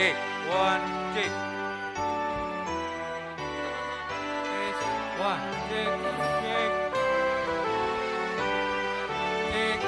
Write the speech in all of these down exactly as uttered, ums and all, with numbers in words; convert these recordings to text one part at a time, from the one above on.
Check, one, check. Test, one, check, check. Check.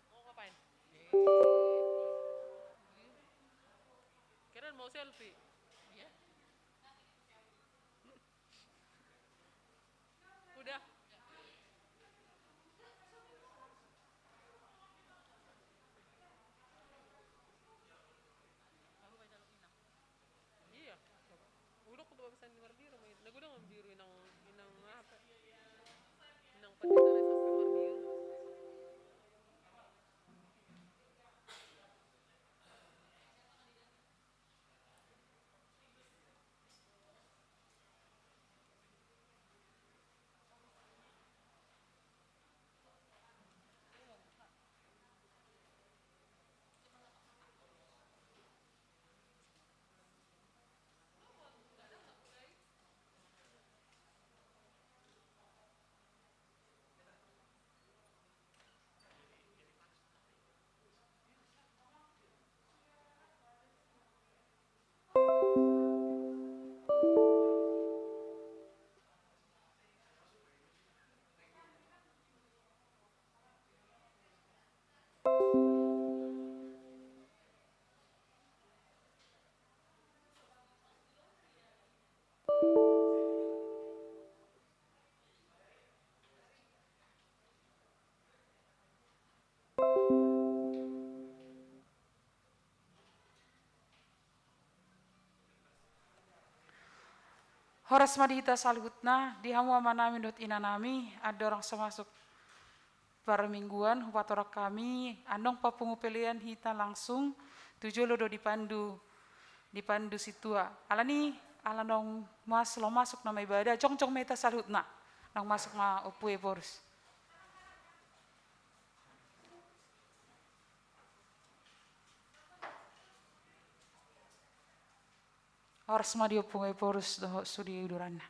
Mau ngapain? Kirain mau selfie. Iya. Udah. Iya. Udah, aku bawa pesan di Marbiru, main. Nah, gue udah ngambil biru, inang, inang apa? Inang pendeta sampai Marbiru. Horas ma di hita saluhutna, di hamu amanami dohot inanami, andorang so masuk parmingguan, hupatorang hami, andorang papungu pelean hita langsung tu jolo do dipandu, dipandu sintua. Alani, ala naung mas, laho masuk nama ibada, jongjong ma hita saluhutna, naung masuk ma Ompu Ephorus. Horas ma di Ompu Ephorus dohot sude uduranna.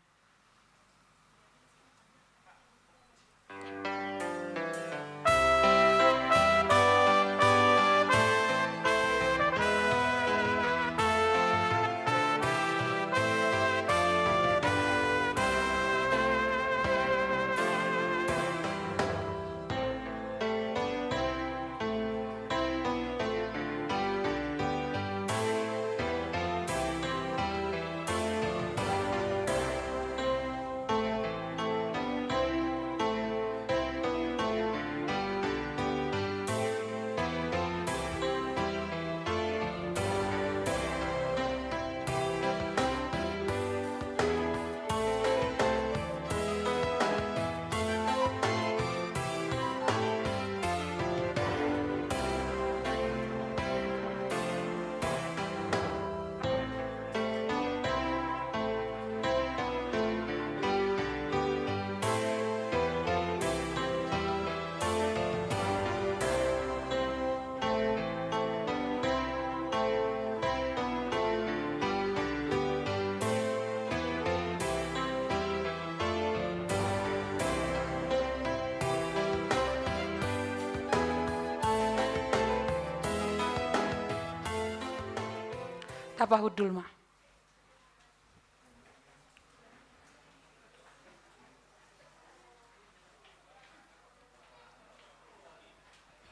Tapahundul ma.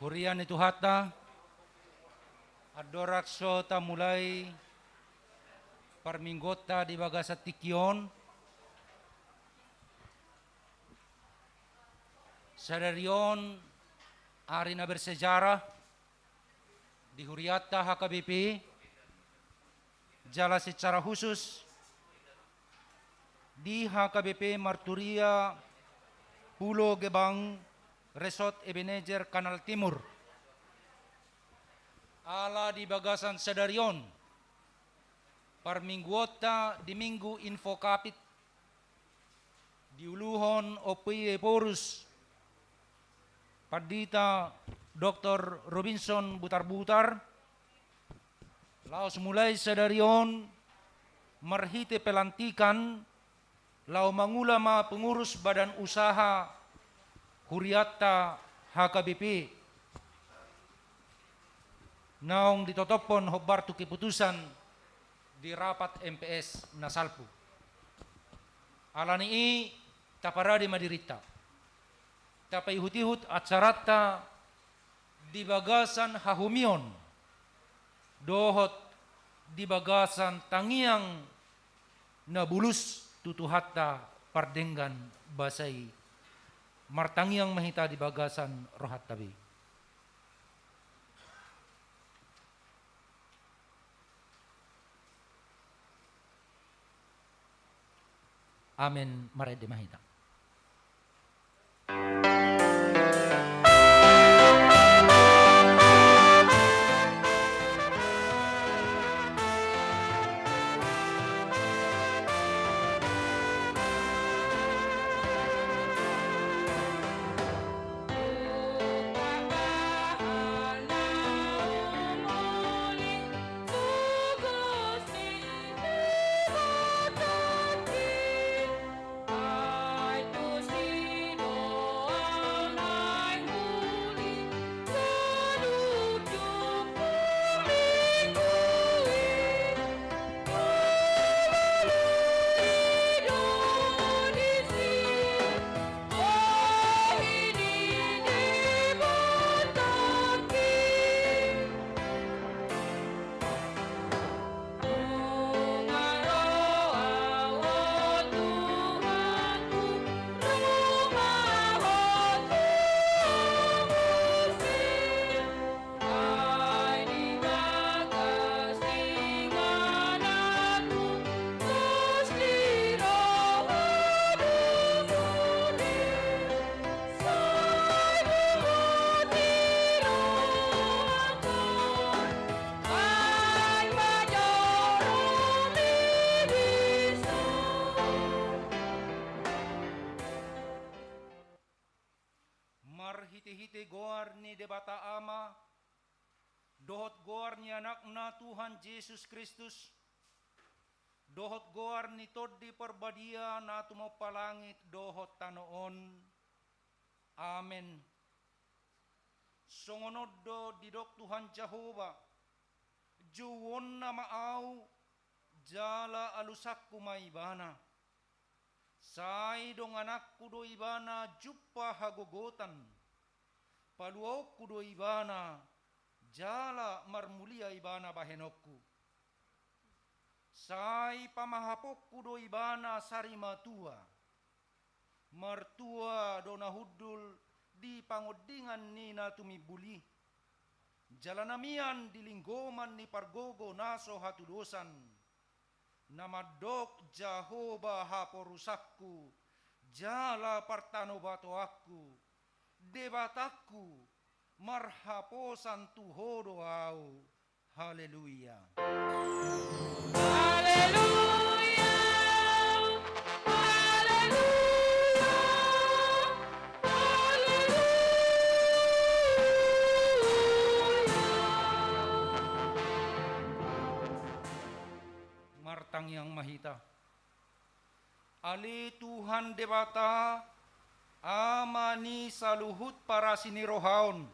Huria ni Tuhanta, andorang so tamulai parmingguonta di bagasan tingki on, sadari on ari na bersejarah di hurianta H K B P, jala secara khusus di H K B P Marturia Pulo Gebang, Resort Ebenezer Kanal Timur. Ala di bagasan sadari on, parmingguonta di Minggu Invocavit, diuluhon Ompu Ephorus Pandita Doktor Robinson Butarbutar, laos mulai sadari on marhite pelantikan, laho mangula ma pengurus badan usaha hurianta H K B P. Naung ditotophon hombar tu keputusan di rapat M P S na salpu. Ala ni i, taparade ma dirinta, tapaihut-ihut acaranta di bagasan hahomion dohot di bagasan tangiang na bulus tu Tuhanta pardenggan basa i. Martangiang ma hita di bagasan rohanta be. Amen. Marende ma hita. Marhite-hite goar ni Debata Ama, dohot goar ni Anakna Tuhan Jesus Kristus, dohot goar ni Tondi Parbadia na tumompa langit dohot tano on. Amen. Songon on do didok Tuhan Jahowa: Jouonna ma Ahu, jala alusanku ma Ibana. Sai dongananku do Ibana jumpa hagogotan, paluaonku do Ibana, jala marmulia Ibana bahenonku. Sai pamahaponku do Ibana sarimatua, martua do na hundul di pangondingan ni na tumimbul i, jala na mian di linggoman ni pargogo na so hatudosan. Na mandok Jahowa haporusanku, jala partanobatoanku, Debatangku, marhaposan tu Ho do ahu. Haleluya. Haleluya. Haleluya. Haleluya. Martangiang ma hita. Ale Tuhan Debata, Ama ni saluhut parasi ni roha on,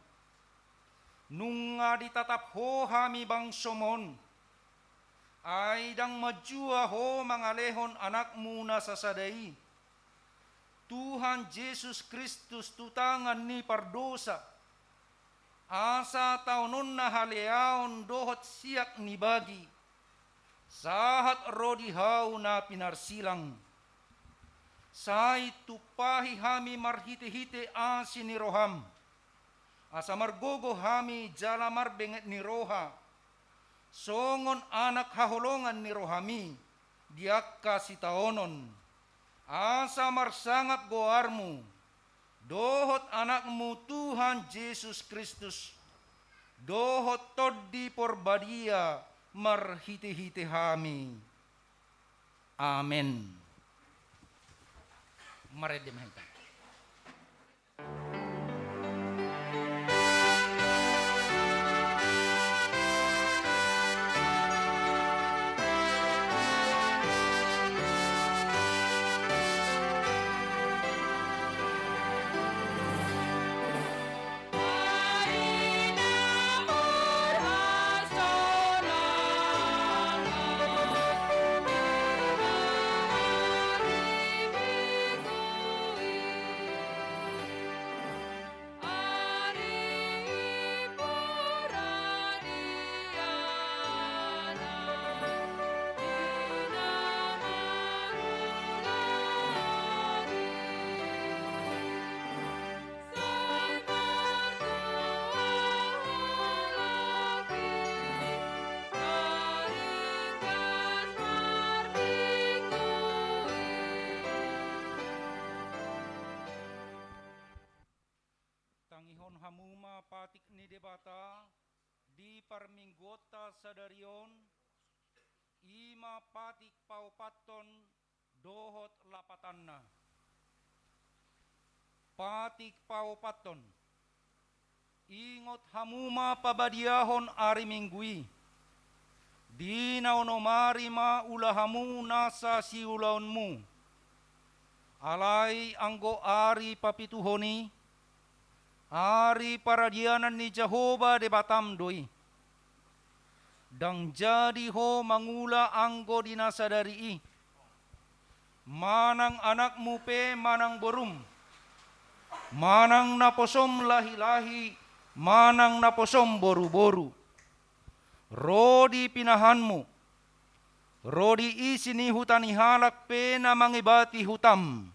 nunga ditatap Ho hami bangsoM on, Ai ndang manjua ho mangalehon Anakmu na sasada i, Tuhan Jesus Kristus, tu tangan ni pardosa, asa taononna haleaon dohot siak ni bagi, sahat ro di hau na pinarsilang. Sai tumpahi hami marhite-hite asi ni roham, asa margogo hami jala marbenget ni roha, songon anak haholongan ni rohami di angka sitaonon, asa marsangap goarmu, dohot Anakmu Tuhan Jesus Kristus, dohot Tondi Porbadia marhite-hite hami. Amen. Marende ma hita. Tangihon hamu ma patik ni Debata di parmingguonta sadari on, i ma patik paopathon dohot lapatanna. Patik paopathon. Ingot hamu ma pabadiahon ari Minggu i. Di na onom ari ma ula hamu nasa siulaonmu. Alai anggo ari papituhon i, ari paradianan ni Jahowa Debatam do i. Ndang jadi ho mangula anggo di na sadari i, manang anakmu pe manang borum, manang naposom lahi-lahi, manang naposom boru-boru. Ro di pinahanmu, ro di isi ni huta ni halak pe na mangebati hutam.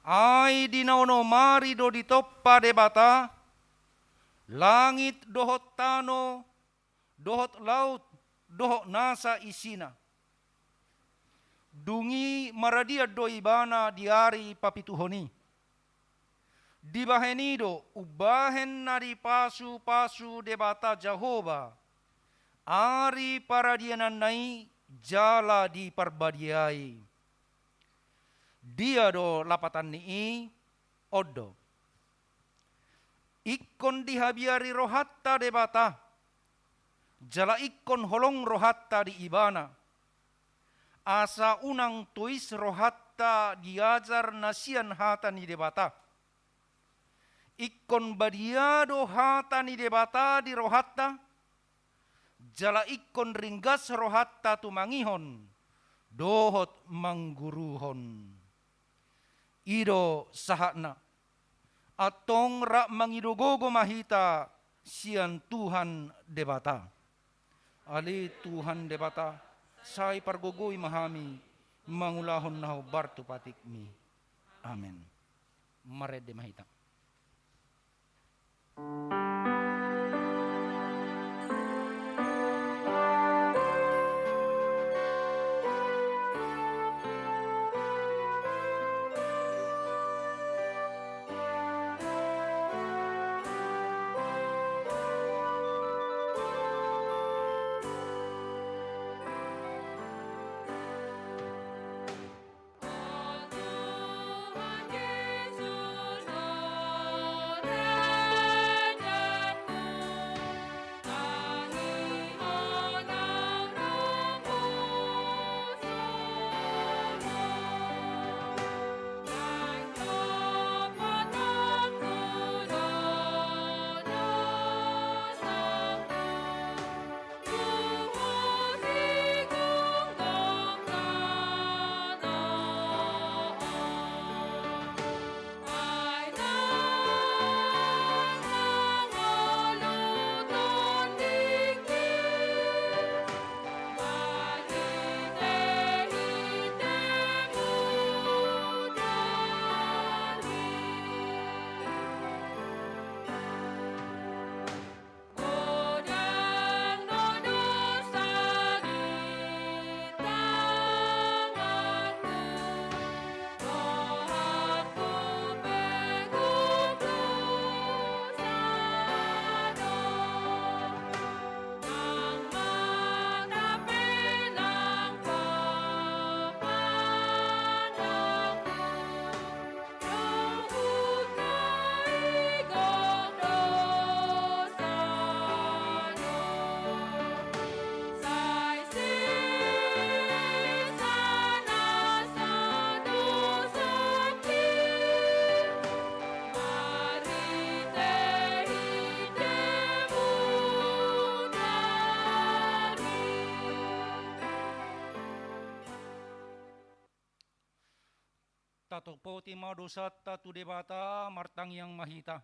Ai di na onom ari do ditompa Debata langit dohot tano, dohot laut, dohot nasa isina. Dung i maradian do ibana di ari papituhon i. Dibahen i do umbahen na dipasu-pasu Debata Jahowa ari paradiananna i jala diparbadiai. Dia do lapatan ni i? On do. Ingkon dihabiari rohanta Debata, jala ingkon holong rohanta di Ibana, asa unang tois rohanta di ajar na sian hata ni Debata. Ingkon badia do hata ni Debata di rohanta, jala ingkon ringgas rohanta tumangihon dohot mangguruhon. I do sahatna. Antong rap mangido gogo ma hita sian Tuhan Debata. Ale Tuhan Debata, sai pargogoi ma hami mangulahon na hombar tu patikmi. Amen. Marende ma hita. Topoti ma dosanta tu Debata, martangiang ma hita.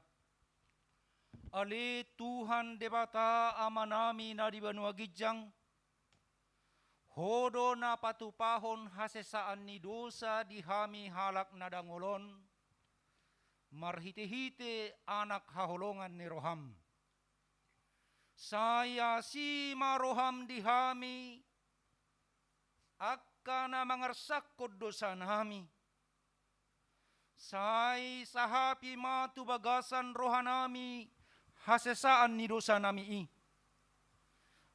Ale Tuhan Debata Amanami na di banua ginjang, Ho do na patupahon hasesaan ni dosa di hami halak na dangol on, marhite-hite Anak haholongan ni roham. Sai asi ma roham di hami, angka na mangarsakkon dosanami. Sai sahapi ma tu bagasan rohanami hasesaan ni dosanami i.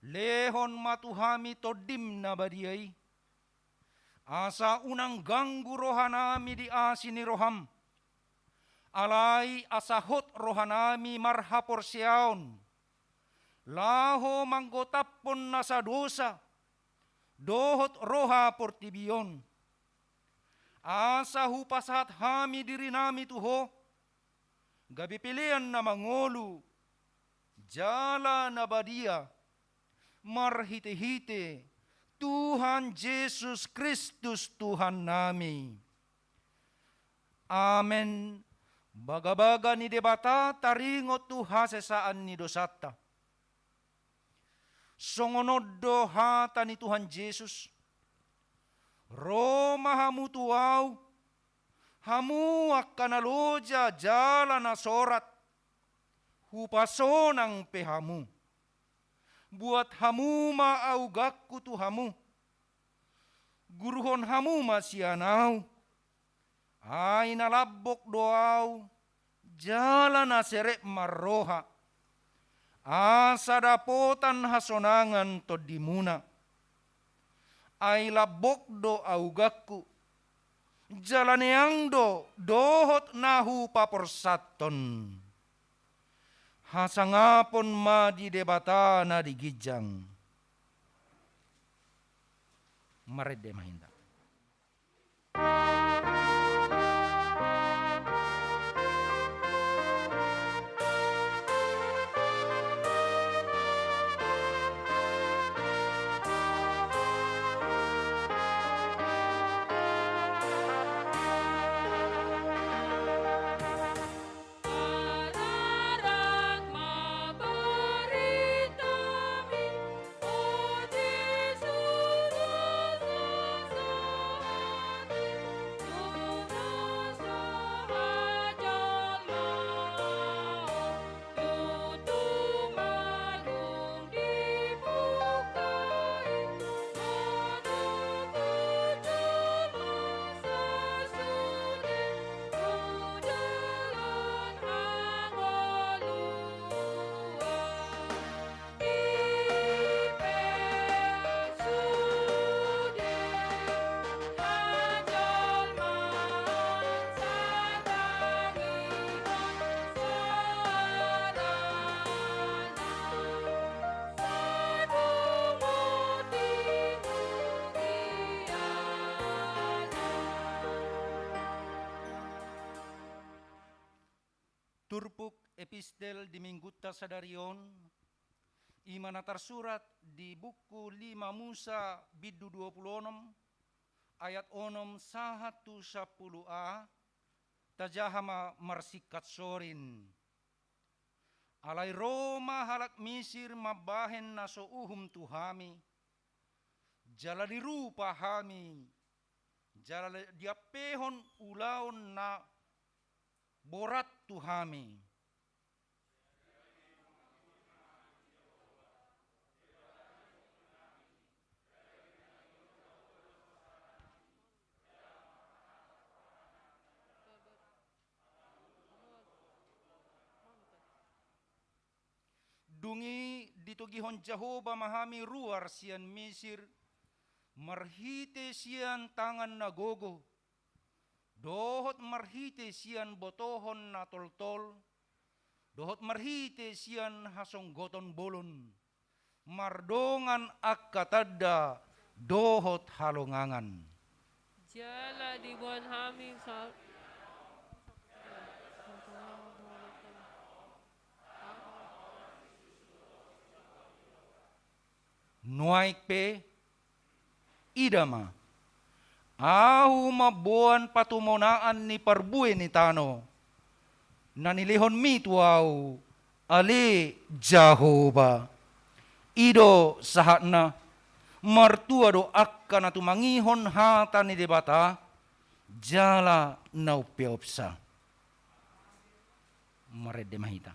Lehon ma tu hami Tondim na badia i. Asa unang ganggu rohanami di asi ni roham. Alai asa hot rohanami marhaporseaon. Laho manggotaphon nasa dosa. Dohot roha portibi on. Asa hupasahat hami dirinami tu Ho, gabe pelean na mangolu, jala na badia, marhite-hite Tuhan Jesus Kristus Tuhannami. Amen. Bagabaga ni Debata taringot tu hasesaan ni dosanta. Songon on do hata ni Tuhan Jesus, ro ma hamu tu Ahu, hamu angka na loja jala na sorat, hupasonang pe hamu. Buat hamu ma auganku tu hamu, guruhon hamu ma sian Ahu. Ai na lambok do Ahu, jala na serep marroha. Asa dapotan hasonangan tondimuna. Ai lambok do auganku, jala neang do dohot na hupaporsathon. Hasangapon ma di Debata na di ginjang. Marende ma hita. Turpuk epistel di Minggunta sadari on, i ma na tarsurat di buku lima Musa bindu dua pulu onom, ayat onom sahat tu sampulu a, tajaha ma marsingkat sorin. Alai ro ma halak Misir mambahen na so uhum tu hami, jala dirupa hami, jala diampehon ulaon na borat tu hami. Dung i ditogihon Jahowa ma hami ruar sian Misir, marhite sian tangan na gogo, dohot marhite sian botohon na toltol, dohot marhite sian hasonggoton bolon, mardongan angka tanda dohot halongangan. Jala diboan hami sa- Nuaeng pe, ida ma, Ahu mamboan patumonaan ni parbue ni tano, na nilehonmi tu ahu, ale Jahowa. I do sahatna. Martua do angka na tumangihon hata ni Debata jala na umpeopsa. Marende ma hita.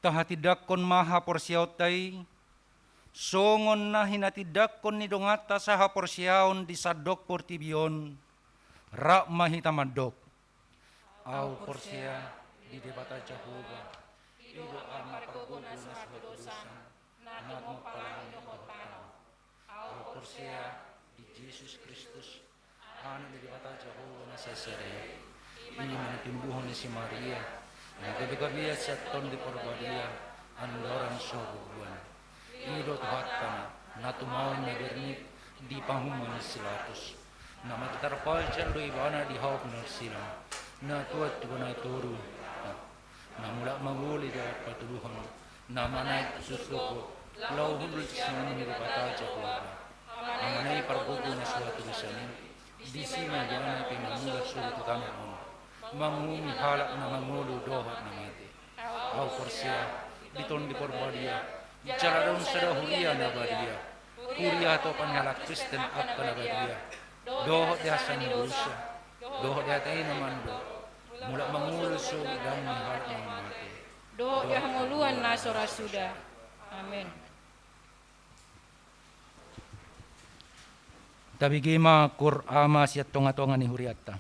Tahatindangkon ma haporseaonta i, songon na hinatindangkon ni donganta sahaporseaon di sandok portibi on. Rap ma hita mandok. Ahu porsea di Debata Jahowa, i do Ama pargogo na so hatodosan, na tumompa langit dohot tano. Ahu porsea di Jesus Kristus, Anak ni Debata Jahowa na sasada i, i ma na tinumbuhon ni si Maria, na gabe gabean sian Tondi Porbadia, andorang so bubuan. I do Tuhanta na tumaon na bernit di pahuma ni si Pilatus. Na mate tarpajal do ibana di hau pinarsilang, na tuat tu bona toru, na mulak mangolu di ari patoluhon, na manaek tu surgo, laho hundul tu simatua ni Debata Jahowa. Amanami pargogo na so hatodosan i, disi ma ibana pe mangula solu tu tano on, manguhumi halak na mangolu dohot na mate. Ahu porsea di Tondi Porbadia, jala adong sada huria na badia, huria hatopan ni halak Kristen angka na badia, dohot di hasangapon dosa, dohot di hata i na mandok, mulak mangolu solu dang ni halak na mate, dohot di hangoluan na so ra suda. Amen. Tabege ma Kur Ama sian tongatonga ni hurianta.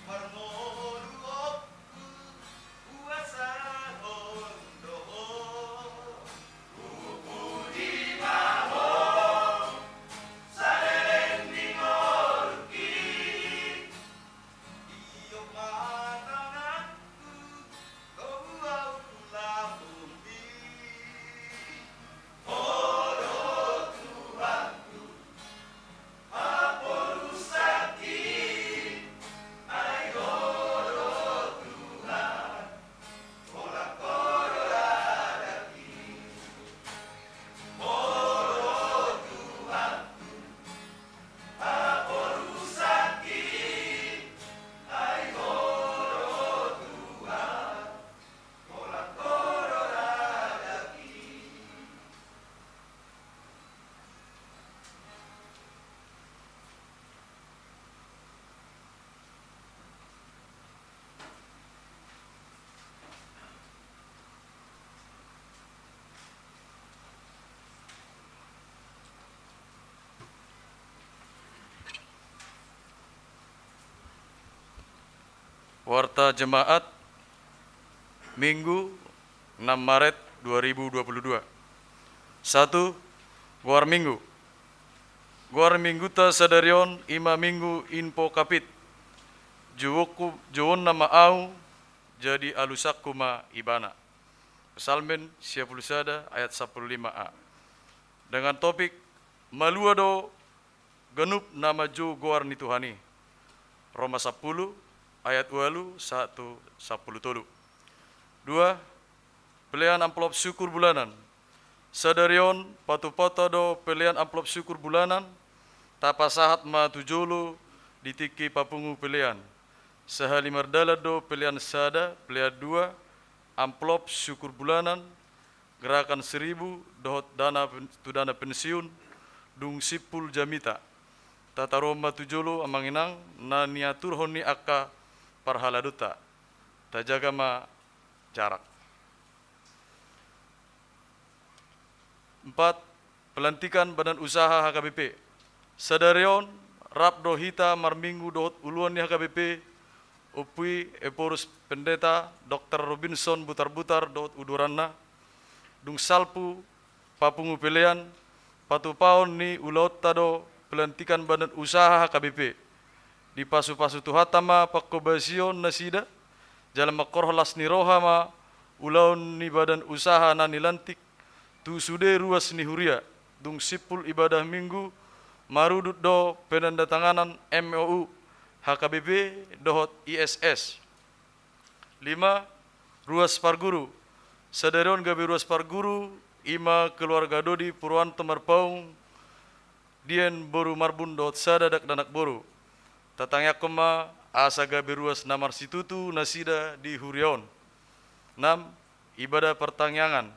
Parngoluonku huasahon do ho. Warta Jemaat, Minggu, enam Maret dua ribu dua puluh dua. Satu, goar Minggu. Goar Mingguta sadari on i ma Minggu Invocavit. Jouonku, jouonna ma ahu, jadi alusanku ma ibana. Psalmen sia pulu sada ayat sampulu lima a. Dengan topik, malua do ganup na manjou goar ni Tuhan i. Roma sampulu ayat ualu sahat tu sampulu tolu. Dua, pelean amplop syukur bulanan. Sadari on patupaonta do pelean amplop syukur bulanan, tapasahat ma tu jolo di tingki papungu pelean. Sahali mardalan do pelean sada, pelean dua, amplop syukur bulanan, gerakan seribu, dohot dana pen-, tu dana pensiun, dung simpul jamita. Tataruhon ma tu jolo, Amang Inang, na niaturhon ni angka parhaladonta. Tajaga ma jarak. Empat, pelantikan badan usaha H K B P. Sadari on, rap do hita marminggu dohot uluan ni H K B P, Ompu i Ephorus Pendeta Doktor Robinson Butarbutar dohot uduranna, dung salpu papungu pelean, patupaon ni ulaonta do pelantikan badan usaha H K B P. Dipasupasu Tuhanta ma panghobasion nasida, jala manghorhon las ni roha ma ulaon ni badan usaha na nilantik tu sude ruas ni huria, dung simpul ibadah Minggu, marudut do penandatanganan M O U, H K B P dohot I S S. Lima, ruas parguru. Sadari on gabe ruas parguru, i ma keluarga Dodi Purwanto Marpaung, Dian boru Marbun dohot sada dakdanak boru. Tatangiangkon ma asa gabe ruas na marsitutu nasida di huria on. Enam, ibadah partangiangan.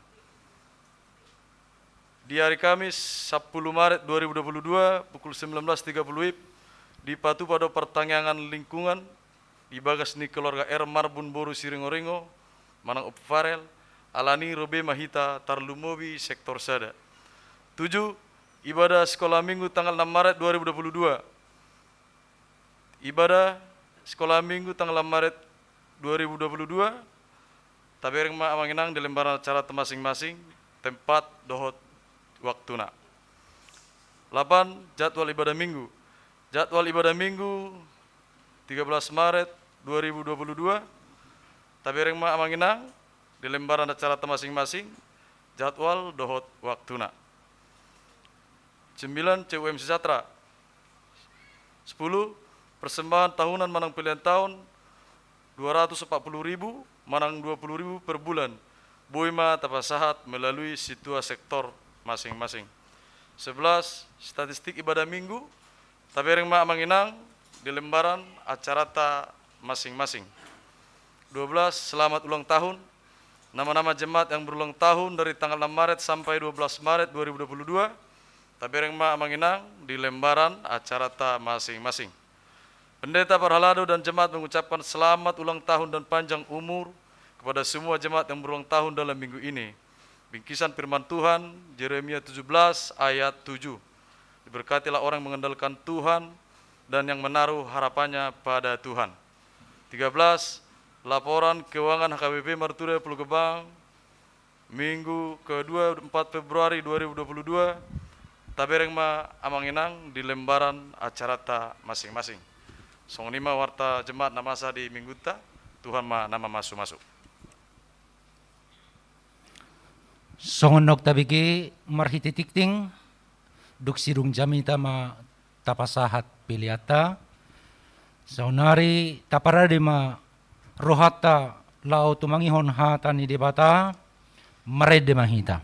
Di ari Kamis, sampulu Maret dua ribu dua puluh dua, pukul sembilan belas tiga puluh W I B, dipatupa do partangiangan lingkungan, di bagas ni keluarga R Marbun boru Siringoringo, manang Ompu Farel, alani ro be ma hita tarlumobi sektor sada. Tujuh, ibadah sekolah Minggu tanggal enam Maret dua ribu dua puluh dua. Ibadah sekolah Minggu tanggal enam Maret dua ribu dua puluh dua, tabereng ma Amang Inang di lembaran acaranta masing-masing, tempat dohot waktuna. Lapan, jadwal ibadah Minggu. Jadwal ibadah Minggu, tiga belas Maret dua ribu dua puluh dua, tabereng ma Amang Inang di lembaran acaranta masing-masing, jadwal dohot waktuna. Sembilan, C U M Sejahtera. Sepuluh, persembahan tahunan manang pelean taon, dua ratus empat puluh ribu manang dua puluh ribu per bulan. Boi ma tapasahat melalui sintua sektor masing-masing. Sebelas, statistik ibadah Minggu, tabereng ma Amang Inang di lembaran acaranta masing-masing. Dua belas, selamat ulang tahun. Nama-nama jemaat yang berulang tahun dari tanggal enam Maret sampai dua belas Maret dua ribu dua puluh dua, tabereng ma Amang Inang di lembaran acaranta masing-masing. Pendeta, parhalado, dan jemaat mengucapkan selamat ulang tahun dan panjang umur kepada semua jemaat yang berulang tahun dalam minggu ini. Bingkisan firman Tuhan, Yeremia tujuh belas ayat tujuh. Diberkatilah orang yang mengandalkan Tuhan dan yang menaruh harapannya pada Tuhan. Tiga belas, laporan keuangan H K B P Martuda Pulo Gebang, Minggu kedua, empat Februari dua ribu dua puluh dua. Tabereng ma amang inang di lembaran acaranta masing-masing. Songon i ma warta Jemaat na masa di Minggunta, Tuhan ma na mamasu-masu. Songon na tabege marhite tingting, dung sidung jamita ma tapasahat peleanta. Saonari taparade ma rohanta laho tumangihon hata ni Debata, marende ma hita.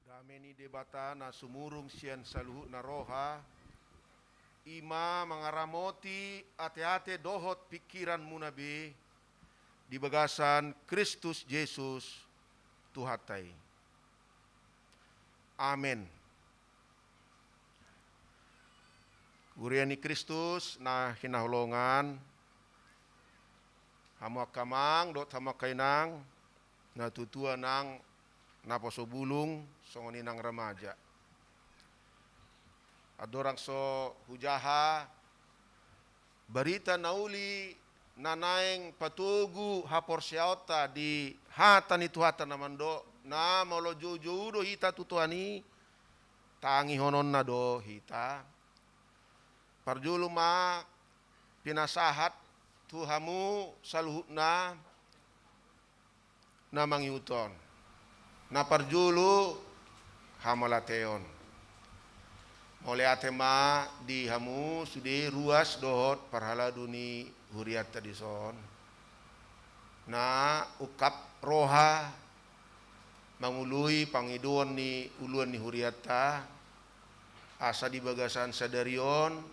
Dame ni Debata na sumurung sian saluhutna roha, i ma mangaramoti ateate dohot pingkiranmuna be di bagasan Kristus Jesus Tuhanta i. Amen. Huria ni Kristus na hinaholongan, hamu angka amang dohot hamu angka inang, na tuatua nang naposo bulung, songon i nang remaja. Andorang so hujaha barita na uli na naeng patogu haporseaonta di hata ni Tuhanta na mandok, na molo joujou do hita tu Tuhan i, tangihononna do hita. Parjolo ma pinasahat tu hamu saluhutna na mangihuthon. Na parjolo, hamauliateon. Mauliate ma di hamu sude ruas dohot parhalado ni hurianta dison, na ungkap roha mangului pangidoan ni uluan ni hurianta, asa di bagasan sadari on,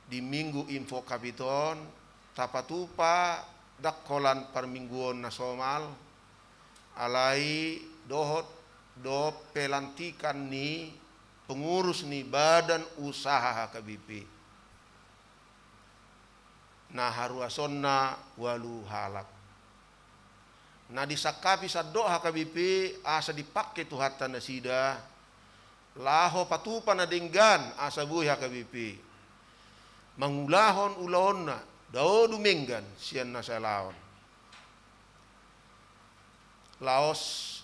di Minggu Invocavit on, tapatupa ndang holan parmingguon na somal, alai dohot do pelantikan ni pengurus ni badan usaha H K B P, na haruasonna ualu halak. Na disangkapi sandok H K B P asa dipangke Tuhanta nasida, laho patupa na denggan asa boi H K B P mangulahon ulaonna dao dumenggan sian na salaon. Laos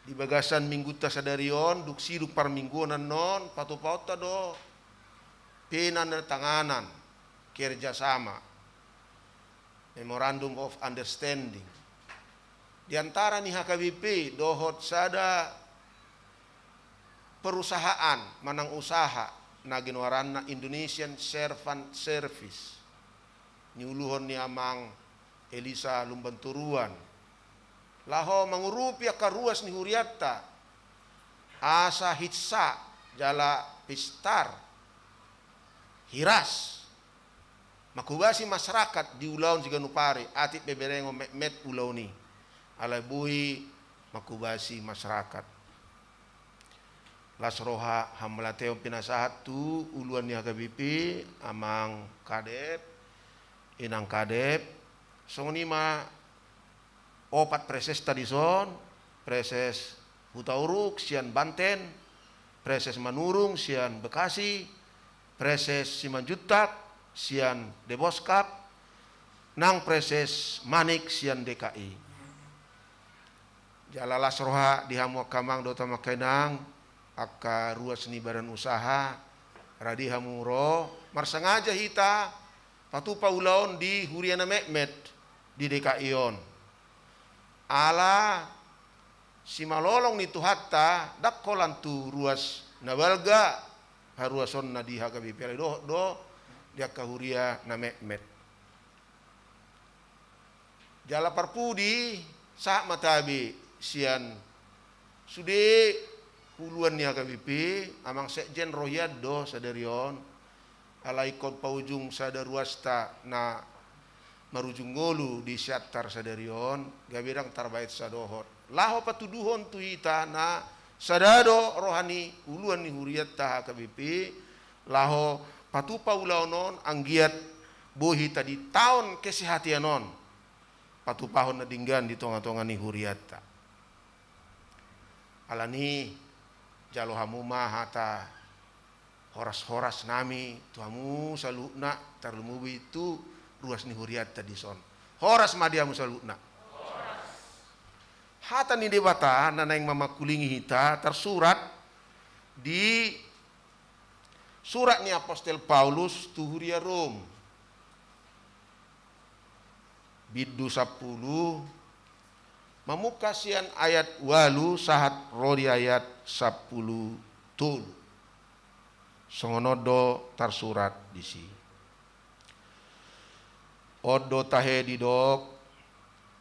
di bagasan Minggunta sadari on, dung sidung parmingguon annon, patupaonta do penandatanganan kerjasama, Memorandum of Understanding, di antara ni H K B P dohot sada perusahaan manang usaha na ginoaranna Indonesian Servant Service, niuluhon ni amang Elisa Lumbantoruan, laho mangurupi angka ruas ni hurianta, asa hinsa jala pistar, hiras, manghobasi masyarakat di ulaon siganup ari, atik pe berengon metmet ulaon i, alai boi manghobasi masyarakat. Las roha hamauliateon pinasahat tu uluan ni H K B P, amang kadep, inang kadep, songon i ma opat presesta dison, preses Hutauruk sian Banten, Praeses Manurung sian Bekasi, Praeses Simanjuntak sian Deboskap, nang Praeses Manik sian D K I. Jala las roha di hamu angka amang dohot hamu angka inang, angka ruas ni badan usaha, rade hamu ro, marsangaja hita patupa ulaon di huria na metmet di D K I on. Ala simalolong ni Tuhanta, ndang holan tu ruas na balga haruasonna di H K B P, alai dohot do di angka huria na metmet. Jala parpudi, sahat ma tabe sian sude uluan ni H K B P, amang sekjen ro hian do sadari on, alai ingkon paujung sada ruasta na marujung ngolu di Siantar sadari on, gabe ndang tarbahen sadohot. Laho patuduhon tu hita na sada do roha ni uluan ni hurianta H K B P, laho patupa ulaon on anggiat boi hita di taon kesehatian on patupahon na denggan di tongatonga ni hurianta. Alani, jalo hamu ma hata horas-horas nami tu hamu saluhutna, tarlumobi tu ruas ni hurianta dison. Horas ma di hamu saluhutna. Hata ni Debata na naeng mamangkulingi hita tarsurat di surat ni apostel Paulus tu huria Rom, bindu sampulu, mamungka sian ayat ualu sahat ro di ayat sampulu tolu. Songon on do tarsurat disi. On do tahe didok,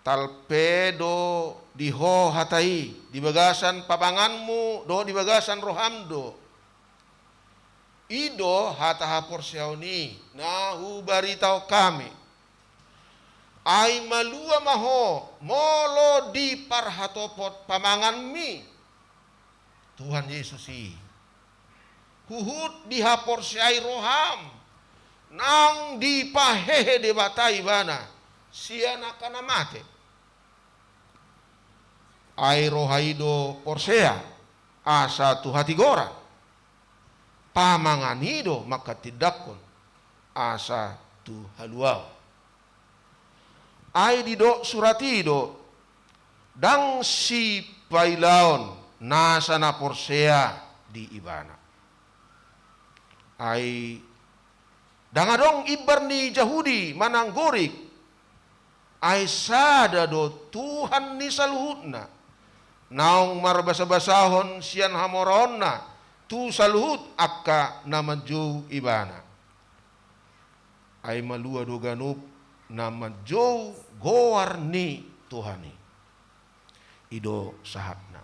talpe do di ho hata i, di bagasan pamanganmu dohot di bagasan roham do. I do hata haporseaon i na hubaritahon hami. Ai malua ma ho molo diparhatopot pamanganmi Tuhan Jesus i. Huhut dihaporseai roham, naung dipahehe Debata ibana sian angka na mate. Ai roha i do porsea, asa tu hatigoran. Pamangan i do manghatindanghon, asa tu haluaon. Ai didok surat i do, ndang sipailaon nasa na porsea di ibana. Ai ndang adong imbar ni Jahudi manang Gorik, ai sada do Tuhan ni saluhutna, naung marbasabasahon sian hamoraonna tu saluhut angka na manjou ibana. Ai malua do ganup na manjou goar ni Tuhan i. I do sahatna.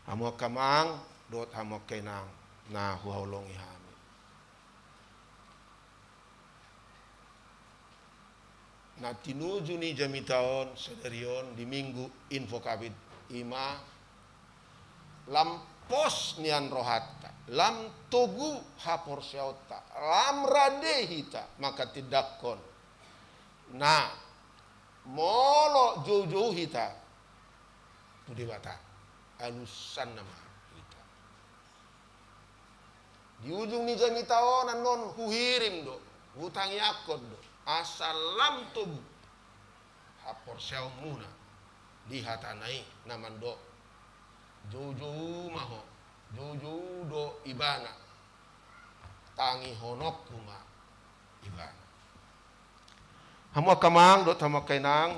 Hamu angka amang dohot hamu angka inang na huhaholongi hami. Na tinuju ni jamita on sadari on di Minggu Invocavit i ma lam pos nian rohanta, lam togu haporseaonta, lam rade hita manghatindanghon na molo joujou hita tu Debata, alusanna ma hita. Di ujung ni jamita on annon huhirim do, hutangiangkon do, asa lam togu haporseaonmuna di hatana i na mandok, joujou ma ho, joujou do ibana, tangihononku ma ibana. Hamu angka amang dohot hamu angka inang,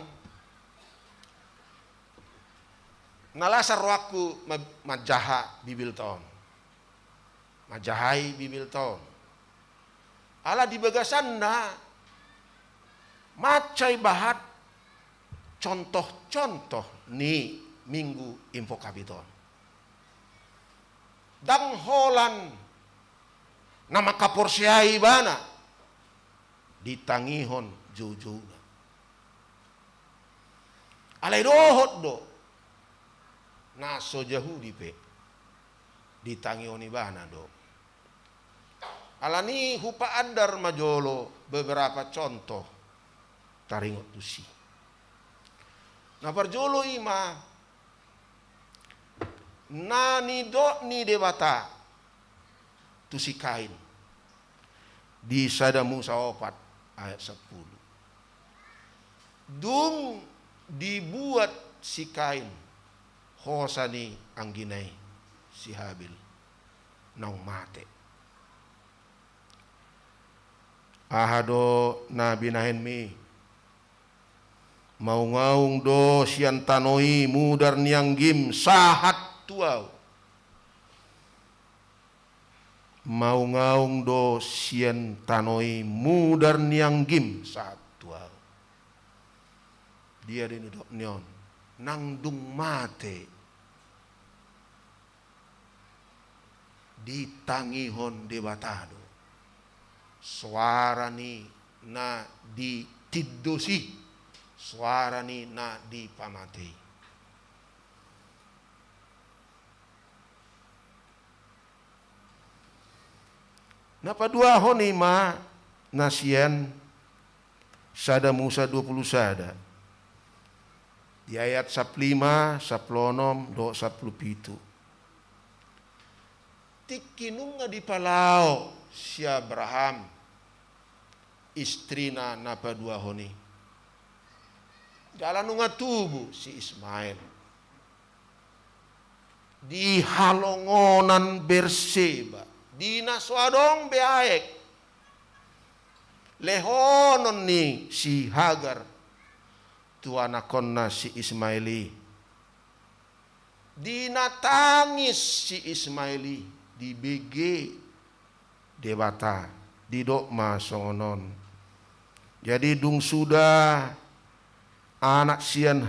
na las rohangku ma-, manjaha Bibelta on. Manjahai Bibelta on. Ala di bagasanna mansai bahat contoh-contoh ni Minggu Invocavit on. Ndang holan na manghaporseai ibana ditangihon joujouna. Alai dohot do na so Jahudi pe ditangihon ibana do. Alani hupaandar ma jolo beberapa contoh taringot tusi. Na parjolo i ma na nidok ni Debata tu si Kain di Sada Musa opat ayat sampulu. Dung dibuat si Kain hosa ni anggina i si Habil naung mate. Aha do na binahenmi? Maungaung do sian tano i mudar ni anggim sahat tu ahu. Maungaung do sian tano i mudar ni anggim sahat tu ahu. Dia do nidok ni on? Nang dung mate ditangihon Debata do soara ni na ditindos i, soara ni na dipamatei. Na paduahon i ma na sian Sada Musa dua pulu sada, di ayat sampulu lima, sampulu onom dohot sampulu pitu. Tingki nunga dipalao si Abraham istrina na paduahon i, jala nunga tubu si Ismael di halongonan Berseba, di na so adong be aek, lehonon ni si Hagar tu anakkonna si Ismael i. Di na tangis si Ismael i, dibege Debata, didok ma songon on. Jadi dung suda anak sian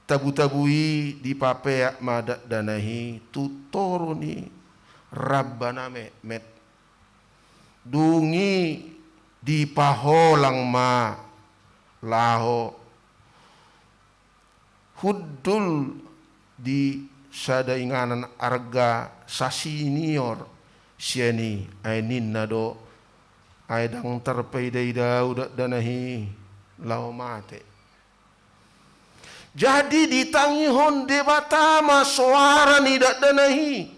tabu-tabu i, dipapeak ma dakdanak i tu toru ni ramba na metmet. Dung i dipaholang ma laho hundul di sada inganan arga sasinior sian i, ai ninna do, ai ndang tarpaida-ida ahu dakdanak i laho mate. Jadi ditangihon Debata ma soara ni dakdanak i.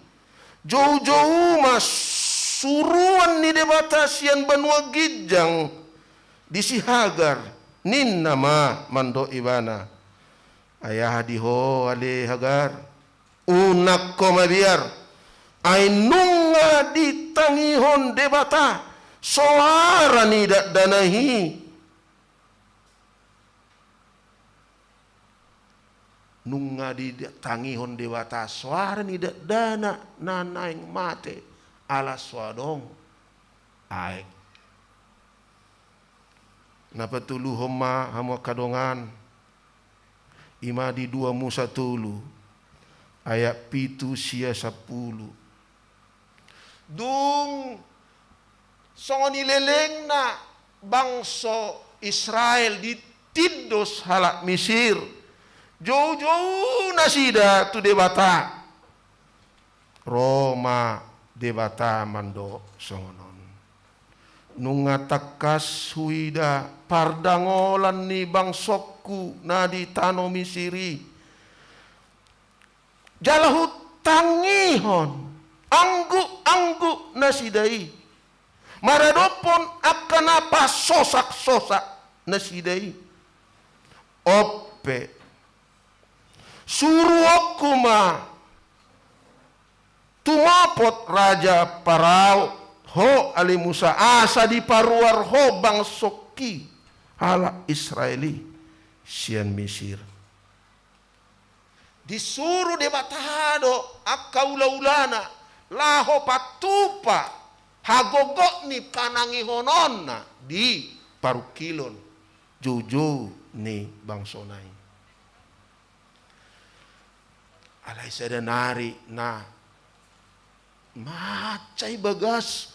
Joujou ma suruan ni Debata sian banua ginjang di si Hagar, ninna ma mandok ibana, ai aha di ho ale Hagar, unang ho mabiar, ai nunga ditangihon Debata soara ni dakdanak i. Nunga ditangihon Debata soara ni dakdanak na naeng mate ala so adong aek. Na patoluhon ma hamu angka dongan, i ma di dua Musa tolu ayat pitu sia sampulu. Dung songon i lelengna bangso Israel ditindos halak Misir, joujou nasida tu Debata. Ro ma Debata mandok songon on, nunga tangkas huida pardangolan ni bangsongku na di tano Misir i. Jala hutangihon angguk-angguk nasida i, maradophon angka na pasosak-sosak nasida i. On pe, suruonku ma tumopot raja Parao ho ale Musa, asa diparuar ho bangsongki halak Israel i sian Misir. Disuru Debata do angka ula-ulana laho patupa hagogot ni panangihononna di parungkilon joujou ni bangsona i. Alai sada nari na mansai bagas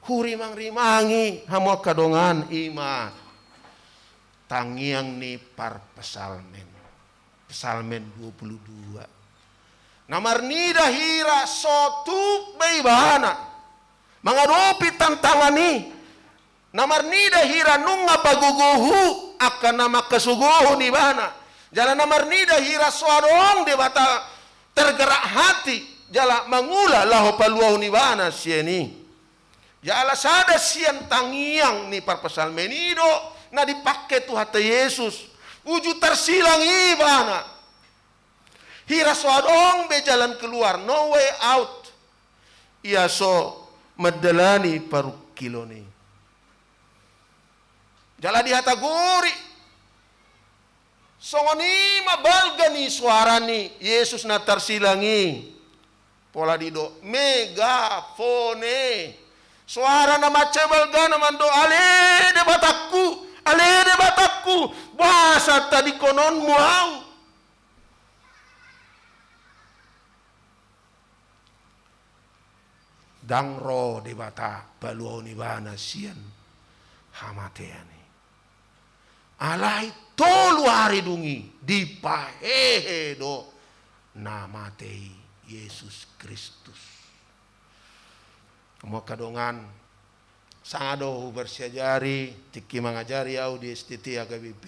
hurimang-rimangi hamu angka dongan, i ma tangiang ni parpsalmen. Psalmen dua pulu dua. Na marnida hira so tuk be ibana mangadopi tantangan i. Na marnida hira nunga pagogohu angka na mangkasogohon ibana. Jala na marnida hira so adong Debata tergerak hati jala mangula laho paluahon ibana sian i. Jala sada sian tangiang ni parpsalmen i do na dipangke Tuhanta Jesus. Uju tarsilang ibana. Hira so adong be jalan keluar, no way out, ia so mandalani parungkilon i. Jala dihatagori, songon i ma balga ni soara ni Jesus na tarsilang i. Pola didok megafone. Soara na mansai balgana mandok, ale Debatangku, ale Debatangku, boasa tadingkononmu ahu? Ndang ro Debata paluahon ibana sian hamatean i. Alai tolu ari dung i dipahehe do na mate i, Jesus Kristus. Hamu angka dongan, sanga do huparsiajari, tingki mangajari ahu di S T T H K B P.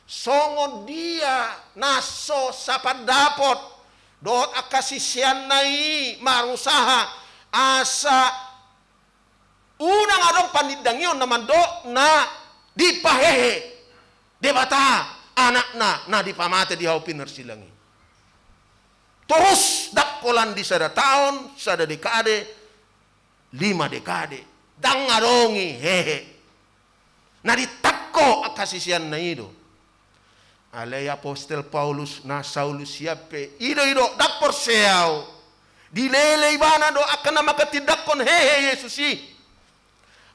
Songon dia na so sapandapot dohot angka siseanna i marusaha asa unang adong panindangion na mandok na dipahehe Debata Anakna na dipamate di hau pinarsilang i. Torus ndang holan di sada taon, sada dekade, lima dekade, ndang adong i hehe. Na ditangko angka siseanna i do. Alai apostel Paulus na Saulus sian pe, i do, i do, ndang porsea ahu. Dilele ibana do angka na manghatindanghon hehe Jesus i.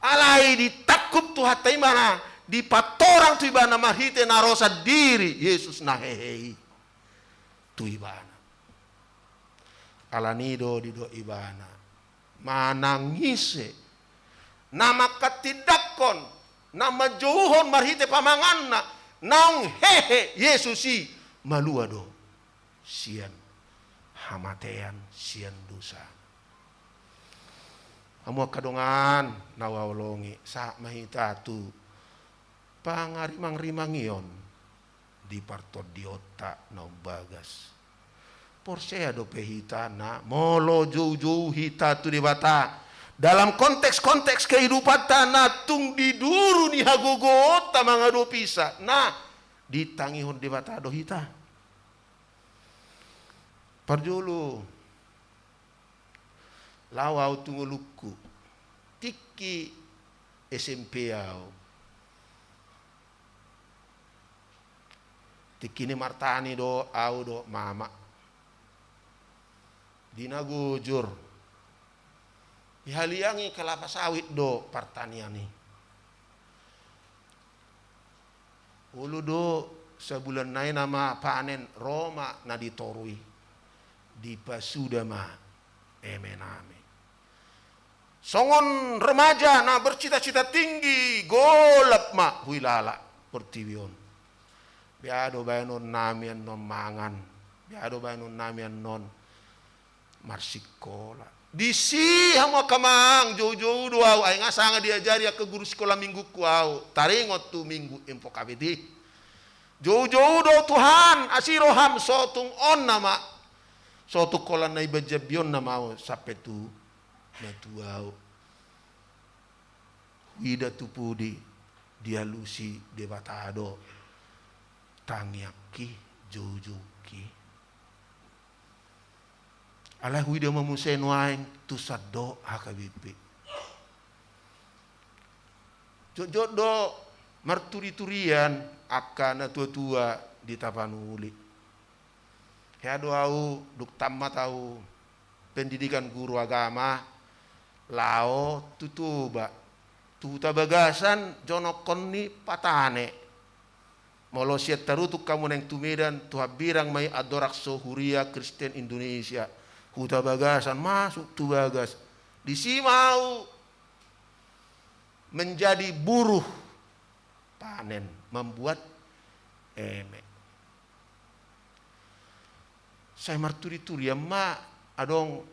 Alai ditangkup Tuhanta ibana, dipatorang tu ibana marhite na ro sandiri Jesus na hehe i tu ibana. Alani do didok ibana, manang ise na manghatindanghon, na manjouhon marhite pamanganna naung hehe Jesus i, malua do sian hamatean, sian dosa. Hamu angka dongan na huhaholongi, sahat ma hita tu pangarimangrimangion di partondionta na umbagas. Porsea dope hita na molo joujou hita tu Debata dalam konteks-konteks kehidupanta na tung di duru ni hagogoonta mangadopisa, na ditangihon Debata do hita. Parjolo, laho ahu tu ngolungku, tingki S M P ahu. Tingki na martani do ahu dohot mama. Di na gojor, dihaliangi kelapa sawit do partanian i. Olo do sabulan nai nama panen, ro ma na di toru i, dipasuda ma eme nami. Songon remaja na bercita-cita tinggi, golap ma huilala portibi on. Bea do baenon nami annon mangan, bea do baenon nami annon marsikola. Disi hamu angka amang, joujou do ahu, ai nga sanga diajari angka guru sikola minggungku ahu, taringot tu minggu Empokavet i. Joujou do Tuhan, asi roham, so tung on nama, so tung holan na iban jambi on nama ahu sampe tu matua ahu. Huida tu pudi, dialusi Debata do tangiangki, joujouki. Alai huida ma muse nuaeng tu sandok H K B P. Jotjot do marturiturian angka natuatua di Tapanuli. Hea do ahu dung tammat ahu pendidikan guru agama, laho tu Toba, tu Huta Bagasan, jonokkon ni patane. Molo sian Tarutung hamu naeng tu Medan, tu Hambirang ma i, andorang so Huria Kristen Indonesia. Huta Bagasan, masuk tu bagas. Disi ma ahu menjadi buruh panen, membuat emek. Sai marturiturian ma adong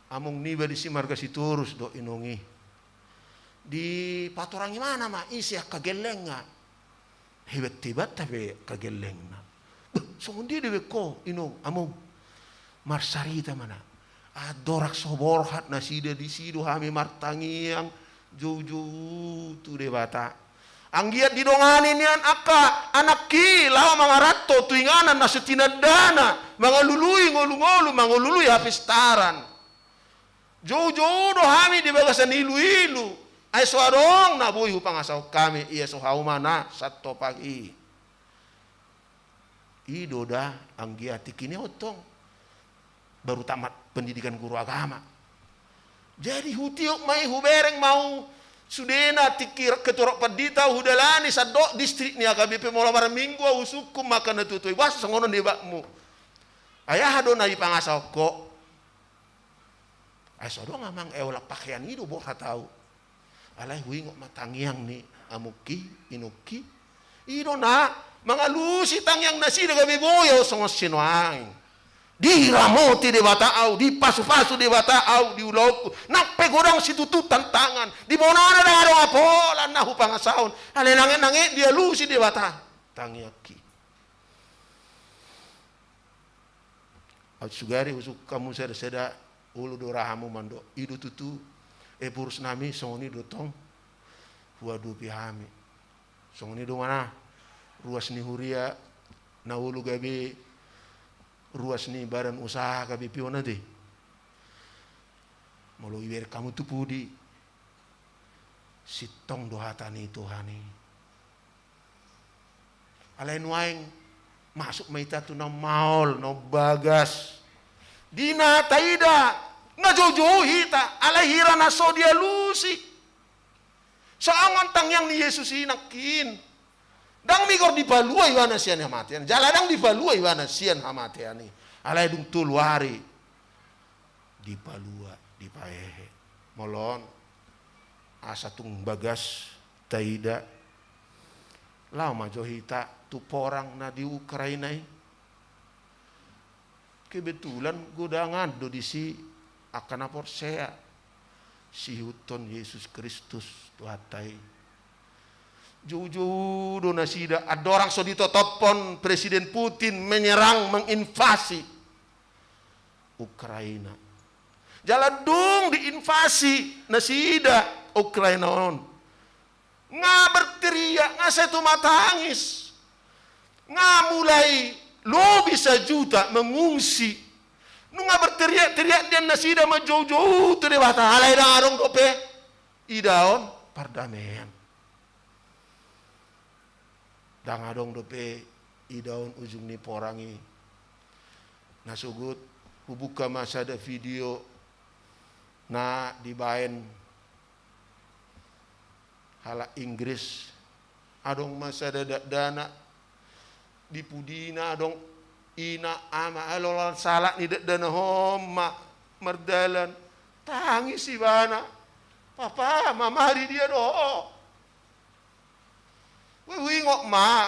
among niba disi marga Sitorus dohot inong i. Dipatorang ibana ma ise angka gellengna. Hebat-hebat hape angka gellengna. Beh, Songon dia dibaen ho, inong, among? Marsarita ma na. Andorang so borhat nasida, disi do hami martangiang joujou tu Debata. Anggiat didongani nian angka anakki laho mangaranto tu inganan na so tinandana, mangalului ngolungolu, mangalului hapistaran. Joujou do hami di bagasan iluilu, ai so adong na boi hupangasahon hami, ia so hauma na santopang i. I do da, anggiat tingki on tong baru tamat pendidikan guru agama. Jadi hutiop ma i, hubereng ma au sudena tingki ketua rok pandita hudalani sandok distrik ni H K B P, molo marminggu au husungkun ma angka natuatua i, boasa songon on dibaenmu? Ai aha do na dipangasahon ho? Ai so adong, amang, e, olat pahean i do borhat au. Alai huingot ma tangiang ni amongki, inongki. I do na mangalusi tangiang nasida gabe boi au songon sinuaeng. Diramoti Debata au, dipasupasu Debata au di ulaonku. Nang pe godang situtu tantangan, di bonana ndang adong apala na hupangasahon. Alai nanget-nanget dialusi Debata tangiangki. Au sugari husungkun hamu sada-sada olo do ra hamu mandok, i do tutu, e, borus nami, songon i do tong huadopi hami. Songon i do ma na ruas ni huria na olo gabe ruas ni badan usaha H K B P on ate. Molo ibereng hamu tu pudi, sintong do hata ni Tuhan i. Alai nuaeng masuk ma hita tu na maol, na bagas. Di na taida, na joujou hita, alai hira na so dialusi. Songon tangiang ni Jesus i nangkin. Ndang migor dipalua ibana sian hamatean. Jala ndang dipalua ibana sian hamatean i. Alai dung tolu ari dipalua, dipahehe. Molo on, asa tung bagas taida. Laho ma jo hita tu porang na di Ukraina i. Kebetulan godangan do disi angka na porsea siihuthon Jesus Kristus Tuhanta i. Joujou do nasida andorang so ditotophon Presiden Putin menyerang, menginvasi Ukraina. Jala dung diinvasi nasida Ukraina on, nga berteriak, nga sai tumatangis, nga mulai lobi sajuta mengungsi. Nunga berteriak-teriak nian nasida manjoujou tu Debata, alai ndang adong dope idaon pardamaian. Ndang adong dope idaon ujung ni porang i. Na sogot hubuka ma sada video na dibaen halak Inggris. Adong ma sada dakdanak di pudina, adong ina, ama, ai lolan sahalak ni dakdanak on ma mardalan. Tangis ibana. Papa, mama, di dia do ho? Huingot ma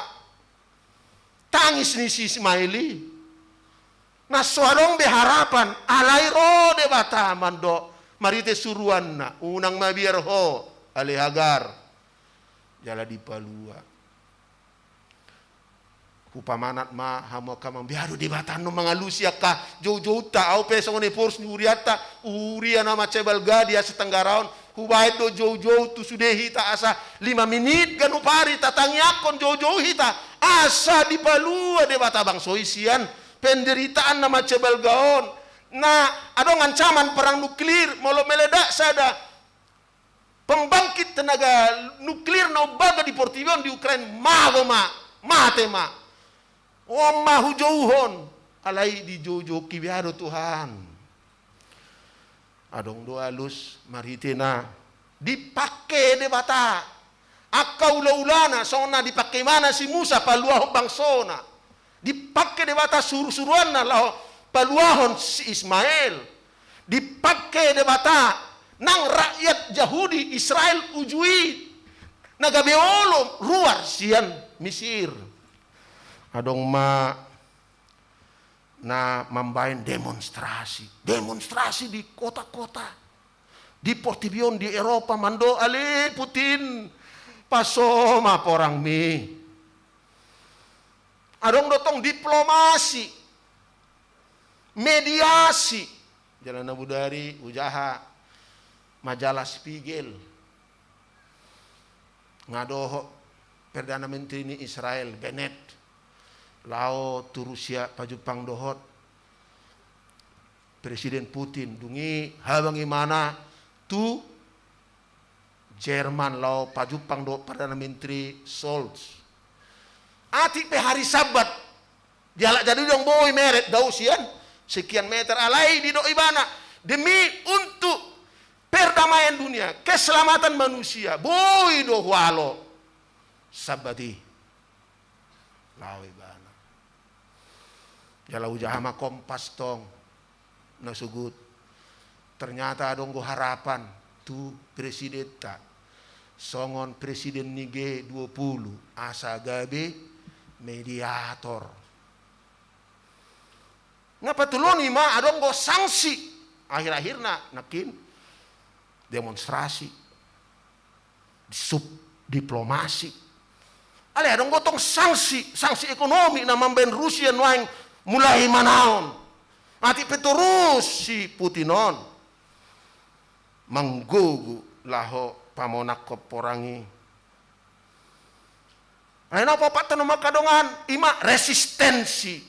tangis ni si Ismail i. Na so adong be harapan, alai ro Debata mandok marhite suruanna, unang mabiar ho ale Hagar. Jala dipalua. Hupamanat ma hamu angka amang, bea do Debata annon mangalusi angka joujounta. Au pe songon i, ephorus ni hurianta, huria na mansai balga di Asia Tenggara on, hubaen do joujou tu sude hita asa lima minit ganup ari tatangiangkon joujou hita asa dipalua Debata bangso i sian penderitaan na mansai balga on. Na adong ancaman perang nuklir, molo meledak sada pembangkit tenaga nuklir na umbaga di portibi on di Ukraina, mago ma, mate ma. On ma hujouhon, alai dijoujouki, bea do Tuhan. Adong do alus marhite na dipangke Debata angka ulaulana, songon na dipangke ibana si Musa paluahon bangsona. Dipangke Debata surusuruanna laho paluahon si Ismail. Dipangke Debata nang rakyat Jahudi, Israel, uju i na gabe olo ruar sian Misir. Adong ma na mambaen demonstrasi. Demonstrasi di kota-kota di portibi on, di Eropa, mandok, ale Putin, paso ma porangmi. Adong do tong diplomasi, mediasi. Jala na bodari hujaha majalah Spiegel. Nga dohot Perdana Menteri ni Israel, Bennett, laho tu Rusia pajumpang dohot Presiden Putin, dung i habang imana tu Jerman laho pajumpang dohot Perdana Menteri Scholz. Atik pe hari Sabbat, dialap jadi dong boi meret dao sian sekian meter, alai didok ibana, demi untuk perdamaian dunia, keselamatan manusia, boi do hualo Sabbat i. Laho ibana. Jala hujaha ma Kompas tong na sogot. Ternyata adong do harapan tu presidenta songon presiden ni G dua puluh asa gabe mediator. Na patoluhon i ma adong do sanksi. Akhir-akhirna nangkin demonstrasi, sub diplomasi. Alai adong do tong sanksi, sanksi ekonomi na mambaen Rusia nuaeng mulai manaon. Atik pe torus si Putin on manggogo laho pamonanghon porang i. Ai na paopathon ma angka dongan, i ma resistensi.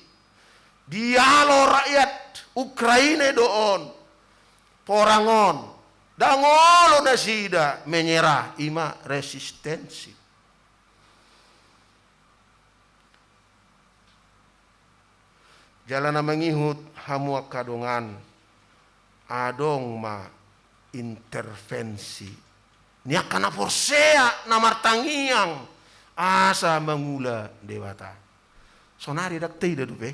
Dialo rakyat Ukraina do on. Porang on. Ndang olo nasida menyerah, i ma resistensi. Jala na mangihut hamu angka dongan, adong ma intervensi ni angka na porsea na martangiang asa mangula Debata. Sonari ndang taida dope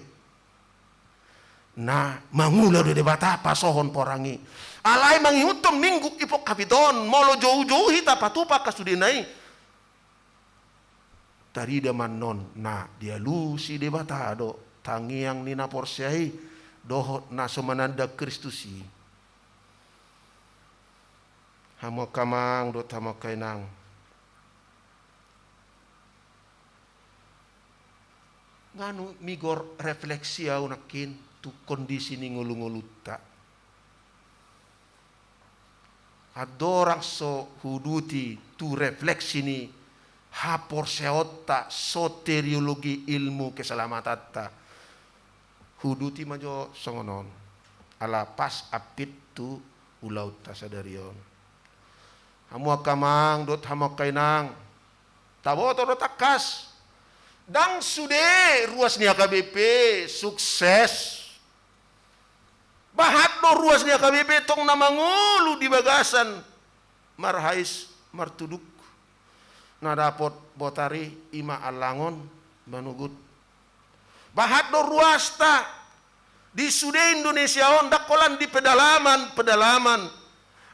na mangula do Debata pasohon porang i. Alai mangihuthon Minggu Ipok Hapit on, molo joujou hita patupa angka sudena i, tarida ma annon na dialusi Debata do tangiang ni na porsea i dohot na so mananda Kristus i. Hamu angka amang dohot hamu angka inang, nganu migor refleksi au nangkin tu kondisi ni ngolungolunta. Andorang so huduti tu refleksi ni haporseaonta, soteriologi ilmu keselamatanta, huduti ma jo songon on. Ala pas ampit tu ulaonta sadari on. Hamu angka amang dohot hamu angka inang, taboto do tangkas, ndang sude ruas ni H K B P sukses. Bahat do ruas ni H K B P tong na mangolu di bagasan marhais martuduk. Na dapot botari i ma allangon manogot. Bahat do ruasta di sude Indonesia on, ndang holan di pedalaman, pedalaman.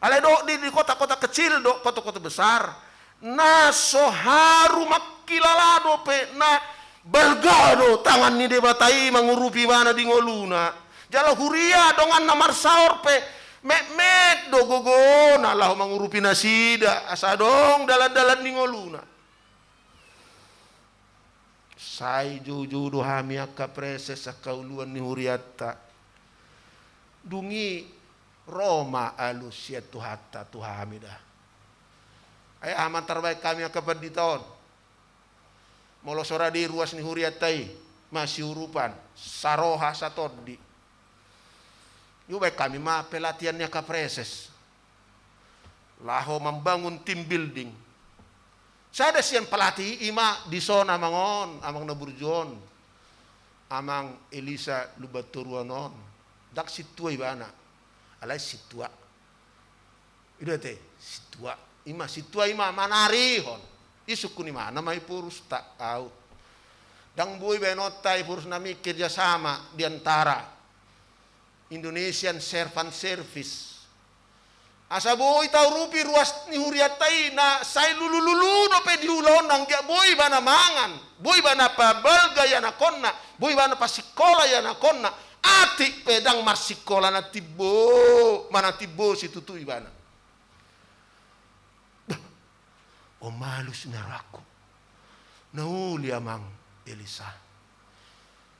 Alai dohot di, di kota-kota kecil dohot kota-kota besar. Na so haru mangkilala dope na balga do tangan ni Debata i mangurupi ibana di ngoluna. Jala huria donganna marsaor pe metmet do gogona laho mangurupi nasida asa adong dalan-dalan ni ngoluna. Sai joujou do hami angka preses, angka uluan ni hurianta. Dung i ro ma alus sian Tuhanta tu hami da. Ai aha ma tarbaen hami angka pandita on? Molo so rade ruas ni hurianta i masiurupan, saroha satondi, dibaen hami ma pelatihan ni angka preses laho mambangun team building. Sada sian pelatih i ma dison amang on, amang na burju on, amang Elisa Lumbantoruan on. Ndang sintua ibana, alai sintua. Ido ate, sintua. I ma sintua i ma manarihon. Isungkun ibana ma Ephorus, tak au. Ndang boi baenonta Ephorus na mingkir, ia sama di antara Indonesian Servant Service. Asa boi taurupi ruas ni hurianta i na sai lulululu dope di ulaonna, anggiat boi ibana mangan, boi ibana pabalga ianakhonna, boi ibana pasikola ianakhonna. Atik pe ndang marsikola na timbo, manang timbo situtu ibana. Bah, on ma alus ni rohangku. Na uli amang Elisa.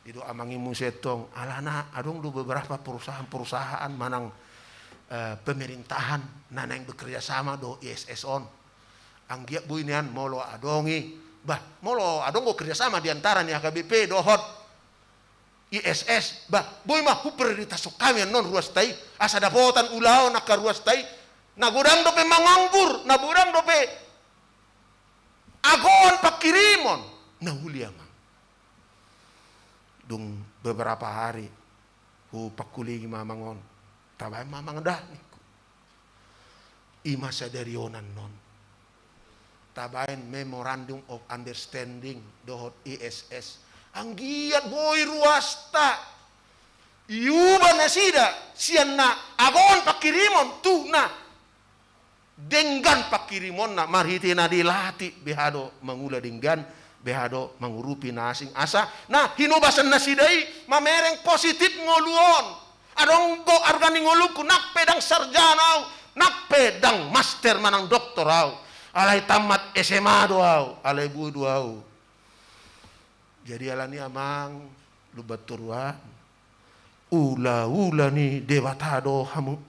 Didok amang i muse tong, alana adong do beberapa perusahaan-perusahaan manang, eh, pemerintahan na naeng bekerja sama dohot I S S on. Anggiat boi nian molo adong i, bah, molo adong do kerja sama di antara ni H K B P dohot I S S, bah, boi ma huprioritaskon hami annon ruasta i, asa dapotan ulaon angka ruasta i, na godang dope manganggur, na godang dope agoan pangkirimon, na uli amang. Dung beberapa hari, hupangkulingi ma amang on, tabaen ma amang da ningku. I ma sadari on annon. Tabaen memorandum of understanding dohot I S S. Anggiat boi ruasta iuba nasida sian na agoan pangkirimon tu na denggan pangkirimonna marhite na dilatih beha do mangula denggan, beha do mangurupi na asing asa na hinobasan nasida i mamereng positif ngolu on. Adong do arga ni ngolungku, nang pe ndang sarjana au, nang pe ndang master manang doktor au, alai tamat S M A do au, alai boi do au. Jadi alani amang, Lumbantoruan, ula-ula ni Debata do hamu.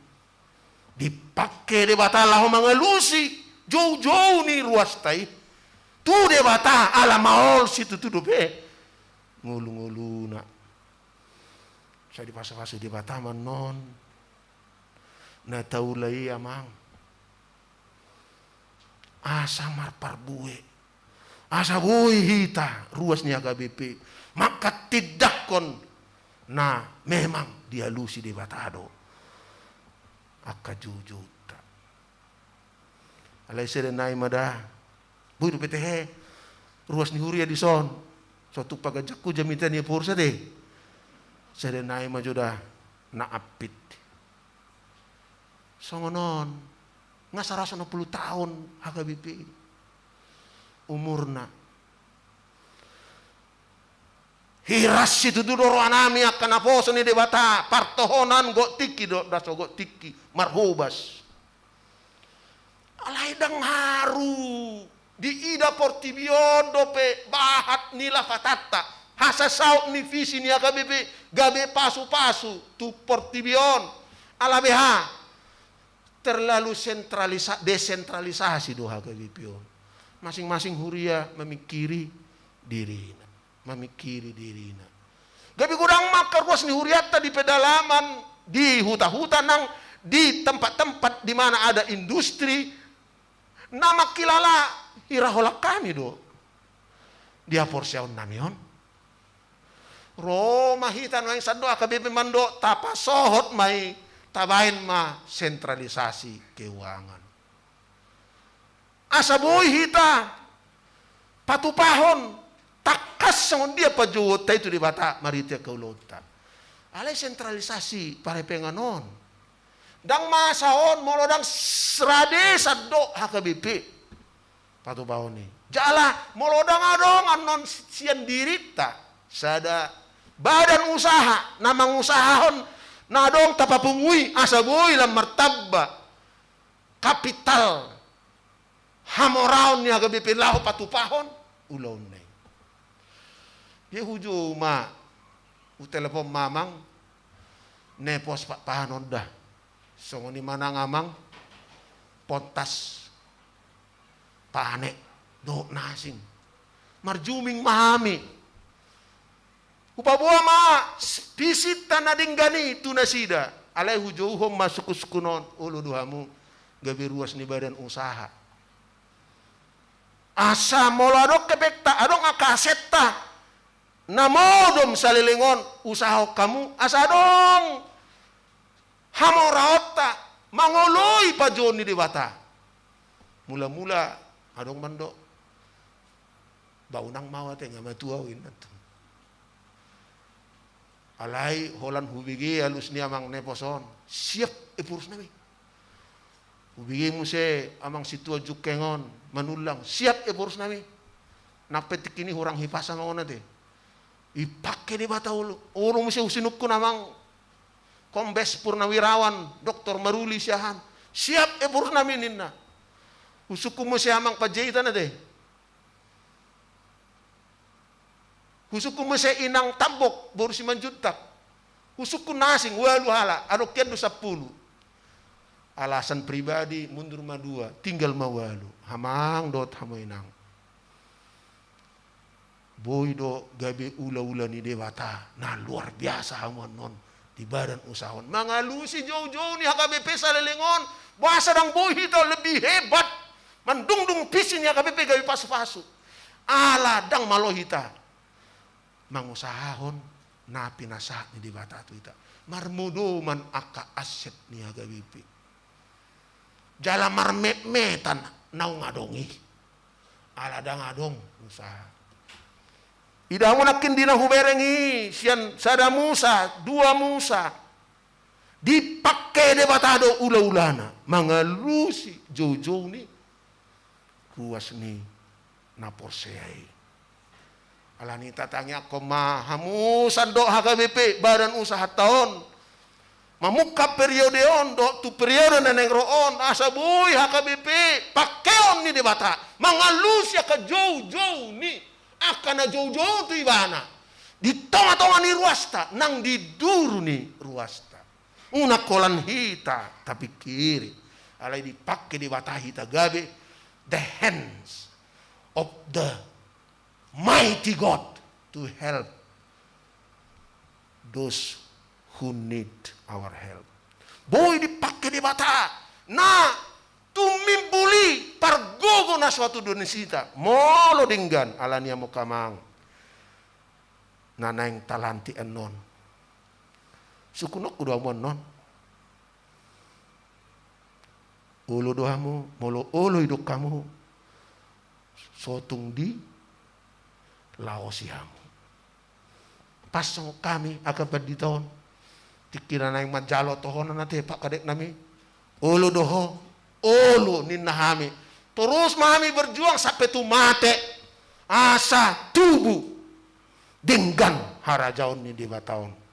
Dipangke Debata laho mangalusi jou-jou ni ruasta i tu Debata, ala maol situtu dope ngolu-ngoluna. Sai dipasu-pasu Debata ma annon na taula i amang. Asa marparbue, asa boi hita ruas ni H K B P manghatindanghon na memang dialusi Debata do angka jou-jounta. Alai sada nai ma da, boi dope tehe ruas ni huria dison. So tung paganjangku jamita ni eporsa te. Sada nai ma jo da na ampit. Songon on, nga saratus onom pulu taon H K B P umurna. Hiras situtu do rohanami angka naposo ni Debata, partohonan gok tingki do, ndang so gok tingki, marhobas. Alai ndang haru diida portibi on dope bahat ni lapatanta, hasasaut ni visi ni H K B P gabe pasu-pasu tu portibi on. Ala beha terlalu sentralisa-, desentralisasi do H K B P on. Masing-masing huria mamingkiri dirina, mamingkiri dirina. Gabe godang ma angka ruas ni hurianta di pedalaman, di huta-huta nang di tempat-tempat di mana ada industri, na mangkilala hira holan hami do di haporseaonnami on. Ro ma hita nuaeng sandok H K B P mandok, tapasohot ma i, tabaen ma sentralisasi keuangan. Asa boi hita patupahon tangkas songon dia panjouonta i tu Debata marhite angka ulaonta. Alai sentralisasi parhepengan on ndang masa on molo ndang s-, rade sandok H K B P patupahon i. Jala molo ndang adong annon si-, sian dirinta sada badan usaha na mangusahahon na adong tapapungu i asa boi lam martamba kapital hamoraon ni H K B P laho patupahon ulaonna i. Dia hujou ma, hutelepon ma amang Nepos Pakpahan on da. Songon i ma nang amang Pontas Pane dohot na asing. Marjuming ma hami. Hupaboa ma s-, visinta na denggan i tu nasida. Alai hujouhon ma sungkun-sungkun on, olo do hamu gabe ruas ni badan usaha. Asa molo adong hepengta, adong angka asetta na modom saleleng on, usahahon hamu asa adong hamoraonta mangoloi panjouon ni Debata. Mula-mula adong mandok, ba unang mawa te, nga matua au, inna tu. Alai holan hubege alus ni amang Nepos on, siap eporusnami. Hubege muse amang sintua Jungkeng on, Manullang, siap eporusnami. Nang pe tingki ni hurang hipas amang on ate. Dipangke Debata olo, olo muse husinungkun amang Kombes Purnawirawan Doktor Maruli Siahaan, siap eporusnami ninna. Husungkun muse amang Panjaitan ate. Husungkun muse inang Tambok, boru Simanjuntak. Husungkun na asing, ualu halak, adong hian do sampulu. Alasan pribadi, mundur ma dua, tinggal ma ualu. Amang dohot hamu inang. Boi do gabe ulaula ni Debata, na luar biasa hamu annon di badan usaha on. Mangalusi joujou ni H K B P saleleng on, boasa ndang boi hita lebih hebat, mandungdung visi ni H K B P gabe pasupasu. Ala ndang malo hita mangusahahon na pinasahat ni Debata tu hita. Marmudoman angka aset ni H K B P. Jala marmetmetan naung adong i. Ala ndang adong usaha. Ida hamu nangkin di na hubereng i, sian sada Musa, dua Musa. Dipangke Debata do ulaulana mangalusi joujou ni ruas ni na porsea i. Alani i tatangiangkon ma hamu sandok H K B P, badan usahanta on, mamungka periode on dohot tu periode na naeng ro on, asa boi H K B P pangkeon ni Debata mangalusi angka joujou ni, angka na joujou tu ibana di tongatonga ni ruasta, nang di duru ni ruasta. Unang holan hita tapingkiri, alai dipangke Debata hita gabe the hands of the mighty God to help those who need our help. Boi dipangke Debata na tumimbuli pargogo na so hatudoan ni nasida. Molo denggan, alani i amang, na naeng talantik annon. Sungkunonku do hamu annon. Olo do hamu, molo olo didok hamu, so tung dilaosi hamu. Pas songon hami angka pandita on, tingki na naeng manjalo tohonan ate, Pak Kadeknami, olo do ho, olo ninna hami. Torus ma hami berjuang sampe tu mate, asa tubu denggan harajaon ni Debata on.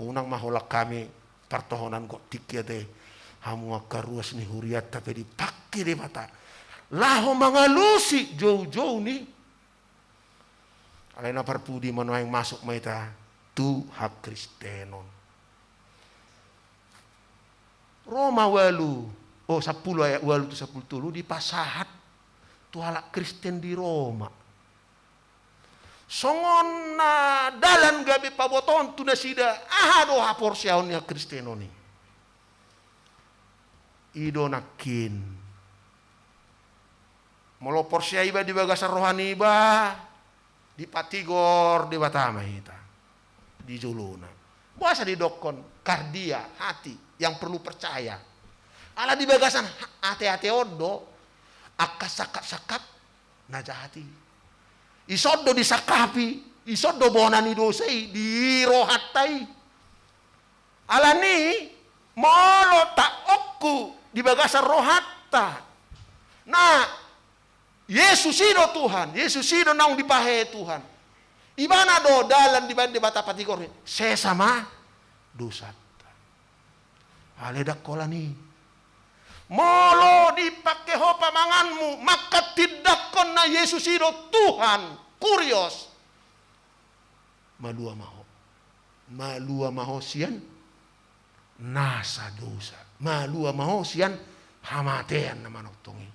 Unang ma holan hami partohonan gok tingki ate, hamu angka ruas ni hurianta pe dipangke Debata laho mangalusi joujou ni. Alai na parpudi ma nuaeng, masuk ma hita tu hakristenon. Roma ualu, oh, sampulu ayat ualu tu sampulu tolu dipasahat tu halak Kristen di Roma. Songon na dalan gabe pabotohon tu nasida, aha do haporseaon ni hakristenon i. I do nangkin. Molo porsea iba di bagasan roha niba, dipatigor Debata ma hita di jolona. Boasa didokkon kardia, hati, yang perlu percaya? Ala di bagasan ha-, ateate on do angka sangkapsangkap na jahat i. Dison do disangkapi, dison do bona ni dosa i di rohanta i. Alani, molo taonku di bagasan rohanta na Jesus i do Tuhan, Jesus i do naung dipahehe Tuhan, ibana do dalan dibaen Debata patigor i, sesa ma dosanta. Alai ndang holan i. Molo dipangke ho pamanganmu manghatindanghon na Jesus i do Tuhan, kurios, malua ma ho. Malua ma ho sian nasa dosa. Malua ma ho sian hamatean na manongtong i.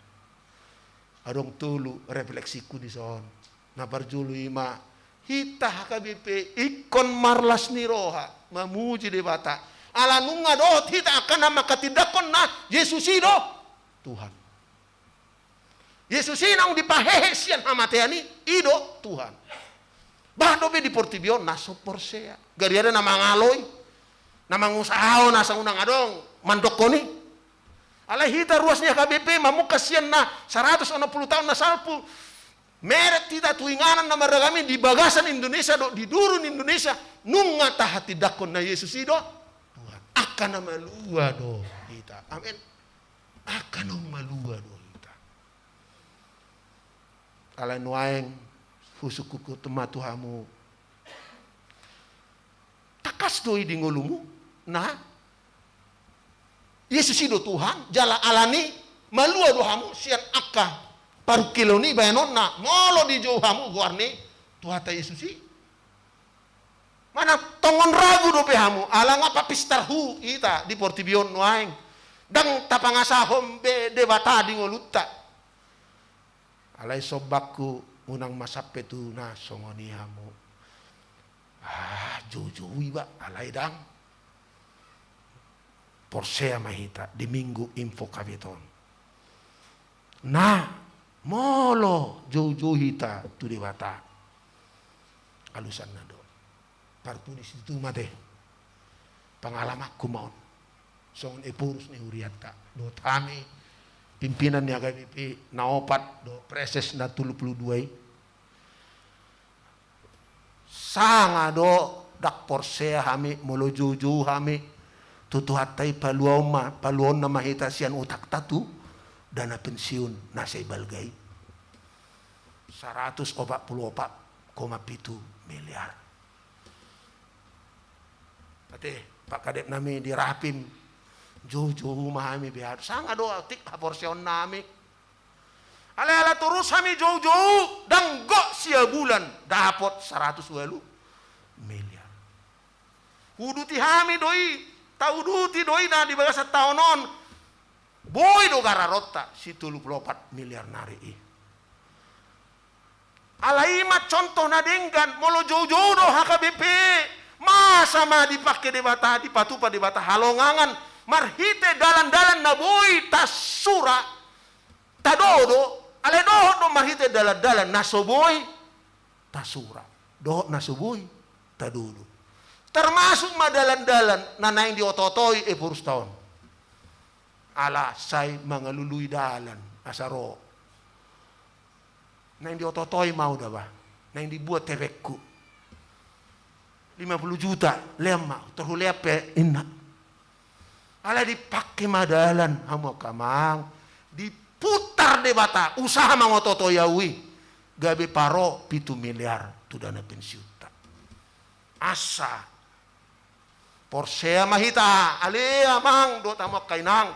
Adong tolu refleksingku dison. Na parjolo i ma, hita H K B P ingkon marlas ni roha mamuji Debata. Ala nunga dohot hita angka na manghatindanghon na Jesus i do Tuhan. Jesus i naung dipahehe sian hamatean i, i do Tuhan. Bahat dope di portibi on na so porsea, gariada na mangaloi, na mangusahahon asa unang adong mandokkon i. Alai hita ruas ni H K B P mamungka sian na saratus onom pulu taon na salpu, meret hita tu inganan na marragam i di bagasan Indonesia dohot di duru ni Indonesia, nunga tahatindanghon na Jesus i do Tuhan. Angka na malua do hita. Amen. Angka naung malua do hita. Alai nuaeng husungkun ma tu hamu, tangkas do i di ngolumu na Jesus i do Tuhan, jala alani malua do hamu sian angka parungkilon i baenonna molo dijou hamu goar ni Tuhanta Jesus i. Manang tongon ragu dope hamu, ala nga papistarhu hita di portibi on nuaeng. Ndang tapangasahon be Debata di ngolunta. Alai sombaku, unang ma sampe tu na songon i hamu. Ah, joujou iba, alai ndang. Porsea ma hita di Minggu Info Kabit on. Na, molo joujou hita tu Debata, alusanna do. Parpudi situtu ma te. Pangalamanku ma on. Songon ephorus ni hurianta. Dohot hami, pimpinan ni H K B P na opat, dohot praeses na tolu pulu dua i. Sanga do ndang porsea hami, molo joujou hami tu Tuhanta i, paluaon ma, paluaonna ma hita sian utakta tu dana pensiun na sai balga i. Saratus opat pulu opat koma pitu miliar. Ate, Pak Kadep nami di Rapim, joujou ma hami be, sanga do atik haporseaon nami. Alai ala torus hami joujou, ndang gok sia bulan dapot saratus ualu miliar. Huuduti hami do i, tauduti do i na di bagasan taon on. Boi do gararonta si tolu pulu opat miliar nari i. Alai i ma contoh na denggan, molo joujou do H K B P, masa ma dipangke Debata, dipatupa Debata halongangan marhite dalan-dalan na boi tasura, tadodo, alai dohot do marhite dalan-dalan na so boi tasura, dohot na so boi tadodo. Termasuk ma dalan-dalan na naeng diototoi ephorus taon. Ala sai mangalului dalan, asa ro. Naeng diototoi ma au da bah. Naeng dibuat hepengku. Lima puluh juta, lean ma, tor hulean pe, inna. Ala dipangke ma dalan, hamu angka amang. Diputar Debata, usaha mangototoi au i. Gabe paro pitu miliar tu dana pensiunta. Asa. Porsea ma hita, ale amang, dohot hamu angka inang.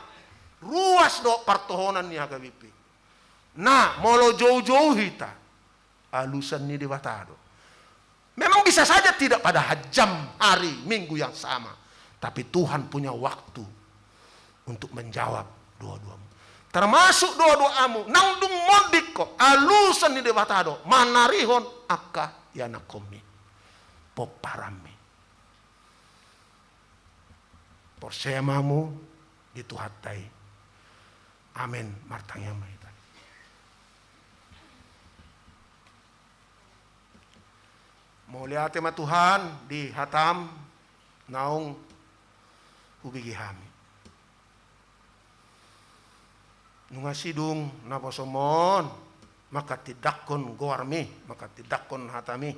Ruas do partohonan ni H K B P. Na, molo joujou hita, alusan ni Debata do. Memang bisa saja tidak pada ha-, jam, hari, minggu yang sama. Tapi Tuhan punya waktu untuk menjawab doa-doamu. Termasuk doa-doamu, nang dung monding ho, alusan ni Debata do, manarihon angka ianakkonmi. Pomparanmi. Porsea ma hamu di Tuhanta i. Amen. Martangiang ma hita. Mauliate ma Tuhan di hatam naung hubege hami. Nunga sidung naposom on, manghatindanghon goarmi, manghatindanghon hatami.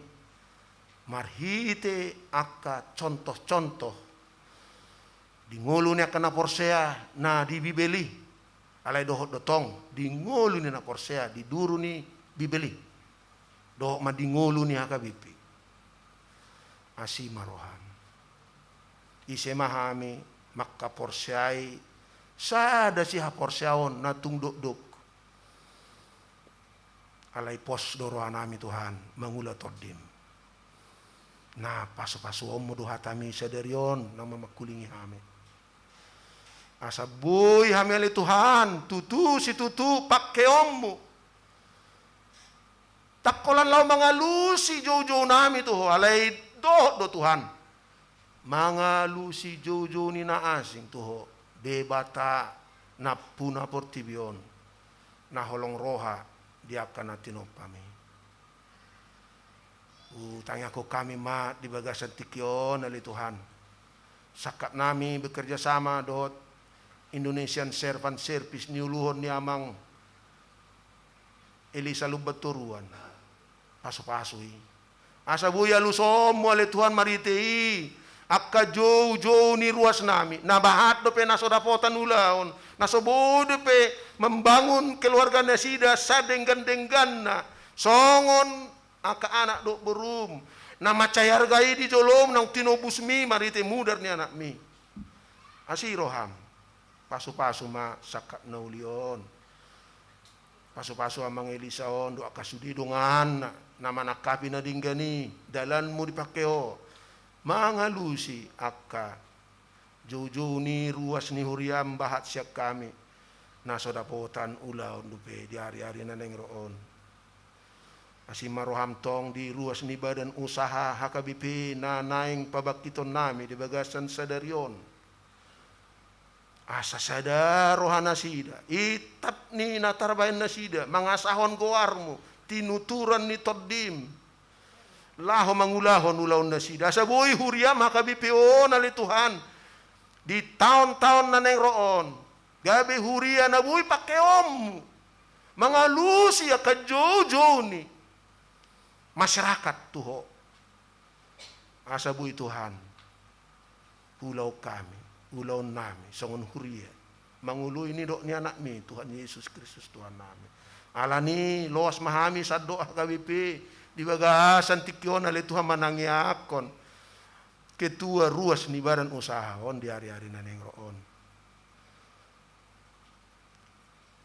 Marhite angka contoh-contoh di ngolu ni angka na porsea na di Bibel i, alai dohot do tong di ngolu ni na porsea di duru ni Bibel i, dohot ma di ngolu ni H K B P. Asi ma roham. Ise ma hami manghaporseai sada sihaporseaon na tung dokdok. Alai pos do rohanami Tuhan, mangula tondim. Na pasupasuonmu do hatami sadari on na mamangkulingi hami. Asa boi hami ale Tuhan, tutu situtu pangkeonmu. Ndang holan laho mangalusi joujounami tu Ho, alai dohot do Tuhan. Mangalusi joujou ni na asing tu Ho, Debata nampuna portibi on, na holong roha di angka na tinompami. Hutangiangkon hami ma di bagasan tingki on, ale Tuhan. Sangkapnami bekerja sama dohot Indonesian Servant Service niuluhon ni Amang Elisa Lumban Toruan. Pasupasu i. Asa boi alusonmu ale Tuhan marhite i angka joujou ni ruasnami. Na bahat dope na so dapotan ulaon. Na so boi dope membangun keluarga nasida sadenggan-dengganna. Songon angka anak dohot borum. Na mansai arga i di jolom naung tinobusmi marhite mudar ni anakmi. Asi roham. Pasupasu ma sangkap na uli on. Pasupasu Amang Elisa on dohot angka sude donganna na manangkapi na denggan i, dalanmu dipangke Ho. mangalusi angka joujou ni ruas ni huriam bahat sian hami, na so dapotan ulaon dope di ari-ari na naeng ro on. Asi ma roham tong di ruas ni badan usaha H K B P na naeng pabangkitonnami di bagasan sadari on. Asa sada rohanasida, itap ni na tarbahen nasida, mangasahon goarmu, tinuturan ni tondim, laho mangulahon ulaonnasida. Asa boi huriam H K B P on ale Tuhan, di taon-taon na naeng ro on, gabe huria na boi pangkeonmu, mangalusi angka joujou ni masyarakat tu Ho. Asa boi Tuhan, ulaon hami, ulaonnami, songon huria, mangoloi nidok ni Anakmi, Tuhan Yesus Kristus, Tuhannami. Alani loas ma hami sandok H K B P, di bagasan tingki on ale Tuhan manangiangkon ketua ruas ni badan usaha on di ari-ari na naeng ro on.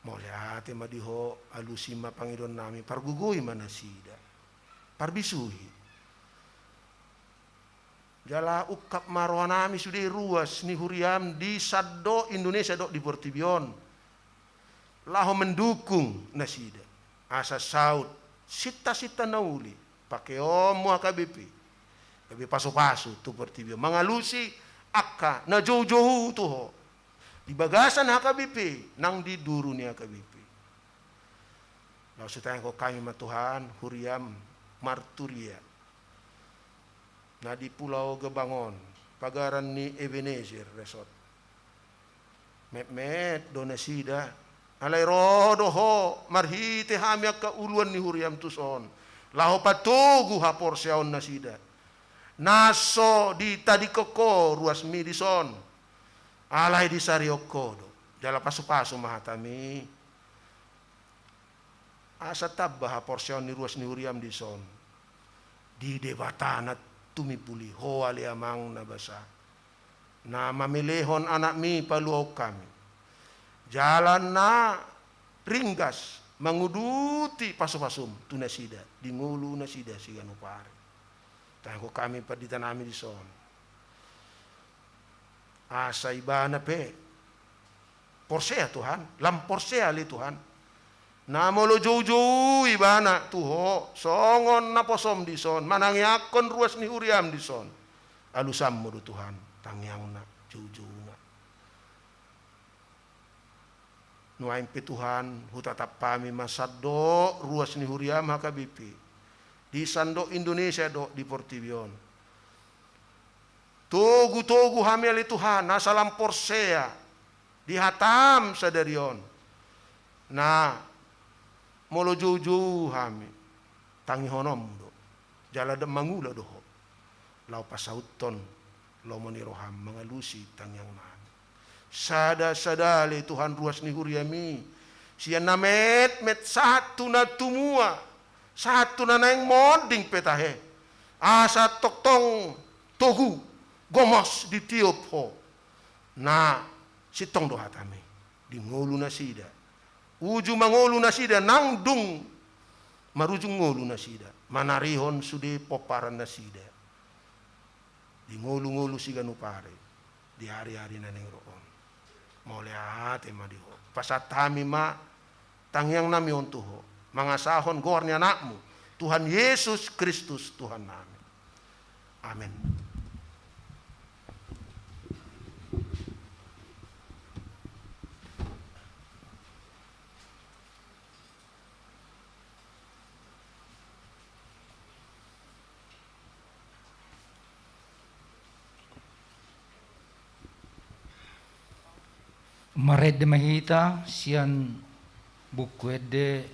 Mauliate ma di Ho, alusi ma pangidoannami, pargogoi ma nasida, parbisuhi. Jala ungkap ma rohanami sude ruas ni huriam di sandok Indonesia dohot di portibi on, laho mendukung nasida, asa saut sinta-sinta na uli pangkeonmu H K B P, gabe pasu-pasu tu portibi on, mangalusi angka na joujou tu Ho di bagasan H K B P nang di duru ni H K B P. Laos hutangihon hami ma Tuhan, huriam marturia na di Pulau Gebang on, pagaran ni Ebenezer Resort. Metmet do nasida, alai ro do Ho marhite hami angka uluan ni huriam tuson, laho patogu haporseaonnasida, na so ditadingkon Ho ruasmi dison, alai disarihon Ho do. Jala pasu-pasu ma hatami, asa tamba haporseaon ni ruas ni huriam dison di Debata na tumimbuli, Ho ale Amang na basa, na mamelehon Anakmi paluahon hami, jala na ringgas manguduti pasu-pasum tu nasida di ngolu nasida siganup ari. Tangihon hami panditanami dison, asa ibana pe porsea Tuhan, lam porsea ale Tuhan, na molo joujou ibana tu Ho songon naposom dison, manangiangkon ruas ni huriam dison, alusanmu do Tuhan tangiangna, joujouna. Nuaeng pe Tuhan, hutatap hami ma sandok ruas ni huriam H K B P di sandok Indonesia dohot di portibi on. Togu-togu hami ale Tuhan, asa lam porsea di hatam sadari on. Na molo joujou hami, tangihononmu do, jala da mangula do Ho laho pasauthon lomo ni roham mangalusi tangiangnami. Sada-sada ale Tuhan ruas ni huriami, sian na metmet sahat tu na tumua, sahat tu na naeng monding pe tahe, asa tongtong togu, gomos ditiop Ho. Na sintong do hatami di ngolu nasida, uju mangolu nasida nang dung marujung ngolu nasida, manarihon sude pomparan nasida di ngolu-ngolu siganup ari, di ari-ari na naeng ro on. Mauliate ma di Ho. Pasahat hami ma tangiangnami on tu Ho, mangasahon goar ni Anakmu, Tuhan Yesus Kristus Tuhannami. Amen. Marende ma hita sian Buku Ende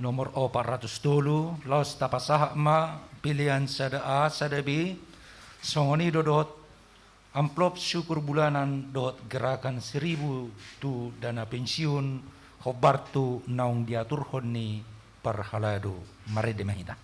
nomor opat ratus tolu, laos tapasahat ma pelean sada A, sada B, songon i do dohot amplop syukur bulanan dohot gerakan seribu tu dana pensiun, hombar tu naung diaturhon ni parhalado. Marende ma hita.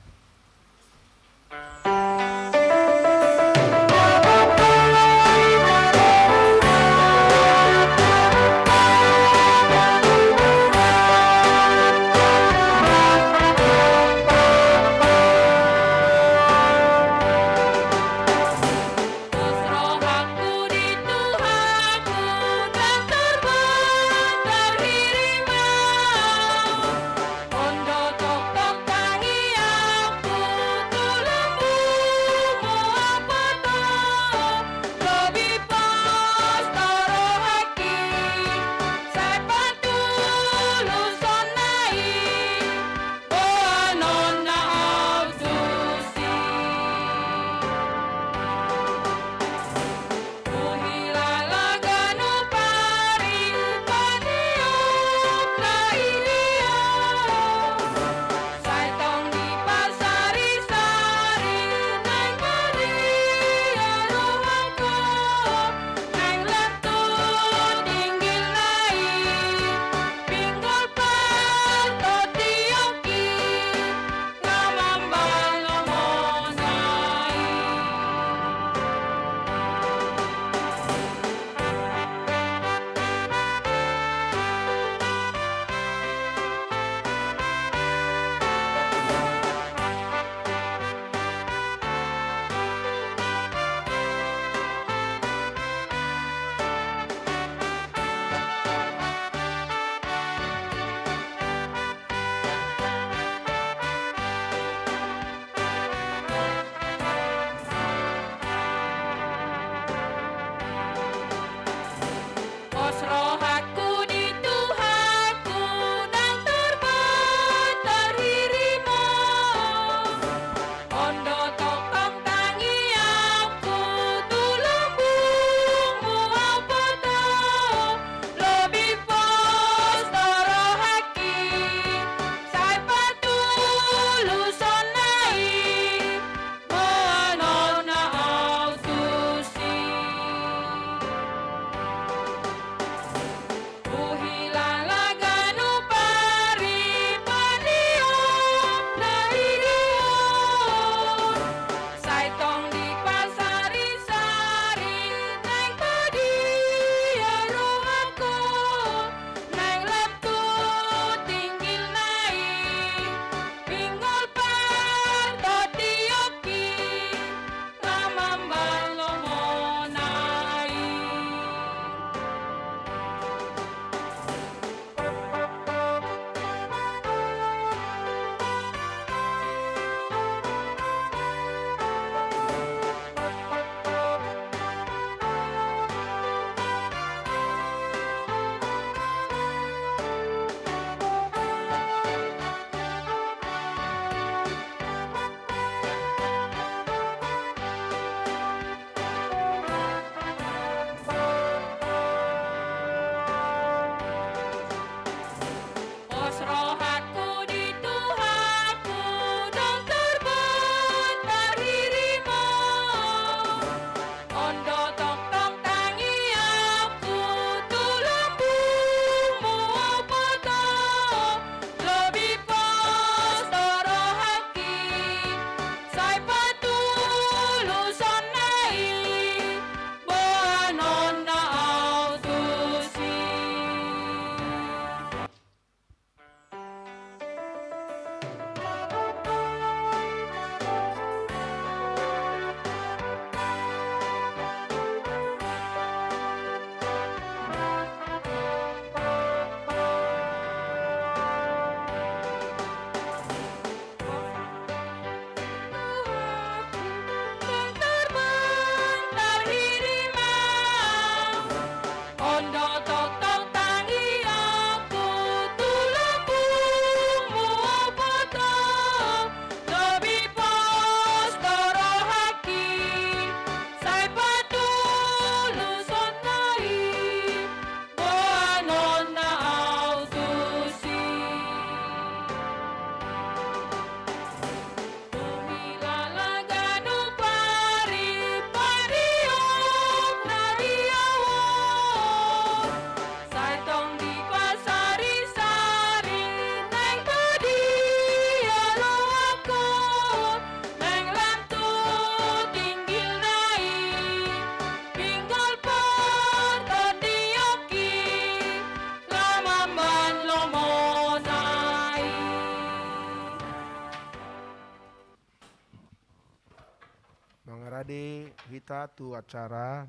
Hita tu acara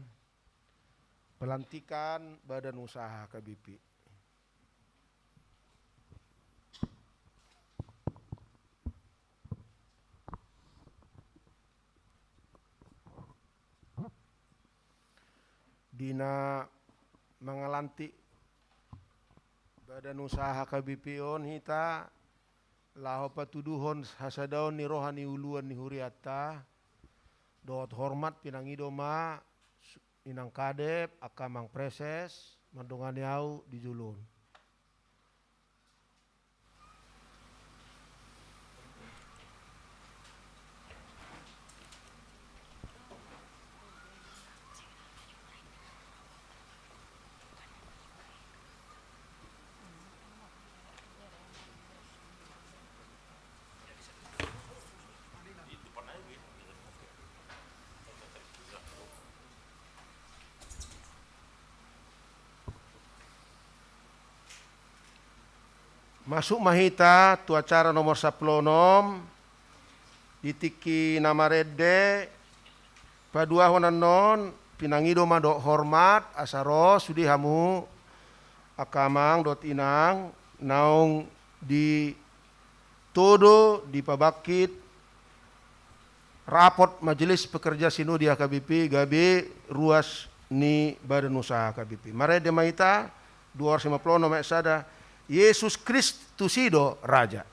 pelantikan Badan Usaha H K B P. Di na mangalantik Badan Usaha H K B P on hita, laho patuduhon hasadaon ni roha ni uluan ni hurianta, dohot hormat pinangido ma su-, inang kadep, angka amang preses, mandongani au di jolo on. Masuk ma hita tu acara nomor sampulu onom, di tingki na marende, paduahon annon, pinangido ma dohot hormat, asa ro sude hamu, angka amang dohot inang, naung di todo dipabangkit rapot Majelis Pekerja Sinode H K B P gabe ruas ni Badan Usaha H K B P. Marende ma hita, dua ratus lima puluh onom ayat sada, Jesus Kristus i do Raja.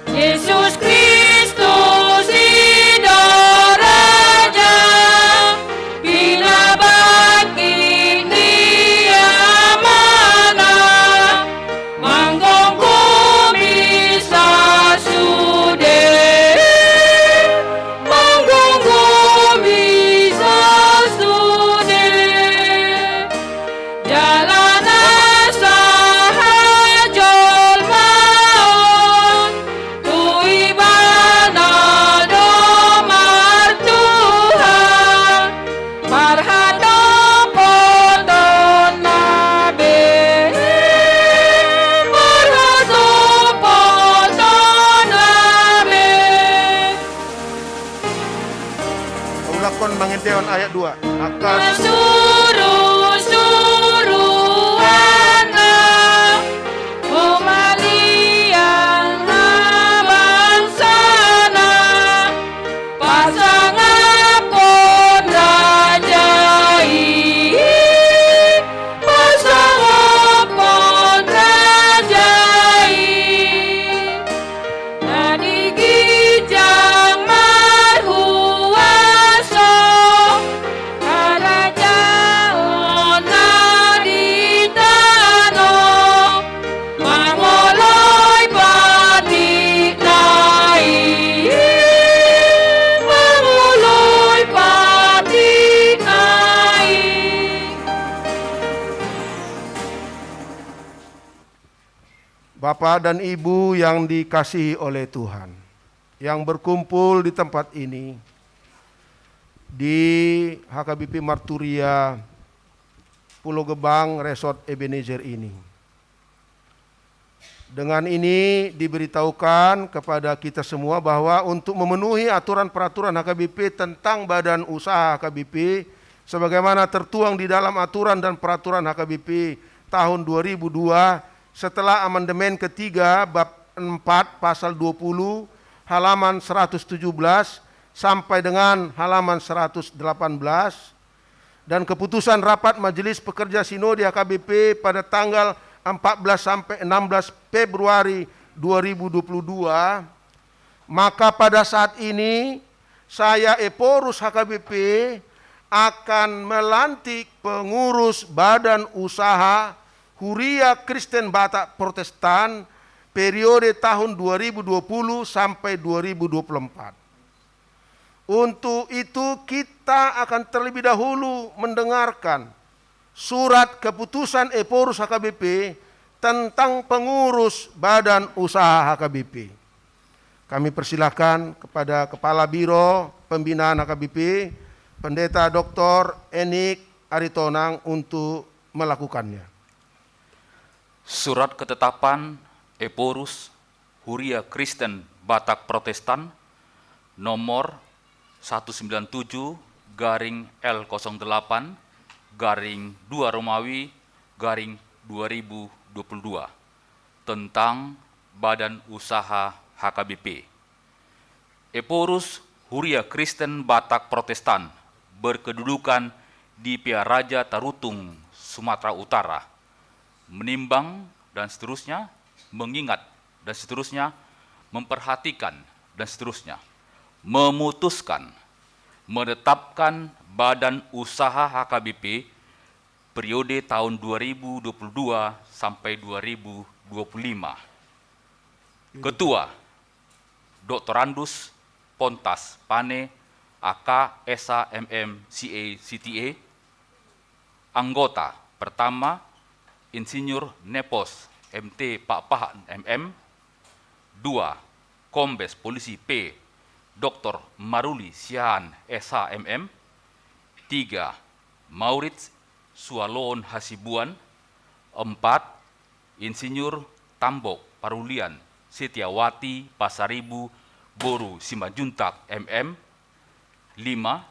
Jesus Kristus i do Raja, pinabangkit ni Amana, manggomgomi sasude, manggomgomi sasude. Jala nasa hajolmaon, tu Ibana do martuhan, marhatopotonna be, marhatopotonna be. Paulakhon mangendehon ayat dua. Angka suru-suruanna, humaliang habangsana, pasangaphon raja i, pasangaphon raja i. Na di ginjang marhuaso, harajaonna di tano, mangoloi patikna i, mangoloi patikna i. Bapak dan Ibu yang dikasihi oleh Tuhan, yang berkumpul di tempat ini, di H K B P Marturia Pulo Gebang Resort Ebenezer ini. Dengan ini diberitahukan kepada kita semua bahwa untuk memenuhi aturan peraturan H K B P tentang badan usaha H K B P, sebagaimana tertuang di dalam aturan dan peraturan H K B P tahun dua ribu dua, setelah amandemen ketiga bab empat pasal dua puluh halaman seratus tujuh belas sampai dengan halaman seratus delapan belas, dan keputusan rapat Majelis Pekerja Sinode H K B P pada tanggal empat belas sampai enam belas Februari dua ribu dua puluh dua, maka pada saat ini saya, Ephorus H K B P, akan melantik pengurus Badan Usaha Huria Kristen Batak Protestan periode tahun dua ribu dua puluh sampai dua ribu dua puluh empat. Untuk itu, kita akan terlebih dahulu mendengarkan surat keputusan Ephorus H K B P tentang pengurus Badan Usaha H K B P. Kami persilakan kepada Kepala Biro Pembinaan H K B P, Pendeta Doktor Enik Aritonang, untuk melakukannya. Surat ketetapan Ephorus Huria Kristen Batak Protestan nomor satu sembilan tujuh garing L kosong delapan garing dua Romawi garing dua ribu dua puluh dua tentang Badan Usaha H K B P. Ephorus Huria Kristen Batak Protestan berkedudukan di Pearaja Tarutung, Sumatera Utara, menimbang dan seterusnya, mengingat dan seterusnya, memperhatikan dan seterusnya, memutuskan menetapkan Badan Usaha H K B P periode tahun dua ribu dua puluh dua sampai dua ribu dua puluh lima. Ketua, Doktorandus Pontas Pane, A K, S H, M M, C A, C T A. Anggota pertama, Insinyur Nepos, M T, Pakpahan, M M. Dua, Kombes Polisi P Doktor Maruli Siahaan, S H, M M. Tiga, Maurits Sualoon Hasibuan. Empat, Insinyur Tambok Parulian Setiawati Pasaribu boru Simanjuntak, M M. Lima,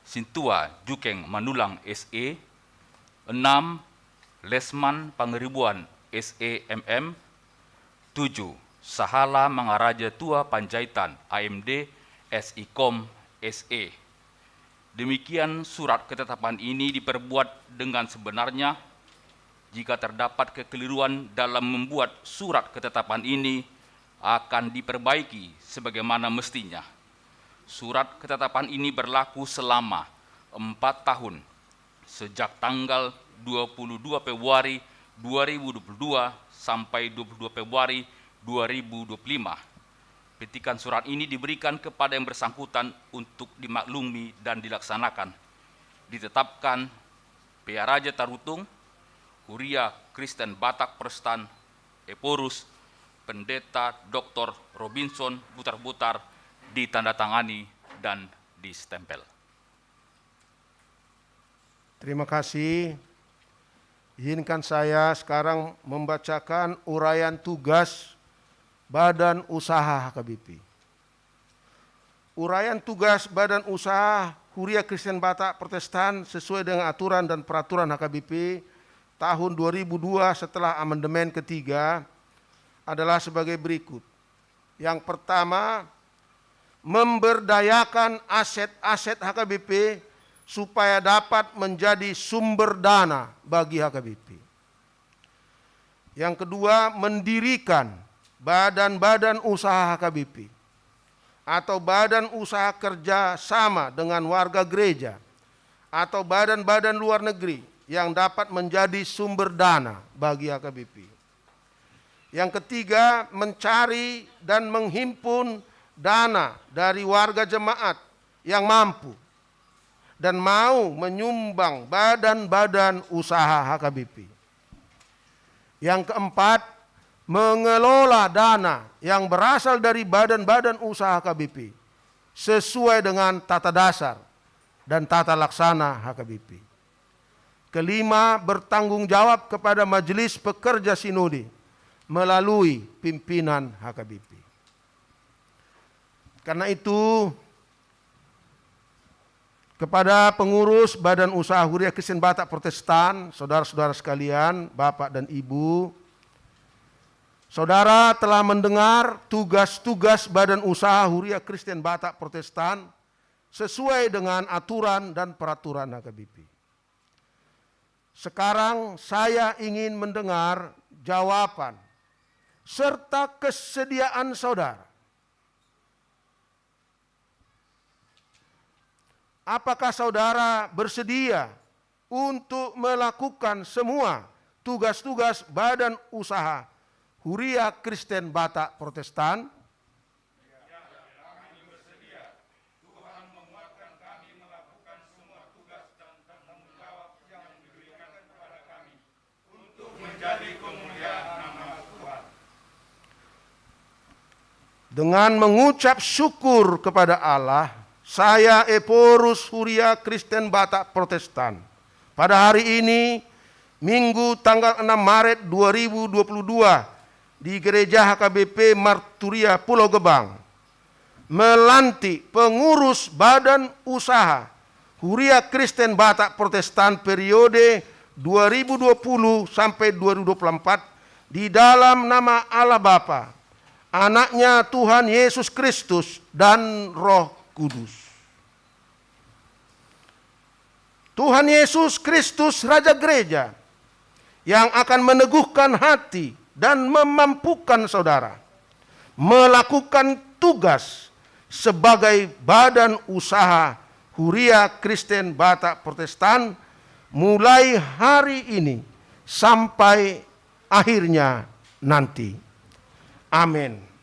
Sintua Jukeng Manulang, S E. Enam, Lesman Pangaribuan, S E, M M. Tujuh, Sahala Mangaraja Tua Panjaitan, A M D, S I Kom, S E. Demikian surat ketetapan ini diperbuat dengan sebenarnya. Jika terdapat kekeliruan dalam membuat surat ketetapan ini, akan diperbaiki sebagaimana mestinya. Surat ketetapan ini berlaku selama empat tahun, sejak tanggal dua puluh dua Februari dua ribu dua puluh dua sampai dua puluh dua Februari dua ribu dua puluh lima. Petikan surat ini diberikan kepada yang bersangkutan untuk dimaklumi dan dilaksanakan. Ditetapkan Pearaja Tarutung, Huria Kristen Batak Protestan, Ephorus, Pendeta Doktor Robinson Butarbutar, ditandatangani dan distempel. Terima kasih. Izinkan saya sekarang membacakan uraian tugas Badan Usaha H K B P. Uraian tugas Badan Usaha Huria Kristen Batak Protestan sesuai dengan aturan dan peraturan H K B P tahun dua ribu dua setelah amandemen ketiga adalah sebagai berikut. Yang pertama, memberdayakan aset-aset H K B P supaya dapat menjadi sumber dana bagi H K B P. Yang kedua, mendirikan badan-badan usaha H K B P atau badan usaha kerja sama dengan warga gereja atau badan-badan luar negeri yang dapat menjadi sumber dana bagi H K B P. Yang ketiga, mencari dan menghimpun dana dari warga jemaat yang mampu dan mau menyumbang badan-badan usaha H K B P. Yang keempat, mengelola dana yang berasal dari badan-badan usaha H K B P sesuai dengan tata dasar dan tata laksana H K B P. Kelima, bertanggung jawab kepada Majelis Pekerja Sinode melalui pimpinan H K B P. Karena itu, kepada pengurus Badan Usaha Huria Kristen Batak Protestan, saudara-saudara sekalian, bapak dan ibu, saudara telah mendengar tugas-tugas Badan Usaha Huria Kristen Batak Protestan sesuai dengan aturan dan peraturan H K B P. Sekarang saya ingin mendengar jawaban serta kesediaan saudara. Apakah saudara bersedia untuk melakukan semua tugas-tugas Badan Usaha Huria Kristen Batak Protestan? Tuhan menguatkan kami melakukan semua tugas dan tanggung jawab yang diberikan kepada kami untuk menjadi kemuliaan nama Tuhan. Dengan mengucap syukur kepada Allah, saya, Ephorus, Huria Kristen Batak Protestan, pada hari ini, Minggu tanggal enam Maret dua ribu dua puluh dua, di Gereja H K B P Marturia Pulau Gebang, melantik pengurus Badan Usaha Huria Kristen Batak Protestan periode dua ribu dua puluh sampai dua ribu dua puluh empat, di dalam nama Allah Bapa, Anaknya Tuhan Yesus Kristus, dan Roh Kudus. Tuhan Yesus Kristus, Raja Gereja, yang akan meneguhkan hati dan memampukan saudara melakukan tugas sebagai badan usaha Huria Kristen Batak Protestan, mulai hari ini sampai akhirnya nanti. Amin.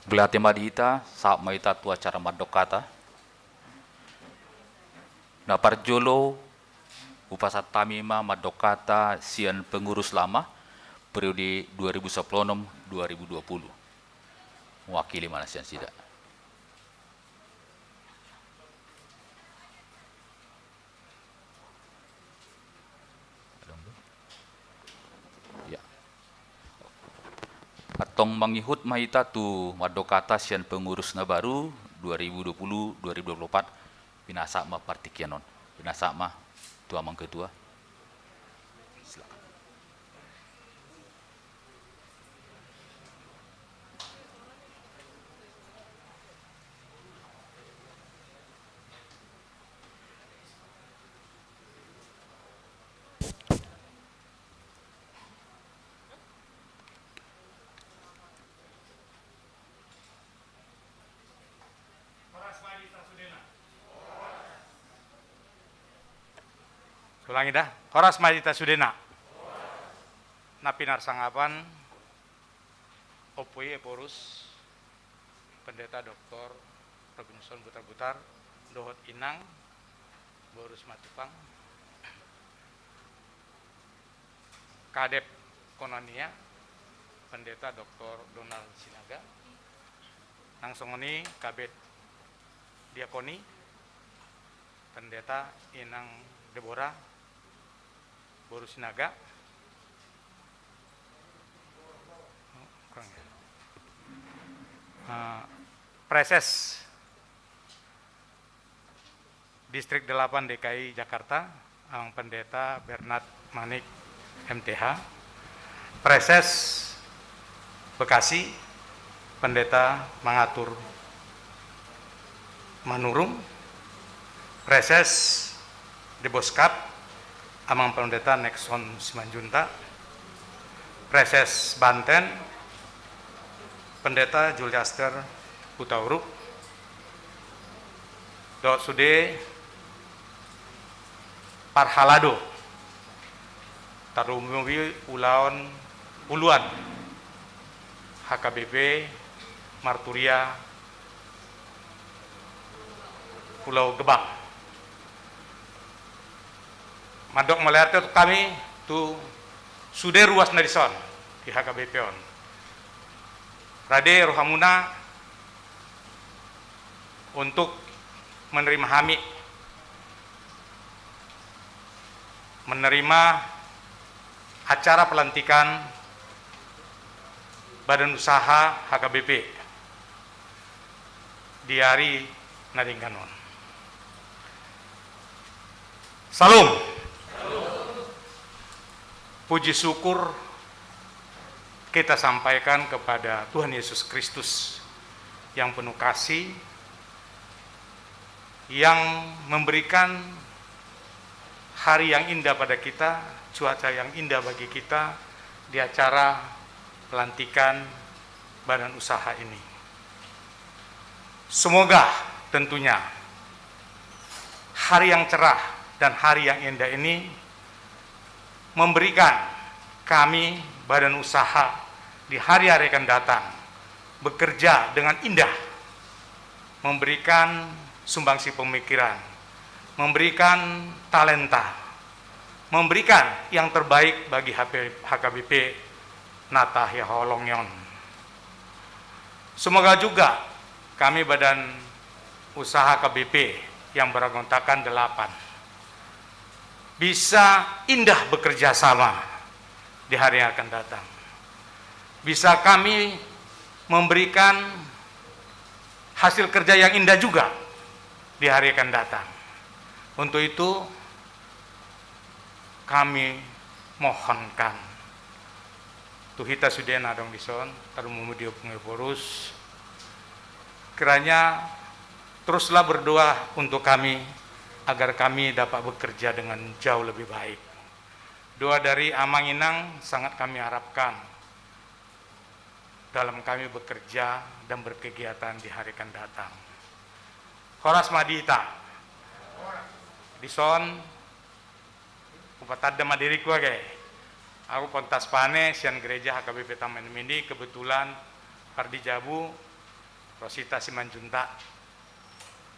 Mauliate ma di hita, sahat ma hita tu acara mandok hata. Na parjolo, hupasahat hami ma mandok hata sian pengurus lama, periode dua ribu sapuluh enam, dua ribu dua puluh. Mewakili ma na sian sida. Ya. Antong mangihut ma hita tu mandok hata sian pengurus na baru dua ribu dua puluh, dua ribu dua puluh empat, pinasahat ma partingkian on. Pinasahat ma tu amang ketua. Silakan. Ulangi da. Horas ma di hita sudena. Na pinarsangapan, Ompu i Ephorus, Pendeta Doktor Robinson Butarbutar, dohot Inang boru Simatupang, Kadep Koinonia, Pendeta Doktor Donald Sinaga, nang songon i Kabid Diakoni, Pendeta Inang Deborah boru Sinaga. Eh, Praeses Distrik Delapan D K I Jakarta, Amang Pendeta Bernard Manik, M T H. Praeses Bekasi, Pendeta Mangatur Manurung. Praeses Deboskap, Amang Pendeta Nexon Simanjuntak. Praeses Banten, Pendeta Juliaster Hutauruk. Dohot sude parhalado tarlumobi ulaon uluan H K B P Marturia Pulau Gebang. Mandok mauliate hami tu sude ruas na dison di H K B P on. Rade rohamuna untuk menerima hami, menerima acara pelantikan Badan Usaha H K B P di ari na denggan on. Syalom. Puji syukur kita sampaikan kepada Tuhan Yesus Kristus yang penuh kasih, yang memberikan hari yang indah pada kita, cuaca yang indah bagi kita di acara pelantikan badan usaha ini. Semoga tentunya hari yang cerah dan hari yang indah ini memberikan kami badan usaha di hari-hari akan datang bekerja dengan indah, memberikan sumbangsi pemikiran, memberikan talenta, memberikan yang terbaik bagi H P, H K B P na tahaholongi on. Semoga juga kami badan usaha H K B P yang beranggotakan delapan bisa indah bekerja sama di hari yang akan datang. Bisa kami memberikan hasil kerja yang indah juga di hari akan datang. Untuk itu, kami mohonkan tu hita sude na adong dison, tarlumobi di Ompu Ephorus, kiranya teruslah berdoa untuk kami, agar kami dapat bekerja dengan jauh lebih baik. Doa dari Amang Inang sangat kami harapkan dalam kami bekerja dan berkegiatan di hari akan datang. Horas ma di hita. Dison, hupatanda ma diringku age. Ahu Pontas Pane, sian gereja H K B P Taman Mini, kebetulan pardijabu Rosita Simanjuntak.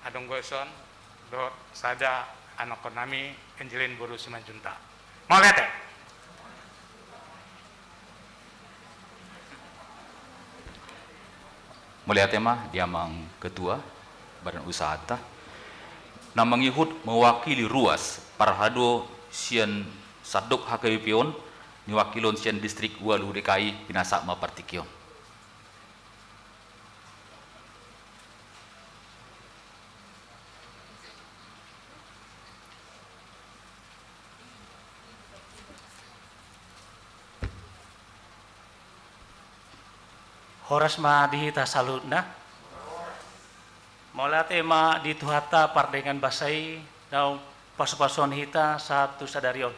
Adong do dison dohot sada anakkon nami, Angelin boru Simanjuntak. Mauliate. Mauliate ma di Amang Ketua Badan Usahanta. Na mangihut mewakili ruas parhalado sian sandok H K B P on, niwakilhon sian Distrik Ualu D K I, pinasahat ma partingkian. Horas ma di hita saluhutna. Mauliate ma di Tuhanta pardenggan basa i, naung pasupasuon hita sahat tu sadari on.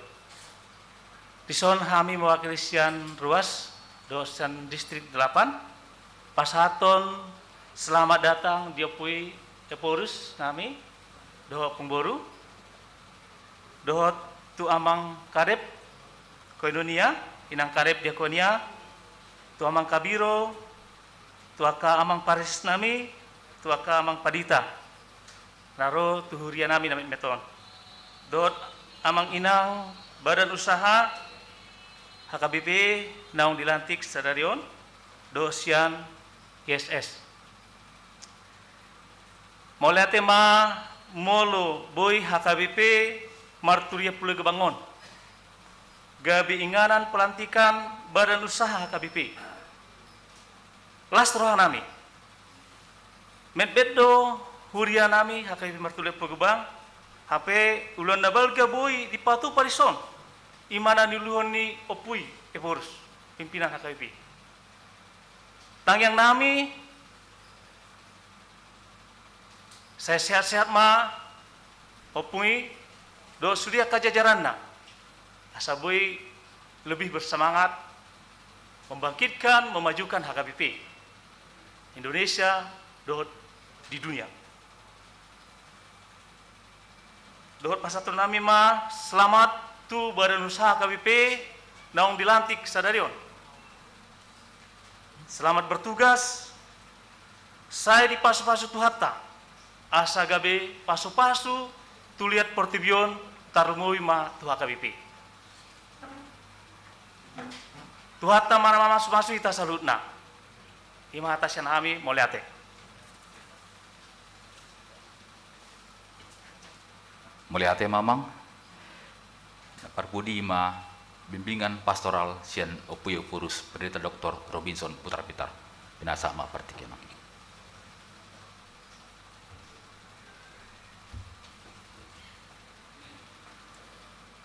Dison hami mewakili sian ruas dohot sian Distrik Delapan pasahathon selamat datang di Ompu Ephorus nami dohot Ompung Boru, dohot tu Amang Kadep Koinonia, Inang Kadep Diakonia, tu Amang Kabiro, tu angka amang pareses nami, tu angka amang pandita na ro tu huria nami na metmet on, dohot amang inang badan usaha H K B P naung dilantik sadari on, dohot sian I S S. Mauliate ma molo boi H K B P Marturia Pulo Gebang on gabe inganan pelantikan badan usaha H K B P. Las roha nami. Metmet do huria nami H K B P Marturia Pulo Gebang, hape ulaon na balga boi dipatupa dison, i ma na niuluhon ni Ompu i Ephorus, pimpinan H K B P. Tangiang nami, sai sehat-sehat ma Ompu i dohot sude angka jajaranna, asa boi lebih bersemangat membangkitkan, memajukan H K B P Indonesia dohot di dunia. Dohot pasahaton nami ma selamat tu badan usaha H K B P naung dilantik sadari on. Selamat bertugas, sai dipasu-pasu Tuhanta asa gabe pasu-pasu tu liat portibi on, tarlumobi ma tu H K B P. Tuhanta ma na mamasu-masu hita saluhutna. I ma hata sian hami, mauliate. Mauliate ma amang. Parpudi ma bimbingan pastoral sian Ompu Ephorus Pendeta Doktor Robinson Putra Pitar. Pinasahat ma partingkian.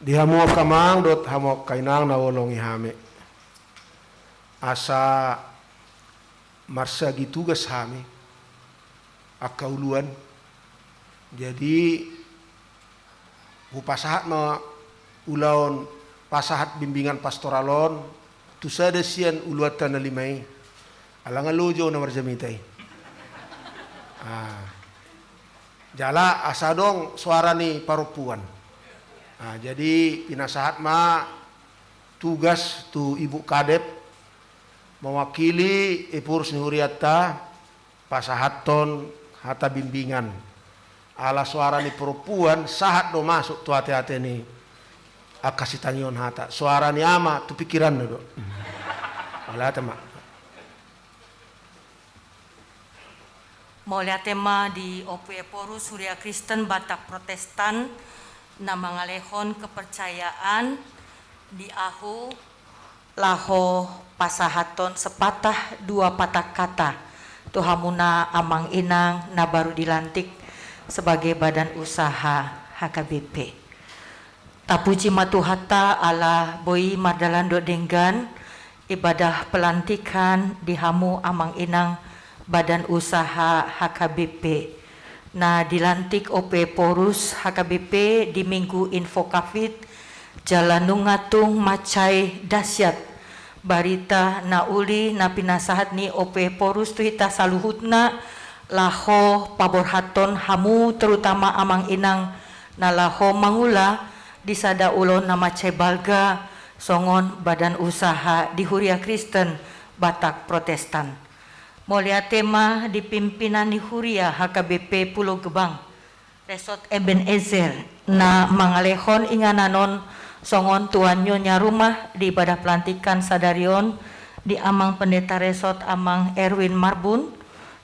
Di hamu angka amang dohot hamu angka inang na huoloi hami, asa marsagi tugas hami angka uluan. Jadi hupasahat ma ulaon pasahat bimbingan pastoral on tu sada sian uluanta na lima i. Ala nga loja na marjamita i. Ah. Jala asa adong soara ni parompuan. Ah, jadi pinasahat ma tugas tu Ibu Kadep mewakili Ephorus ni hurianta pasahathon hata bimbingan. Ala soara ni parompuan sahat do masuk tu ate-ate ni angka sitangihon hata. Soara ni ama tu pikiranna do. Mauliate ma. Mauliate ma di Ompu Ephorus Huria Kristen Batak Protestan na mangalehon kepercayaan di ahu laho pasahathon sepatah dua patah kata tu hamuna amang inang na baru dilantik sebagai badan usaha H K B P. Tapuji ma Tuhanta ala boi mardalan dohot denggan ibadah pelantikan di hamu amang inang badan usaha H K B P na dilantik Ompu Ephorus H K B P di Minggu Info Covid. Jala nunga tung mansai dahsyat barita na uli na pinasahat ni Ompu Ephorus tu hita saluhutna laho paborhathon hamu terutama amang inang na laho mangula di sada ulaon na mansai balga songon badan usaha di Huria Kristen Batak Protestan. Mauliate ma di pimpinan ni Huria H K B P Pulo Gebang, Resort Ebenezer, na mangalehon inganan on songon tuan nyonya rumah di ibadah pelantikan sadari on, di amang pendeta resort amang Erwin Marbun,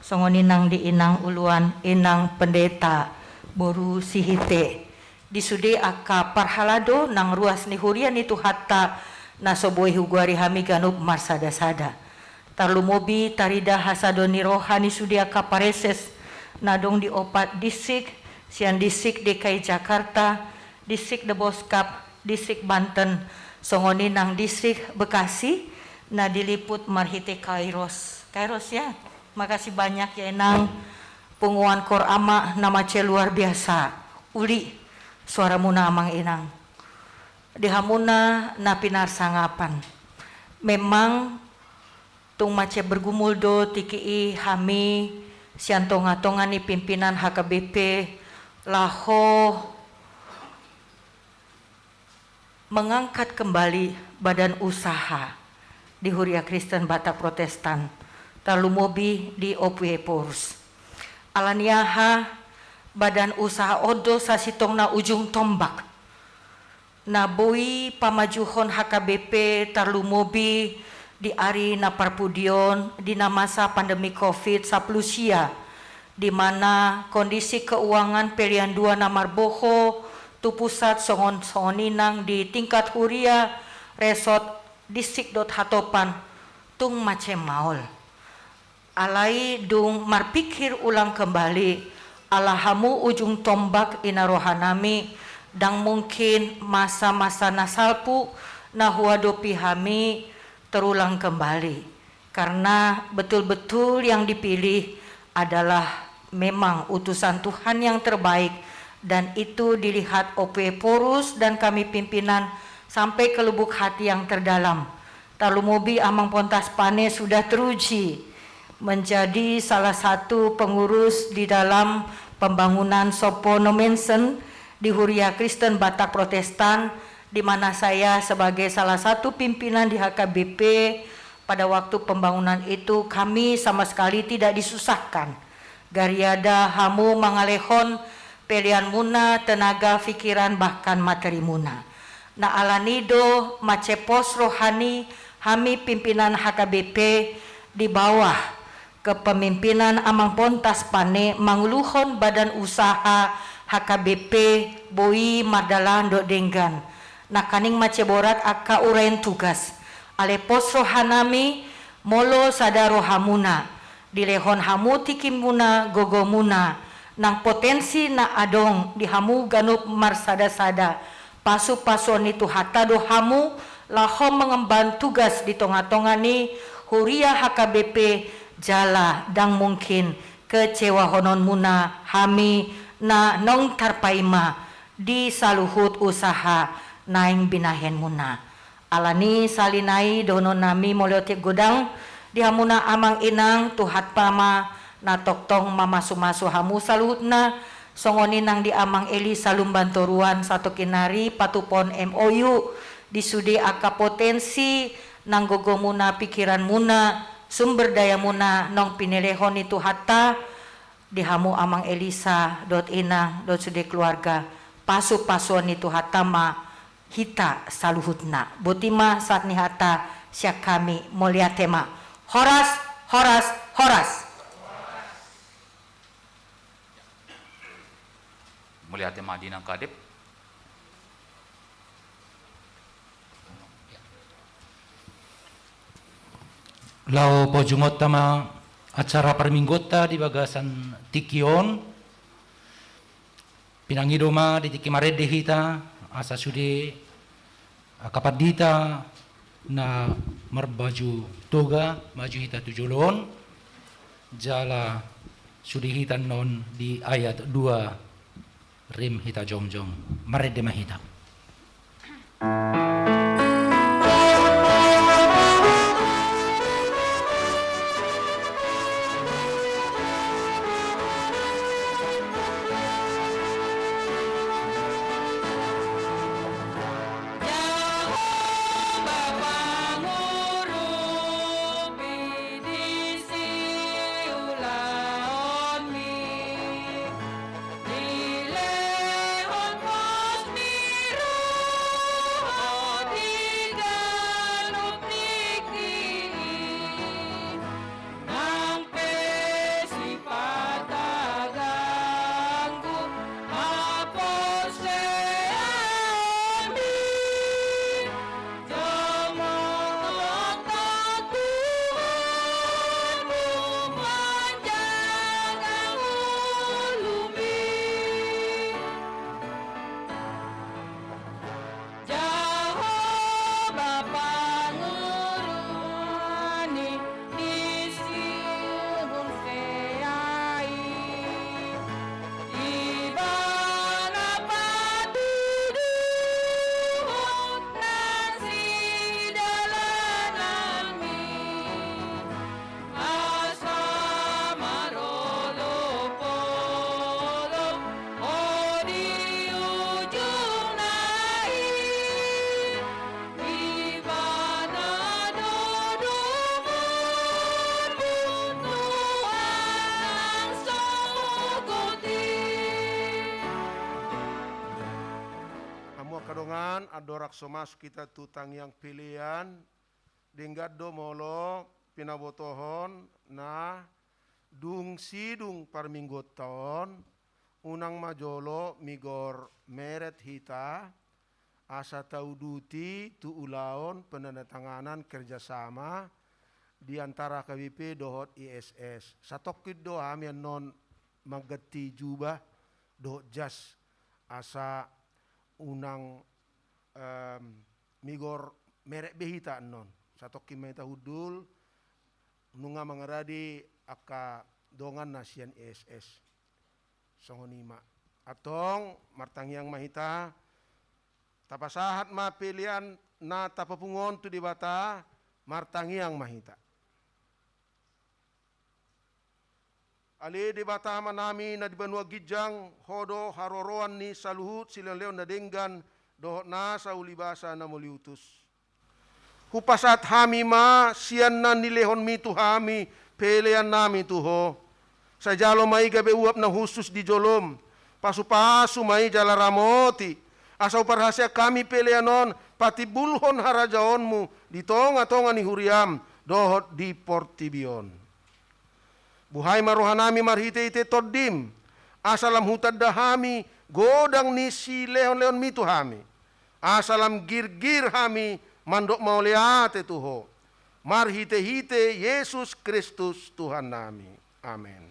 songon i nang di inang uluan inang pendeta boru Sihite. Di sude angka parhalado nang ruas ni huria ni Tuhanta na so boi hugoari hami ganup marsada-sada. Tarlumobi tarida hasadon ni roha ni sude angka pareses na adong di opat distrik, sian distrik D K I Jakarta, distrik Deboskap, distrik Banten, songon i nang distrik Bekasi, na diliput marhite Kairos. Kairos ya, makasih banyak ya inang. Punguan kor ama na mansai luar biasa, uli soaramuna amang inang. Di hamuna na pinarsangapan. Memang tung mansai bergumul do tingki i hami sian tonga-tonga ni pimpinan H K B P laho mengangkat kembali badan usaha di Huria Kristen Batak Protestan. tarlumobi di Opueporus. Ala ni aha, badan usaha on do sasintongna ujung tombak na boi pamajuhon H K B P, tarlumobi di ari na parpudi on di na masa pandemi covid sampulu sia, di mana kondisi keuangan Pelian dua na marboho tu pusat songon, songon i nang di tingkat huria, resort, distrik dohot hatopan tung mansai maol. Alai dung marpikir ulang kembali, ala hamu ujung tombak, inna rohanami, ndang mungkin masa-masa na salpu na huadopi hami terulang kembali. Karena betul-betul yang dipilih adalah memang utusan Tuhan yang terbaik, dan itu dilihat Opueporus dan kami pimpinan sampai ke lubuk hati yang terdalam. Tarlumobi Amang Pontas Pane sudah teruji menjadi salah satu pengurus di dalam pembangunan Sopo Nomensen di Huria Kristen Batak Protestan, di mana saya sebagai salah satu pimpinan di H K B P, pada waktu pembangunan itu kami sama sekali tidak disusahkan. Gariada hamu mangalehon peleanmuna, tenaga, pikiran, bahkan materimuna. Na ala ni i do mansai pos rohani hami pimpinan H K B P di bawah kepemimpinan Amang Pontas Pane manguluhon badan usaha H K B P boi mardalan dohot denggan. Nangkaning mansai borat angka uraian tugas. Alai pos rohanami, molo sada rohamuna, dilehon hamu tingkimuna, gogomuna, nang potensi na adong di hamu ganup marsada-sada, pasu-pasuon ni Tuhanta do hamu laho mengemban tugas di tonga-tonga ni huria H K B P, jala ndang mungkin kecewahononmuna hami na naung tarpaima di saluhut usaha naeng binahenmuna. Ala ni sahali nai dohononnami, mauliate godang di hamuna amang inang, Tuhanta ma na tongtong mamasu-masu hamu saluhutna, songon i nang di Amang Elisa Lumban Toruan, satongkin nari patupaon M O U, di sude angka potensi nang gogomuna, pikiranmuna, sumber dayamuna naung pinelehon ni Tuhanta, di hamu Amang Elisa dohot inang dohot sude keluarga, pasu-pasuon ni Tuhanta ma hita saluhutna. Boti ma sahat ni hata sian hami, mauliate ma. Horas, horas, horas. Mauliate ma di inang kadep. Laho paujungonta ma acara parmingguonta di bagasan tingki on. Pinangido ma di tingki marende hita, asa sude angka pandita na marbaju toga maju hita tu jolo on, jala sude hita annon di ayat dua rem hita jongjong. Marende ma hita. Dongan, andorang so masuk hita tu tangiang pelean, denggan do molo pinabotohon na dung sidung parmingguonta on, unang ma jolo migor meret hita, asa tauduti tu ulaon penandatanganan kerjasama di antara H K B P dohot I S S. Satongkin do hami annon mangganti jubah dohot jas, asa unang, em, migor meret be hita annon. Satongkin ma hita hundul, nunga mangaradi angka dongan na sian I S S. Songon i ma. Antong, martangiang ma hita, tapasahat ma pelean na tapapungu on tu Debata, martangiang ma hita. Ale Debata Amanami na di banua ginjang, Ho do haroroan ni saluhut silehonlehon na denggan dohot nasa ulibasa na mauliutus. Hupasahat hami ma sian na nilehonmi tu hami peleannami tu Ho. Sai jalo ma i gabe uap na hushus di jolom, pasupasu ma i jala ramoti, asa huparhaseang hami pelean on patimbulhon harajaonmu di tongatonga ni huriam dohot di portibi on. Buhai ma rohanami marhitehite Tondim, asa lam hutanda hami godang ni silehonlehonmi tu hami, asa lam girgir hami mandok mauliate tu Ho, marhitehite Jesus Kristus Tuhannami. Amen.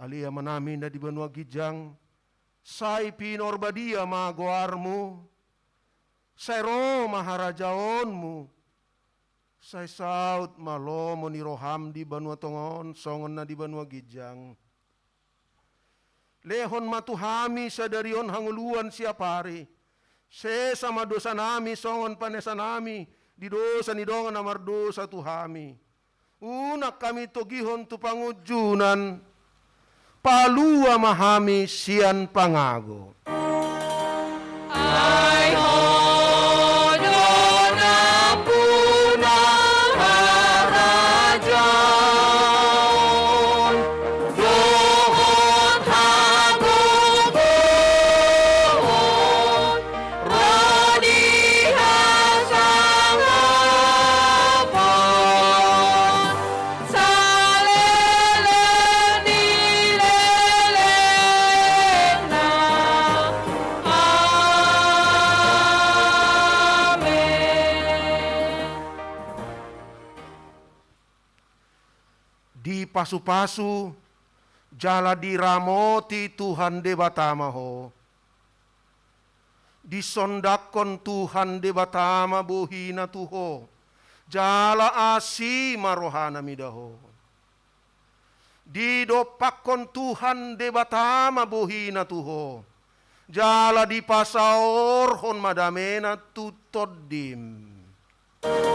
Ale Amanami na di banua ginjang, sai pinarbadia ma goarmu, sai ro ma harajaonmu, sai saut ma lomo ni roham di banua tonga on songon na di banua ginjang. Lehon ma tu hami sadari on hangoluan siapari. Sesa ma dosanami songon panesanami di dosa ni dongan na mardosa tu hami. Unang hami togihon tu pangunjunan. Palua ma hami sian pangago. Ai Ho do nampuna harajaon dohot hagogoon ro di hasangapon saleleng ni lelengna. Amen. Dipasupasu jala diramoti Tuhan Debata ma ho. Disondangkon Tuhan Debata ma bohina tu ho, jala asi ma rohana mida ho. Didompakkon Tuhan Debata ma bohina tu ho, jala dipasaorhon ma damena tu tondim. Amen.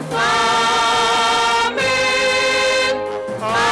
Amen. Amen.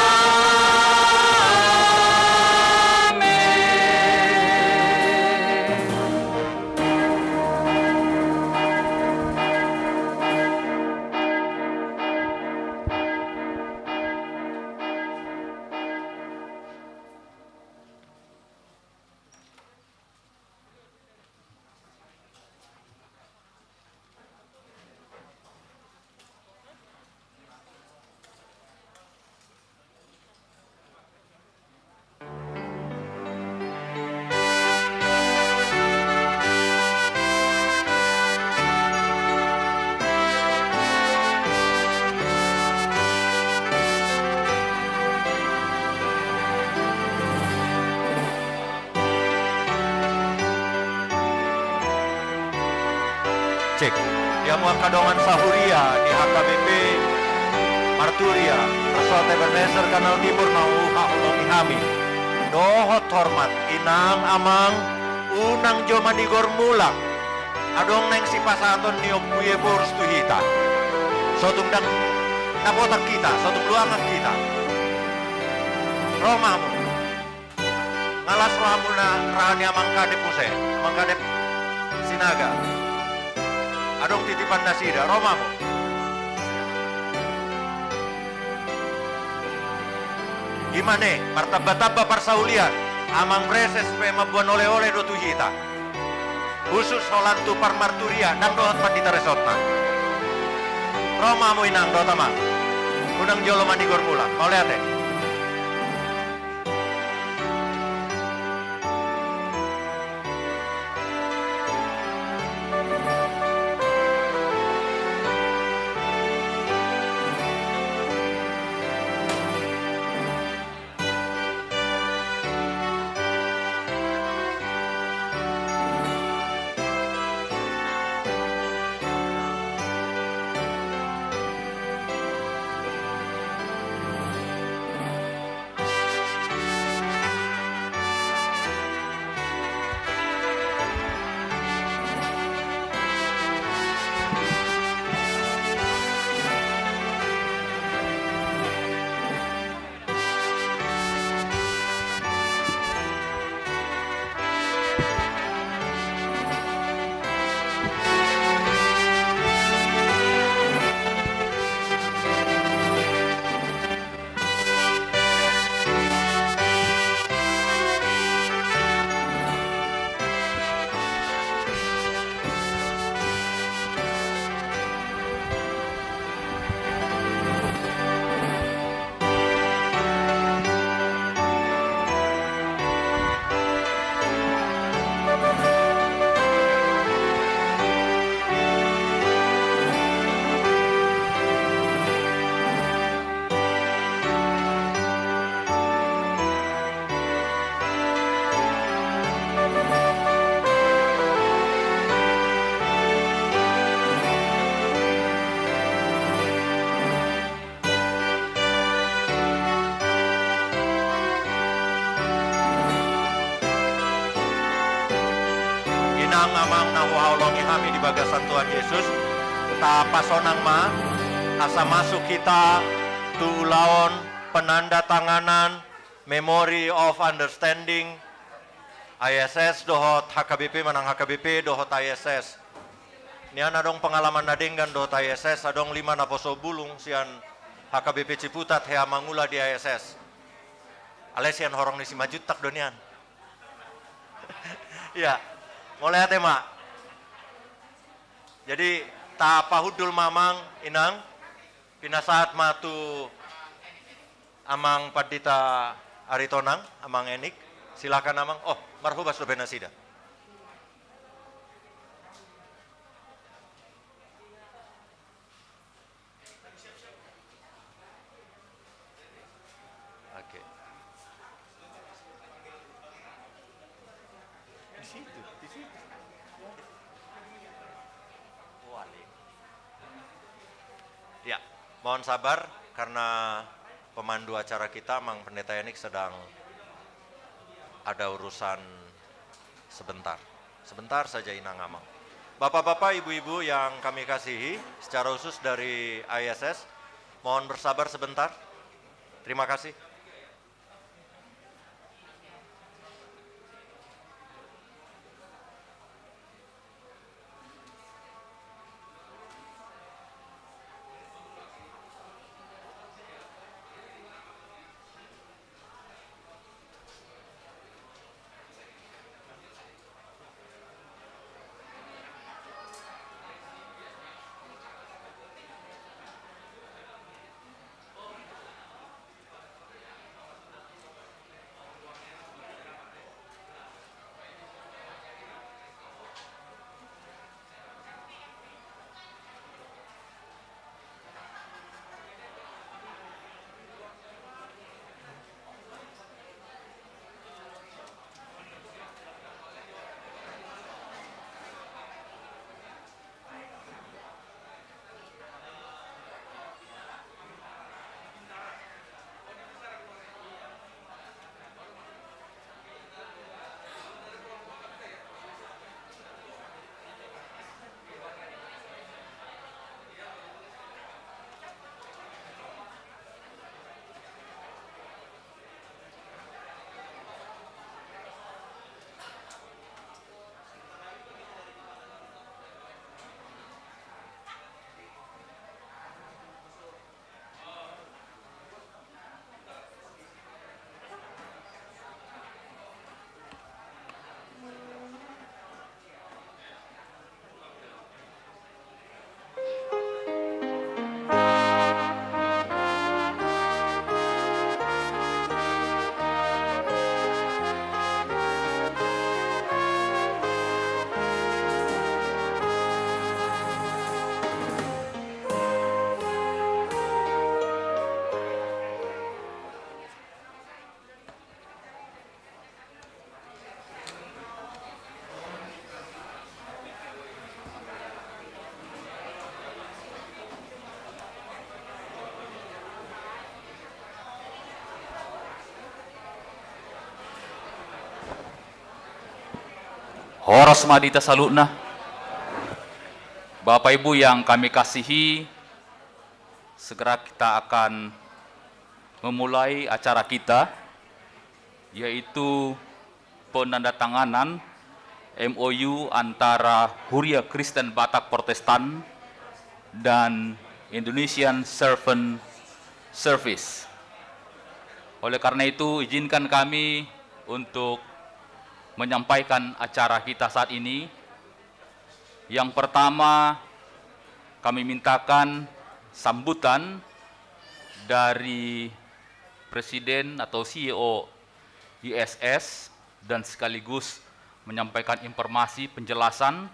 Cek. Di hamu angka dongan sahuria di H K B P Marturia, Resort Ebenezer Kanal Timur, na huhaholongi hami. Dohot hormat, inang amang, unang jolo manigor mulak. Adong naeng sipasahaton ni Ompu Ephorus tu hita. So tung dang dapotan hita, so tung luangan hita. Ro ma hamu. Nga las rohamuna raha ni amang kadep muse, amang kadep Sinaga. Adong titipan nasida, ro ma hamu. Ima ne, martambatamba parsaulian, amang preses pe mamboan oleole do tu hita. Khusus holan tu parmarturia, ndang dohot pandita resortna. Ro ma hamu inang dohot amang. Unang jolo manigor mulak, mauliate. Inang amang na huhaholongi hami di bagasan Tuhan Jesus, tapasonang ma asa masuk hita tu ulaon penandatanganan Memory of Understanding I S S dohot H K B P manang H K B P dohot I S S. Nian adong pengalaman na denggan dohot I S S, adong lima naposo bulung sian H K B P Ciputat hea mangula di I S S. Alai sian horong ni Simanjuntak do nian. Iya, mauliate ma. Jadi tapahundul ma amang inang, pinasahat ma tu amang pandita Aritonang, amang Enik. Silakan amang. Oh, marhobas dope nasida. Oke. Di situ, di situ. Wali. Ya, mohon sabar karena pemandu acara kita, Mang Pendeta Enik, sedang ada urusan sebentar. Sebentar saja, Inang Amang. Bapak-bapak, ibu-ibu yang kami kasihi, secara khusus dari I S S, mohon bersabar sebentar. Terima kasih. Horas ma di hita saluhutna. Bapak Ibu yang kami kasihi, segera kita akan memulai acara kita, yaitu penandatanganan M O U antara Huria Kristen Batak Protestan dan Indonesian Servant Service. Oleh karena itu, izinkan kami untuk menyampaikan acara kita saat ini. Yang pertama, kami mintakan sambutan dari Presiden atau C E O I S S dan sekaligus menyampaikan informasi penjelasan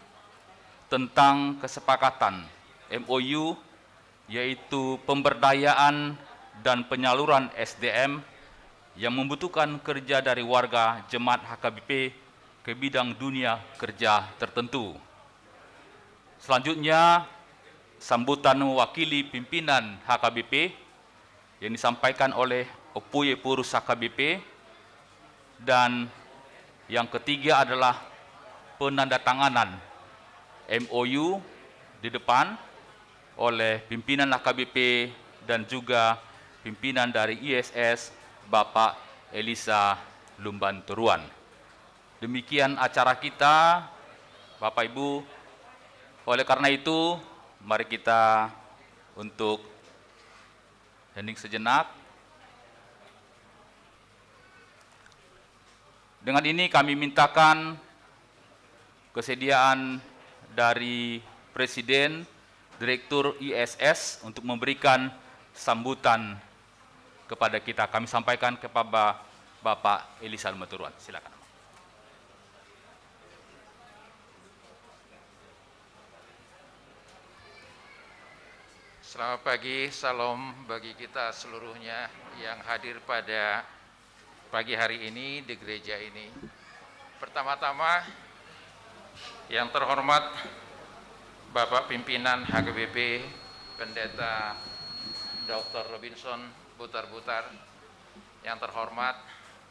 tentang kesepakatan M O U, yaitu pemberdayaan dan penyaluran S D M yang membutuhkan kerja dari warga jemaat H K B P ke bidang dunia kerja tertentu. Selanjutnya, sambutan mewakili pimpinan H K B P yang disampaikan oleh Opuye Purus H K B P, dan yang ketiga adalah penandatanganan M O U di depan oleh pimpinan H K B P dan juga pimpinan dari I S S, Bapak Elisa Lumban Toruan. Demikian acara kita, Bapak Ibu. Oleh karena itu, mari kita untuk hening sejenak. Dengan ini kami mintakan kesediaan dari Presiden, Direktur I S S untuk memberikan sambutan kepada kita. Kami sampaikan kepada Bapak Elisa Lumban Toruan. Silakan. Selamat pagi, salam bagi kita seluruhnya yang hadir pada pagi hari ini di gereja ini. Pertama-tama, yang terhormat Bapak Pimpinan H K B P, Pendeta Doktor Robinson Butar-Butar, yang terhormat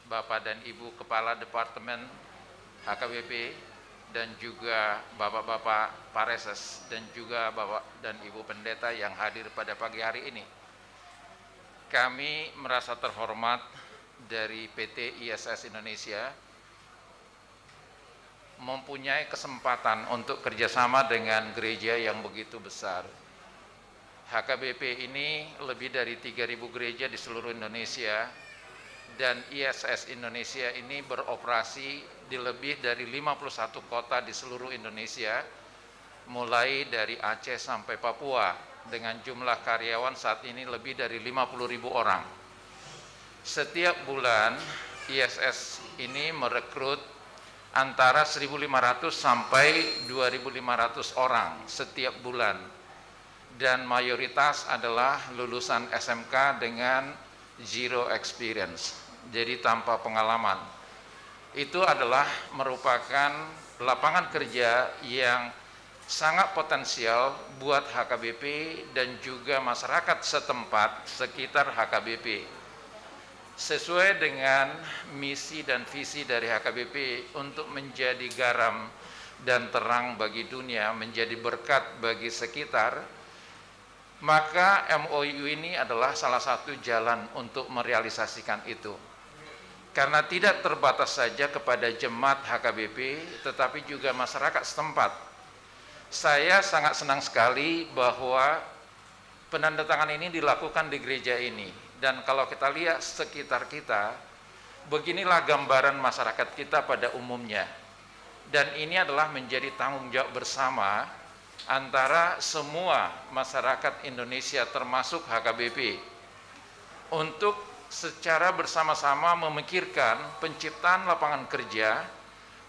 Bapak dan Ibu Kepala Departemen H K B P, dan juga Bapak-bapak Pareses, dan juga Bapak dan Ibu Pendeta yang hadir pada pagi hari ini. Kami merasa terhormat dari P T I S S Indonesia mempunyai kesempatan untuk kerjasama dengan gereja yang begitu besar. H K B P ini lebih dari tiga ribu gereja di seluruh Indonesia, dan I S S Indonesia ini beroperasi di lebih dari lima puluh satu kota di seluruh Indonesia, mulai dari Aceh sampai Papua, dengan jumlah karyawan saat ini lebih dari lima puluh ribu orang. Setiap bulan, I S S ini merekrut antara seribu lima ratus sampai dua ribu lima ratus orang setiap bulan. Dan mayoritas adalah lulusan S M K dengan zero experience, jadi tanpa pengalaman. Itu adalah merupakan lapangan kerja yang sangat potensial buat H K B P dan juga masyarakat setempat sekitar H K B P. Sesuai dengan misi dan visi dari H K B P untuk menjadi garam dan terang bagi dunia, menjadi berkat bagi sekitar, maka M O U ini adalah salah satu jalan untuk merealisasikan itu. Karena tidak terbatas saja kepada jemaat H K B P, tetapi juga masyarakat setempat. Saya sangat senang sekali bahwa penandatangan ini dilakukan di gereja ini. Dan kalau kita lihat sekitar kita, beginilah gambaran masyarakat kita pada umumnya. Dan ini adalah menjadi tanggung jawab bersama antara semua masyarakat Indonesia, termasuk H K B P, untuk secara bersama-sama memikirkan penciptaan lapangan kerja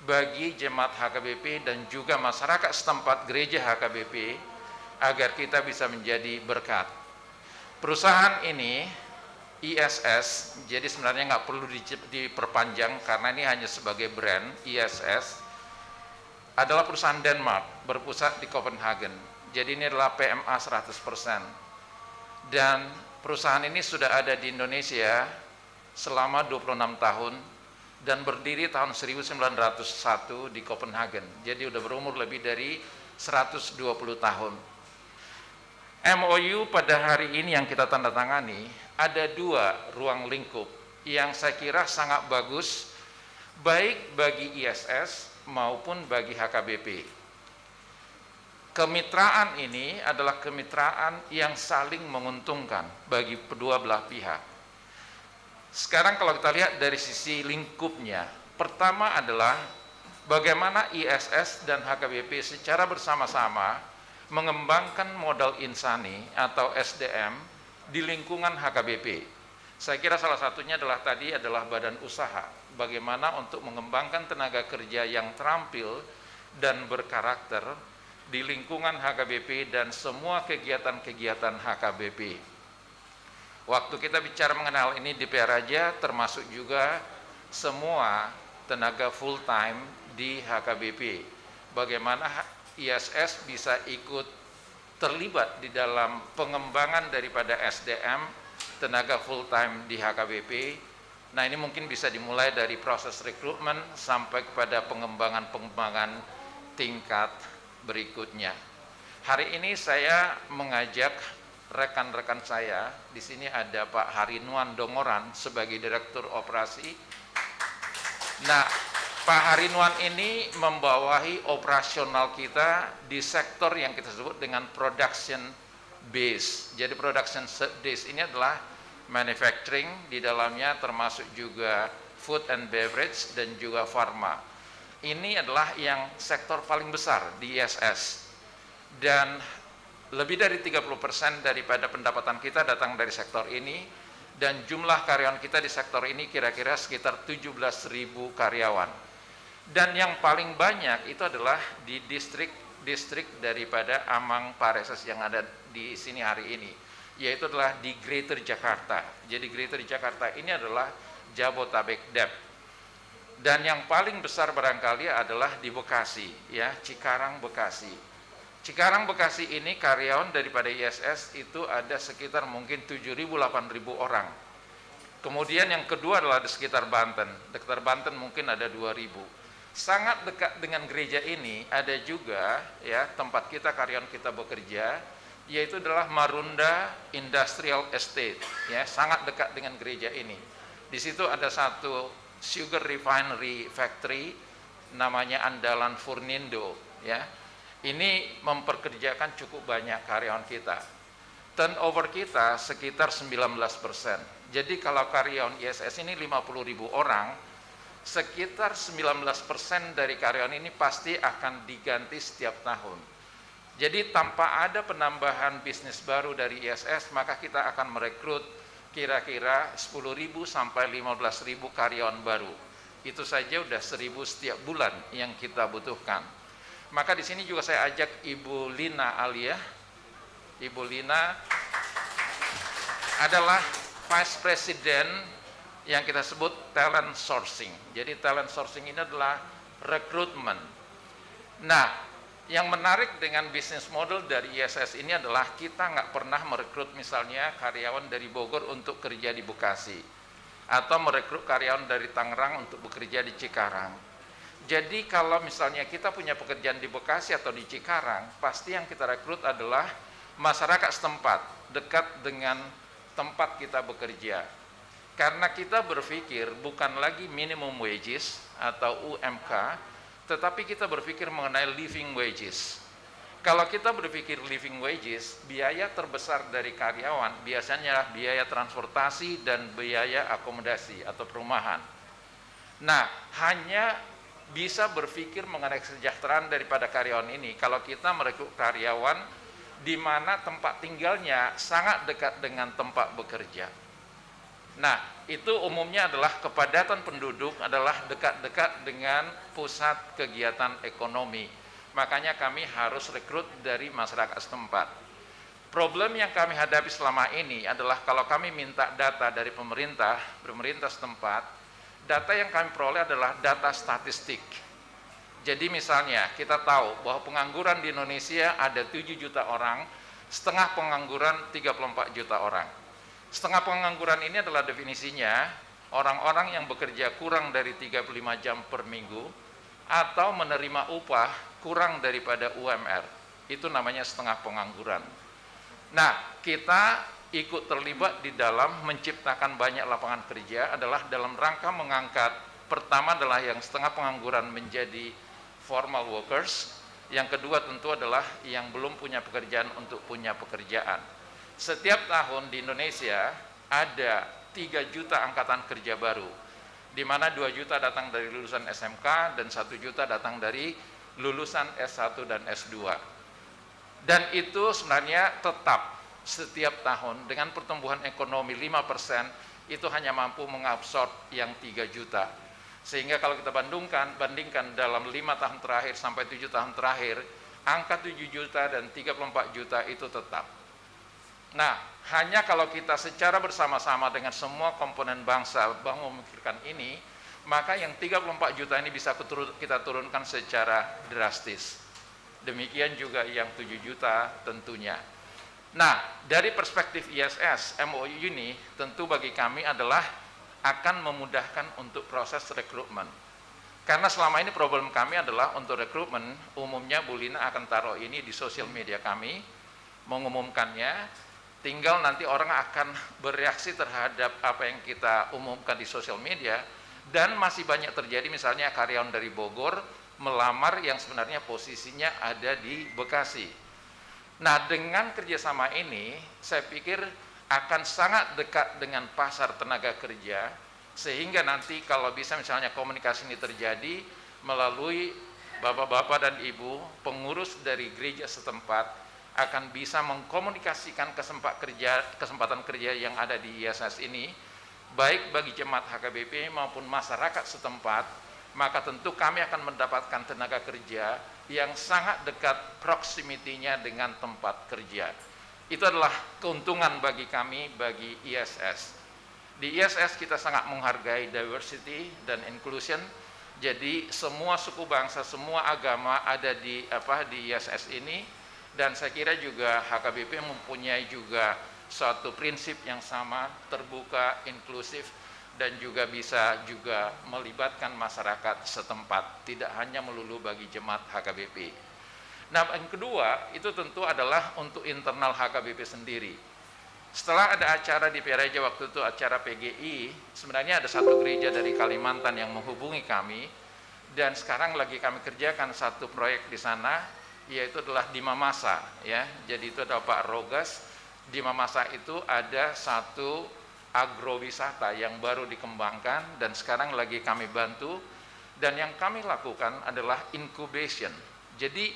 bagi jemaat H K B P dan juga masyarakat setempat gereja H K B P, agar kita bisa menjadi berkat. Perusahaan ini, I S S, jadi sebenarnya nggak perlu di-, diperpanjang karena ini hanya sebagai brand, I S S, adalah perusahaan Denmark, berpusat di Copenhagen. Jadi ini adalah P M A seratus persen. Dan perusahaan ini sudah ada di Indonesia selama dua puluh enam tahun, dan berdiri tahun seribu sembilan ratus satu di Copenhagen. Jadi udah berumur lebih dari seratus dua puluh tahun. M O U pada hari ini yang kita tanda tangani ada dua ruang lingkup yang saya kira sangat bagus, baik bagi I S S maupun bagi H K B P. Kemitraan ini adalah kemitraan yang saling menguntungkan bagi kedua belah pihak. Sekarang kalau kita lihat dari sisi lingkupnya, pertama adalah bagaimana I S S dan H K B P secara bersama-sama mengembangkan modal insani atau S D M di lingkungan H K B P. Saya kira salah satunya adalah tadi adalah badan usaha. Bagaimana untuk mengembangkan tenaga kerja yang terampil dan berkarakter di lingkungan H K B P dan semua kegiatan-kegiatan H K B P. Waktu kita bicara mengenai hal ini di Pearaja, termasuk juga semua tenaga full time di H K B P. Bagaimana I S S bisa ikut terlibat di dalam pengembangan daripada S D M tenaga full time di H K B P. Nah, ini mungkin bisa dimulai dari proses rekrutmen sampai kepada pengembangan-pengembangan tingkat berikutnya. Hari ini saya mengajak rekan-rekan saya, di sini ada Pak Harinuan Dongoran sebagai Direktur Operasi. Nah, Pak Harinuan ini membawahi operasional kita di sektor yang kita sebut dengan production base. Jadi production se-, base ini adalah manufacturing, di dalamnya termasuk juga food and beverage dan juga pharma. Ini adalah yang sektor paling besar di I S S. Dan lebih dari tiga puluh persen daripada pendapatan kita datang dari sektor ini, dan jumlah karyawan kita di sektor ini kira-kira sekitar tujuh belas ribu karyawan. Dan yang paling banyak itu adalah di distrik-distrik daripada Amangpareses yang ada di sini hari ini, yaitu adalah di Greater Jakarta. Jadi Greater Jakarta ini adalah Jabotabek Dep. Dan yang paling besar barangkali adalah di Bekasi, ya, Cikarang, Bekasi. Cikarang, Bekasi ini karyawan daripada I S S itu ada sekitar mungkin tujuh ribu, delapan ribu orang. Kemudian yang kedua adalah di sekitar Banten. Sekitar Banten mungkin ada dua ribu. Sangat dekat dengan gereja ini ada juga, ya, tempat kita, karyawan kita bekerja, yaitu adalah Marunda Industrial Estate, ya, sangat dekat dengan gereja ini. Di situ ada satu sugar refinery factory, namanya Andalan Furnindo, ya. Ini memperkerjakan cukup banyak karyawan kita. Turnover kita sekitar sembilan belas persen. Jadi kalau karyawan I S S ini lima puluh ribu orang, sekitar sembilan belas persen dari karyawan ini pasti akan diganti setiap tahun. Jadi tanpa ada penambahan bisnis baru dari I S S, maka kita akan merekrut kira-kira sepuluh ribu sampai lima belas ribu karyawan baru. Itu saja udah seribu setiap bulan yang kita butuhkan. Maka di sini juga saya ajak Ibu Lina Alia. Ibu Lina adalah Vice President yang kita sebut talent sourcing. Jadi talent sourcing ini adalah rekrutmen. Nah, yang menarik dengan business model dari I S S ini adalah kita nggak pernah merekrut misalnya karyawan dari Bogor untuk kerja di Bekasi, atau merekrut karyawan dari Tangerang untuk bekerja di Cikarang. Jadi kalau misalnya kita punya pekerjaan di Bekasi atau di Cikarang, pasti yang kita rekrut adalah masyarakat setempat, dekat dengan tempat kita bekerja. Karena kita berpikir bukan lagi minimum wages atau U M K, tetapi kita berpikir mengenai living wages. Kalau kita berpikir living wages, biaya terbesar dari karyawan biasanya biaya transportasi dan biaya akomodasi atau perumahan. Nah, hanya bisa berpikir mengenai kesejahteraan daripada karyawan ini kalau kita merekrut karyawan di mana tempat tinggalnya sangat dekat dengan tempat bekerja. Nah, itu umumnya adalah kepadatan penduduk adalah dekat-dekat dengan pusat kegiatan ekonomi. Makanya kami harus rekrut dari masyarakat setempat. Problem yang kami hadapi selama ini adalah kalau kami minta data dari pemerintah, pemerintah setempat, data yang kami peroleh adalah data statistik. Jadi misalnya kita tahu bahwa pengangguran di Indonesia ada tujuh juta orang, setengah pengangguran tiga puluh empat juta orang. Setengah pengangguran ini adalah definisinya orang-orang yang bekerja kurang dari tiga puluh lima jam per minggu atau menerima upah kurang daripada U M R. Itu namanya setengah pengangguran. Nah, kita ikut terlibat di dalam menciptakan banyak lapangan kerja adalah dalam rangka mengangkat, pertama adalah yang setengah pengangguran menjadi formal workers, yang kedua tentu adalah yang belum punya pekerjaan untuk punya pekerjaan. Setiap tahun di Indonesia ada tiga juta angkatan kerja baru, di mana dua juta datang dari lulusan S M K dan satu juta datang dari lulusan S satu dan S dua. Dan itu sebenarnya tetap setiap tahun dengan pertumbuhan ekonomi lima persen itu hanya mampu mengabsorb yang tiga juta. Sehingga kalau kita bandingkan, bandingkan dalam lima tahun terakhir sampai tujuh tahun terakhir, angka tujuh juta dan tiga puluh empat juta itu tetap. Nah, hanya kalau kita secara bersama-sama dengan semua komponen bangsa mau memikirkan ini, maka yang tiga puluh empat juta ini bisa kuturun-, kita turunkan secara drastis. Demikian juga yang tujuh juta tentunya. Nah, dari perspektif I S S, M O U ini tentu bagi kami adalah akan memudahkan untuk proses rekrutmen. Karena selama ini problem kami adalah untuk rekrutmen, umumnya Bu Lina akan taruh ini di sosial media kami, mengumumkannya, tinggal nanti orang akan bereaksi terhadap apa yang kita umumkan di sosial media, dan masih banyak terjadi misalnya karyawan dari Bogor melamar yang sebenarnya posisinya ada di Bekasi. Nah, dengan kerjasama ini, saya pikir akan sangat dekat dengan pasar tenaga kerja, sehingga nanti kalau bisa misalnya komunikasi ini terjadi melalui bapak-bapak dan ibu pengurus dari gereja setempat akan bisa mengkomunikasikan kesempat kerja, kesempatan kerja yang ada di I S S ini, baik bagi jemaat H K B P maupun masyarakat setempat, maka tentu kami akan mendapatkan tenaga kerja yang sangat dekat proximity-nya dengan tempat kerja. Itu adalah keuntungan bagi kami, bagi I S S. Di I S S kita sangat menghargai diversity dan inclusion. Jadi semua suku bangsa, semua agama ada di apa, di I S S ini. Dan saya kira juga H K B P mempunyai juga suatu prinsip yang sama, terbuka, inklusif, dan juga bisa juga melibatkan masyarakat setempat, tidak hanya melulu bagi jemaat H K B P. Nah, yang kedua itu tentu adalah untuk internal H K B P sendiri. Setelah ada acara di Pereja, waktu itu acara P G I, sebenarnya ada satu gereja dari Kalimantan yang menghubungi kami, dan sekarang lagi kami kerjakan satu proyek di sana, yaitu adalah di Mamasa, ya. Jadi itu ada Pak Rogas, di Mamasa itu ada satu agrowisata yang baru dikembangkan dan sekarang lagi kami bantu, dan yang kami lakukan adalah incubation. Jadi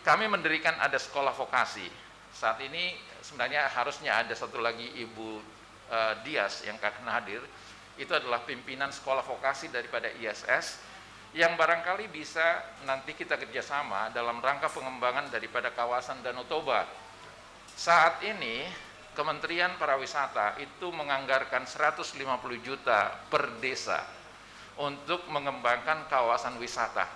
kami mendirikan ada sekolah vokasi. Saat ini sebenarnya harusnya ada satu lagi Ibu, eh, Dias yang akan hadir. Itu adalah pimpinan sekolah vokasi daripada I S S yang barangkali bisa nanti kita kerjasama dalam rangka pengembangan daripada kawasan Danau Toba. Saat ini Kementerian Pariwisata itu menganggarkan seratus lima puluh juta per desa untuk mengembangkan kawasan wisata.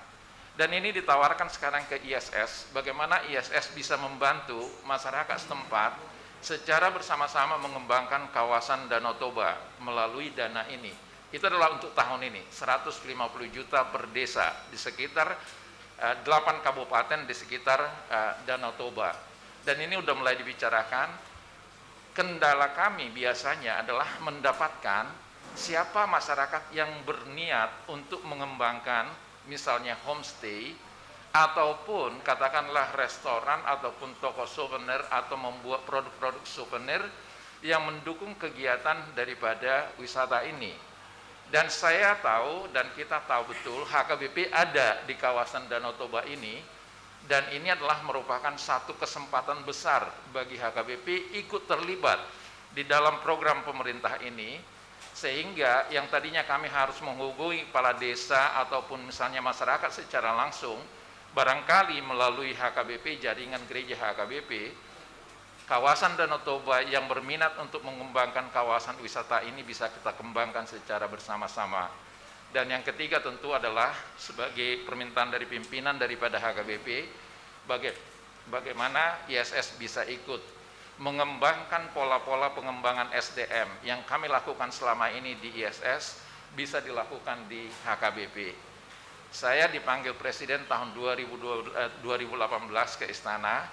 Dan ini ditawarkan sekarang ke I S S, bagaimana I S S bisa membantu masyarakat setempat secara bersama-sama mengembangkan kawasan Danau Toba melalui dana ini. Itu adalah untuk tahun ini, seratus lima puluh juta per desa di sekitar, eh, delapan kabupaten di sekitar, eh, Danau Toba. Dan ini udah mulai dibicarakan. Kendala kami biasanya adalah mendapatkan siapa masyarakat yang berniat untuk mengembangkan, misalnya homestay, ataupun katakanlah restoran ataupun toko souvenir atau membuat produk-produk souvenir yang mendukung kegiatan daripada wisata ini. Dan saya tahu dan kita tahu betul H K B P ada di kawasan Danau Toba ini, dan ini adalah merupakan satu kesempatan besar bagi H K B P ikut terlibat di dalam program pemerintah ini, sehingga yang tadinya kami harus menghubungi kepala desa ataupun misalnya masyarakat secara langsung, barangkali melalui H K B P, jaringan gereja H K B P, kawasan Danau Toba yang berminat untuk mengembangkan kawasan wisata ini bisa kita kembangkan secara bersama-sama. Dan yang ketiga tentu adalah sebagai permintaan dari pimpinan daripada H K B P, baga-, bagaimana I S S bisa ikut. mengembangkan pola-pola pengembangan S D M yang kami lakukan selama ini di I S S bisa dilakukan di H K B P. Saya dipanggil presiden tahun dua ribu dua, eh, dua ribu delapan belas ke istana,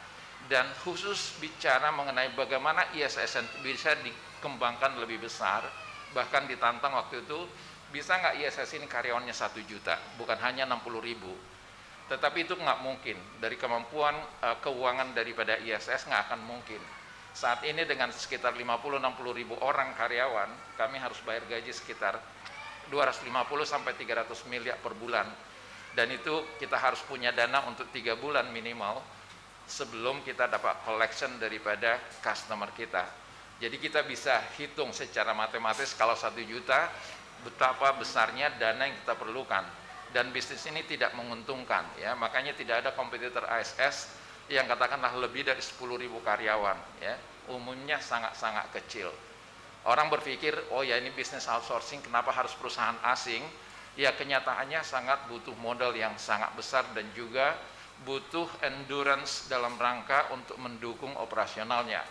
dan khusus bicara mengenai bagaimana I S S bisa dikembangkan lebih besar, bahkan ditantang waktu itu, bisa nggak I S S ini karyawannya satu juta, bukan hanya enam puluh ribu. Tetapi itu nggak mungkin, dari kemampuan, eh, keuangan daripada I S S nggak akan mungkin. Saat ini dengan sekitar lima puluh enam puluh ribu orang karyawan, kami harus bayar gaji sekitar dua ratus lima puluh sampai tiga ratus miliar per bulan. Dan itu kita harus punya dana untuk tiga bulan minimal sebelum kita dapat collection daripada customer kita. Jadi kita bisa hitung secara matematis kalau satu juta betapa besarnya dana yang kita perlukan. Dan bisnis ini tidak menguntungkan, ya. Makanya tidak ada kompetitor I S S yang katakanlah lebih dari sepuluh ribu karyawan, ya. Umumnya sangat-sangat kecil. Orang berpikir, "Oh ya, ini bisnis outsourcing, kenapa harus perusahaan asing?" Ya, kenyataannya sangat butuh modal yang sangat besar dan juga butuh endurance dalam rangka untuk mendukung operasionalnya.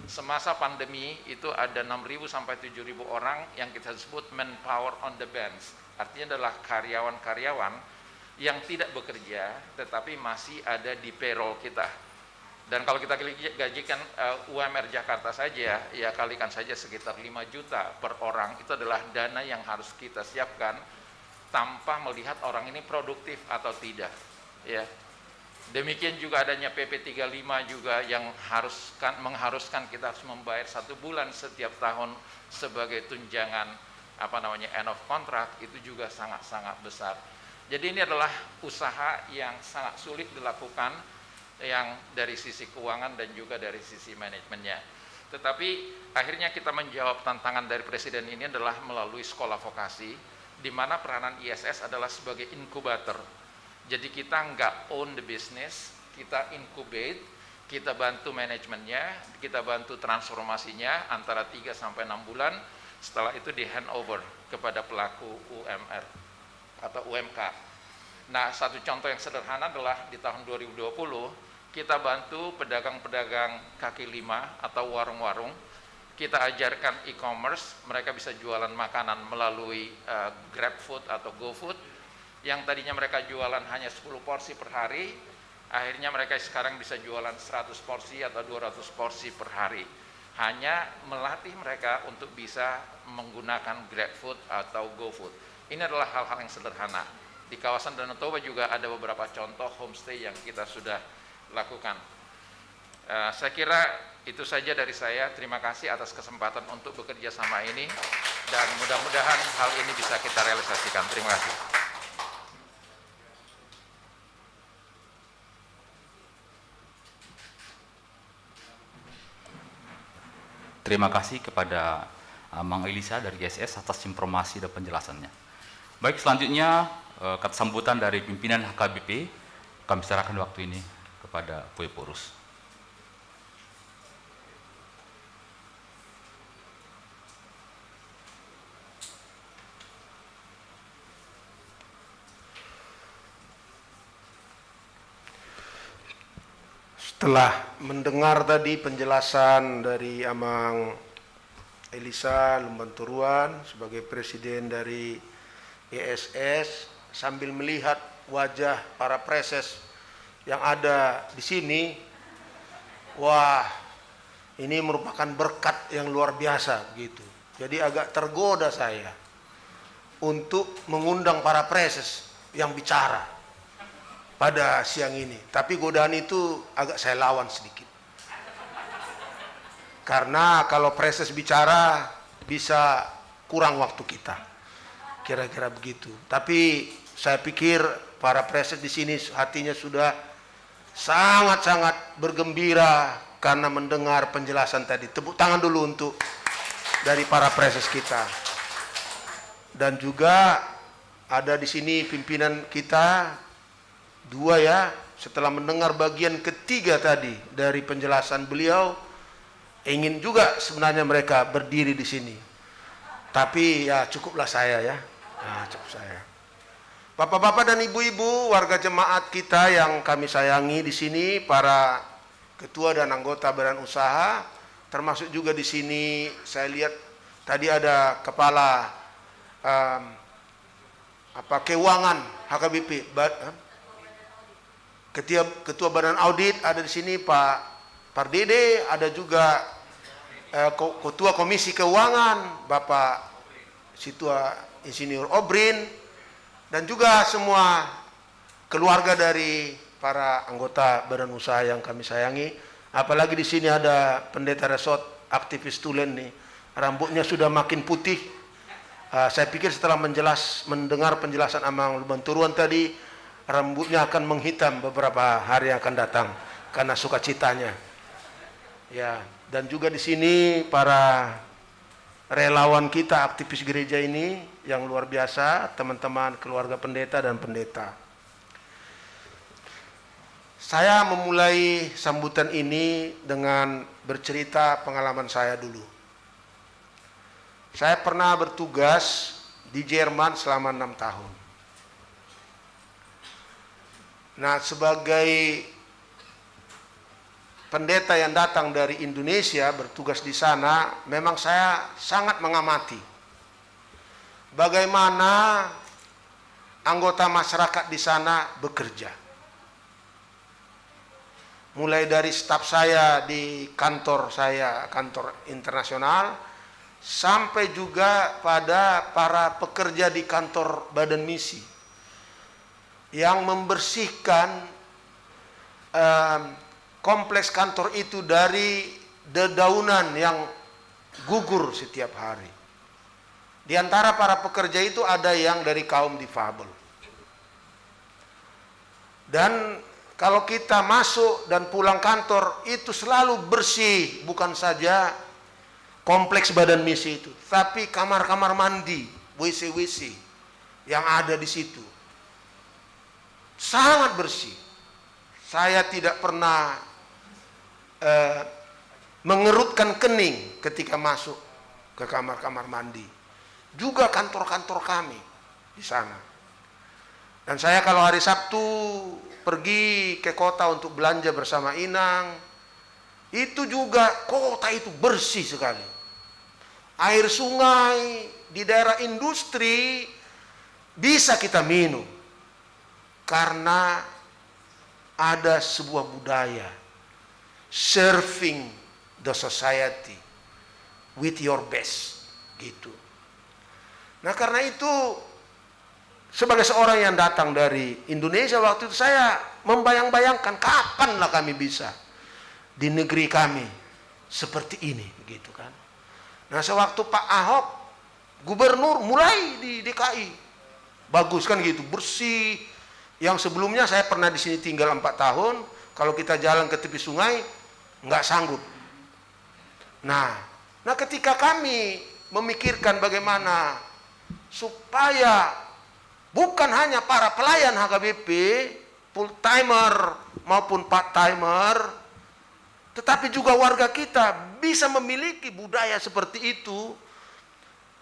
Semasa pandemi itu ada enam ribu sampai tujuh ribu orang yang kita sebut manpower on the bench. Artinya adalah karyawan-karyawan yang tidak bekerja tetapi masih ada di payroll kita. Dan kalau kita gaji-, gajikan, eh, U M R Jakarta saja, ya kalikan saja sekitar lima juta per orang, itu adalah dana yang harus kita siapkan tanpa melihat orang ini produktif atau tidak. Ya. Demikian juga adanya P P tiga lima juga yang haruskan, mengharuskan kita harus membayar satu bulan setiap tahun sebagai tunjangan, apa namanya, end of contract, itu juga sangat-sangat besar. Jadi ini adalah usaha yang sangat sulit dilakukan, yang dari sisi keuangan dan juga dari sisi manajemennya. Tetapi akhirnya kita menjawab tantangan dari presiden ini adalah melalui sekolah vokasi, di mana peranan I S S adalah sebagai inkubator. Jadi kita nggak own the business, kita incubate, kita bantu manajemennya, kita bantu transformasinya antara tiga sampai enam bulan, setelah itu di handover kepada pelaku U M R atau U M K. Nah, satu contoh yang sederhana adalah di tahun dua ribu dua puluh, kita bantu pedagang-pedagang kaki lima atau warung-warung. Kita ajarkan e-commerce, mereka bisa jualan makanan melalui, eh, GrabFood atau GoFood. Yang tadinya mereka jualan hanya sepuluh porsi per hari, akhirnya mereka sekarang bisa jualan seratus porsi atau dua ratus porsi per hari. Hanya melatih mereka untuk bisa menggunakan GrabFood atau GoFood. Ini adalah hal-hal yang sederhana. Di kawasan Danau Toba juga ada beberapa contoh homestay yang kita sudah lakukan. Eh, saya kira itu saja dari saya. Terima kasih atas kesempatan untuk bekerja sama ini, dan mudah-mudahan hal ini bisa kita realisasikan. Terima kasih. Terima kasih kepada, uh, Amang Elisa dari I S S atas informasi dan penjelasannya. Baik, selanjutnya, uh, kata sambutan dari pimpinan H K B P, kami serahkan waktu ini kepada Epueporus. Setelah mendengar tadi penjelasan dari Amang Elisa Lumbantoruan sebagai presiden dari I S S, sambil melihat wajah para praeses yang ada di sini, wah, ini merupakan berkat yang luar biasa begitu. Jadi agak tergoda saya untuk mengundang para praeses yang bicara pada siang ini. Tapi godaan itu agak saya lawan sedikit. Karena kalau praeses bicara, bisa kurang waktu kita. Kira-kira begitu. Tapi saya pikir para praeses di sini hatinya sudah sangat-sangat bergembira karena mendengar penjelasan tadi. Tepuk tangan dulu untuk dari para praeses kita. Dan juga ada di sini pimpinan kita, dua ya, setelah mendengar bagian ketiga tadi dari penjelasan beliau, ingin juga sebenarnya mereka berdiri di sini. Tapi ya cukuplah saya ya. Nah, cukup saya. Bapak-bapak dan ibu-ibu, warga jemaat kita yang kami sayangi di sini, para ketua dan anggota badan usaha, termasuk juga di sini saya lihat tadi ada kepala, em, apa, keuangan H K B P, ba-, em, ketua, ketua badan audit ada di sini, Pak Pardede, ada juga, eh, ko-, ketua komisi keuangan, Bapak Situa Insinyur Obrin, dan juga semua keluarga dari para anggota badan usaha yang kami sayangi. Apalagi di sini ada Pendeta Resort, aktivis tulen nih. Rambutnya sudah makin putih. Ah, saya pikir setelah menjelas-, mendengar penjelasan Amang Lumban Toruan tadi, rambutnya akan menghitam beberapa hari yang akan datang karena sukacitanya. Ya, dan juga di sini para relawan kita, aktivis gereja ini yang luar biasa, teman-teman keluarga pendeta dan pendeta. Saya memulai sambutan ini dengan bercerita pengalaman saya dulu. Saya pernah bertugas di Jerman selama enam tahun. Nah, sebagai pendeta yang datang dari Indonesia bertugas di sana, memang saya sangat mengamati bagaimana anggota masyarakat di sana bekerja. Mulai dari staf saya di kantor saya, kantor internasional, sampai juga pada para pekerja di kantor badan misi yang membersihkan, em, kompleks kantor itu dari dedaunan yang gugur setiap hari. Di antara para pekerja itu ada yang dari kaum difabel. Dan kalau kita masuk dan pulang kantor, itu selalu bersih, bukan saja kompleks badan misi itu, tapi kamar-kamar mandi, W C-W C yang ada di situ sangat bersih. Saya tidak pernah, eh, mengerutkan kening ketika masuk ke kamar-kamar mandi. Juga kantor-kantor kami di sana. Dan saya kalau hari Sabtu pergi ke kota untuk belanja bersama inang, itu juga kota itu bersih sekali. Air sungai di daerah industri bisa kita minum karena ada sebuah budaya serving the society with your best, gitu. Nah, karena itu, sebagai seorang yang datang dari Indonesia, waktu itu saya membayang-bayangkan kapanlah kami bisa di negeri kami seperti ini, gitu kan. Nah, sewaktu Pak Ahok gubernur, mulai di D K I bagus kan gitu, bersih. Yang sebelumnya saya pernah di sini tinggal empat tahun, kalau kita jalan ke tepi sungai, nggak sanggup. Nah, nah, ketika kami memikirkan bagaimana supaya bukan hanya para pelayan H K B P, full timer maupun part timer, tetapi juga warga kita bisa memiliki budaya seperti itu,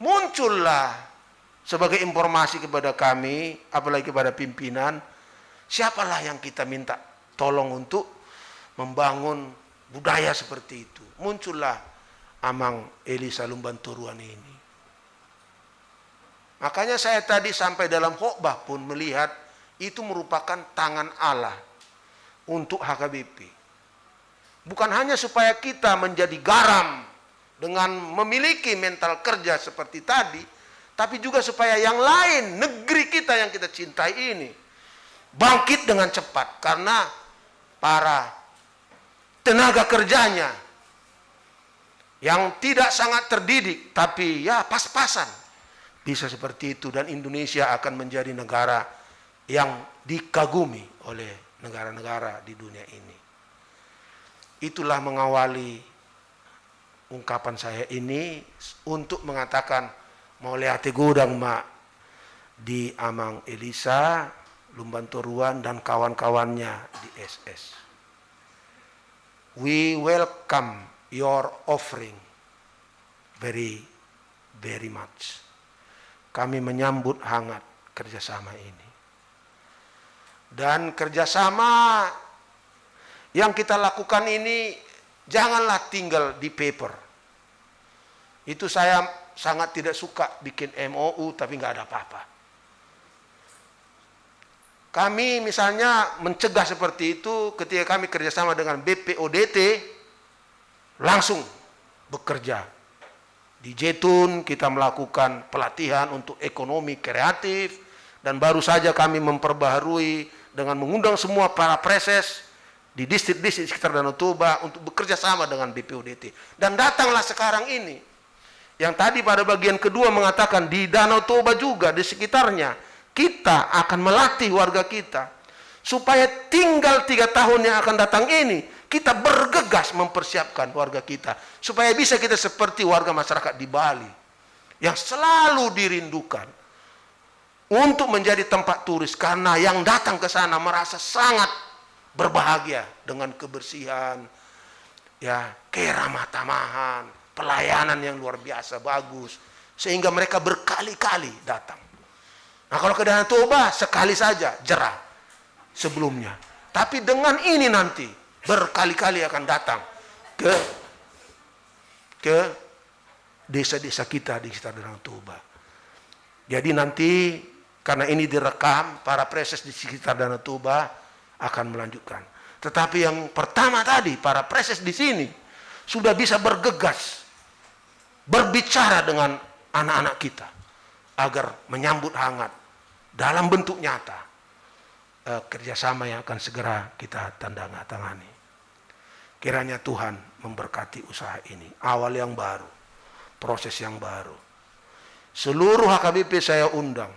muncullah sebagai informasi kepada kami, apalagi kepada pimpinan, siapalah yang kita minta tolong untuk membangun budaya seperti itu. Muncullah Amang Elisa Lumban Toruan ini. Makanya saya tadi sampai dalam khotbah pun melihat itu merupakan tangan Allah untuk H K B P. Bukan hanya supaya kita menjadi garam dengan memiliki mental kerja seperti tadi, tapi juga supaya yang lain, negeri kita yang kita cintai ini, bangkit dengan cepat karena para tenaga kerjanya yang tidak sangat terdidik, tapi ya pas-pasan, bisa seperti itu, dan Indonesia akan menjadi negara yang dikagumi oleh negara-negara di dunia ini. Itulah mengawali ungkapan saya ini untuk mengatakan mauliate godang ma di Amang Elisa Lumban Toruan dan kawan-kawannya di S S. We welcome your offering very, very much. Kami menyambut hangat kerjasama ini. Dan kerjasama Yang kita lakukan ini janganlah tinggal di paper. Itu saya sangat tidak suka bikin M O U tapi nggak ada apa-apa. Kami misalnya mencegah seperti itu ketika kami kerjasama dengan B P O D T, langsung bekerja. Di Jetun kita melakukan pelatihan untuk ekonomi kreatif, dan baru saja kami memperbaharui dengan mengundang semua para preses di distrik-distrik sekitar Danau Toba untuk bekerja sama dengan B P O D T. Dan datanglah sekarang ini. Yang tadi pada bagian kedua mengatakan di Danau Toba juga, di sekitarnya, kita akan melatih warga kita supaya tinggal tiga tahun yang akan datang ini, kita bergegas mempersiapkan warga kita supaya bisa kita seperti warga masyarakat di Bali yang selalu dirindukan untuk menjadi tempat turis, karena yang datang ke sana merasa sangat berbahagia dengan kebersihan, ya, keramah-tamahan, pelayanan yang luar biasa bagus, sehingga mereka berkali-kali datang. Nah, kalau ke Danau Toba sekali saja jera sebelumnya. Tapi dengan ini nanti berkali-kali akan datang ke ke desa-desa kita di sekitar Danau Toba. Jadi nanti karena ini direkam, para preses di sekitar Danau Toba akan melanjutkan. Tetapi yang pertama tadi, para preses di sini sudah bisa bergegas berbicara dengan anak-anak kita agar menyambut hangat dalam bentuk nyata, eh, kerjasama yang akan segera kita tandatangani. Kiranya Tuhan memberkati usaha ini, awal yang baru, proses yang baru. Seluruh H K B P saya undang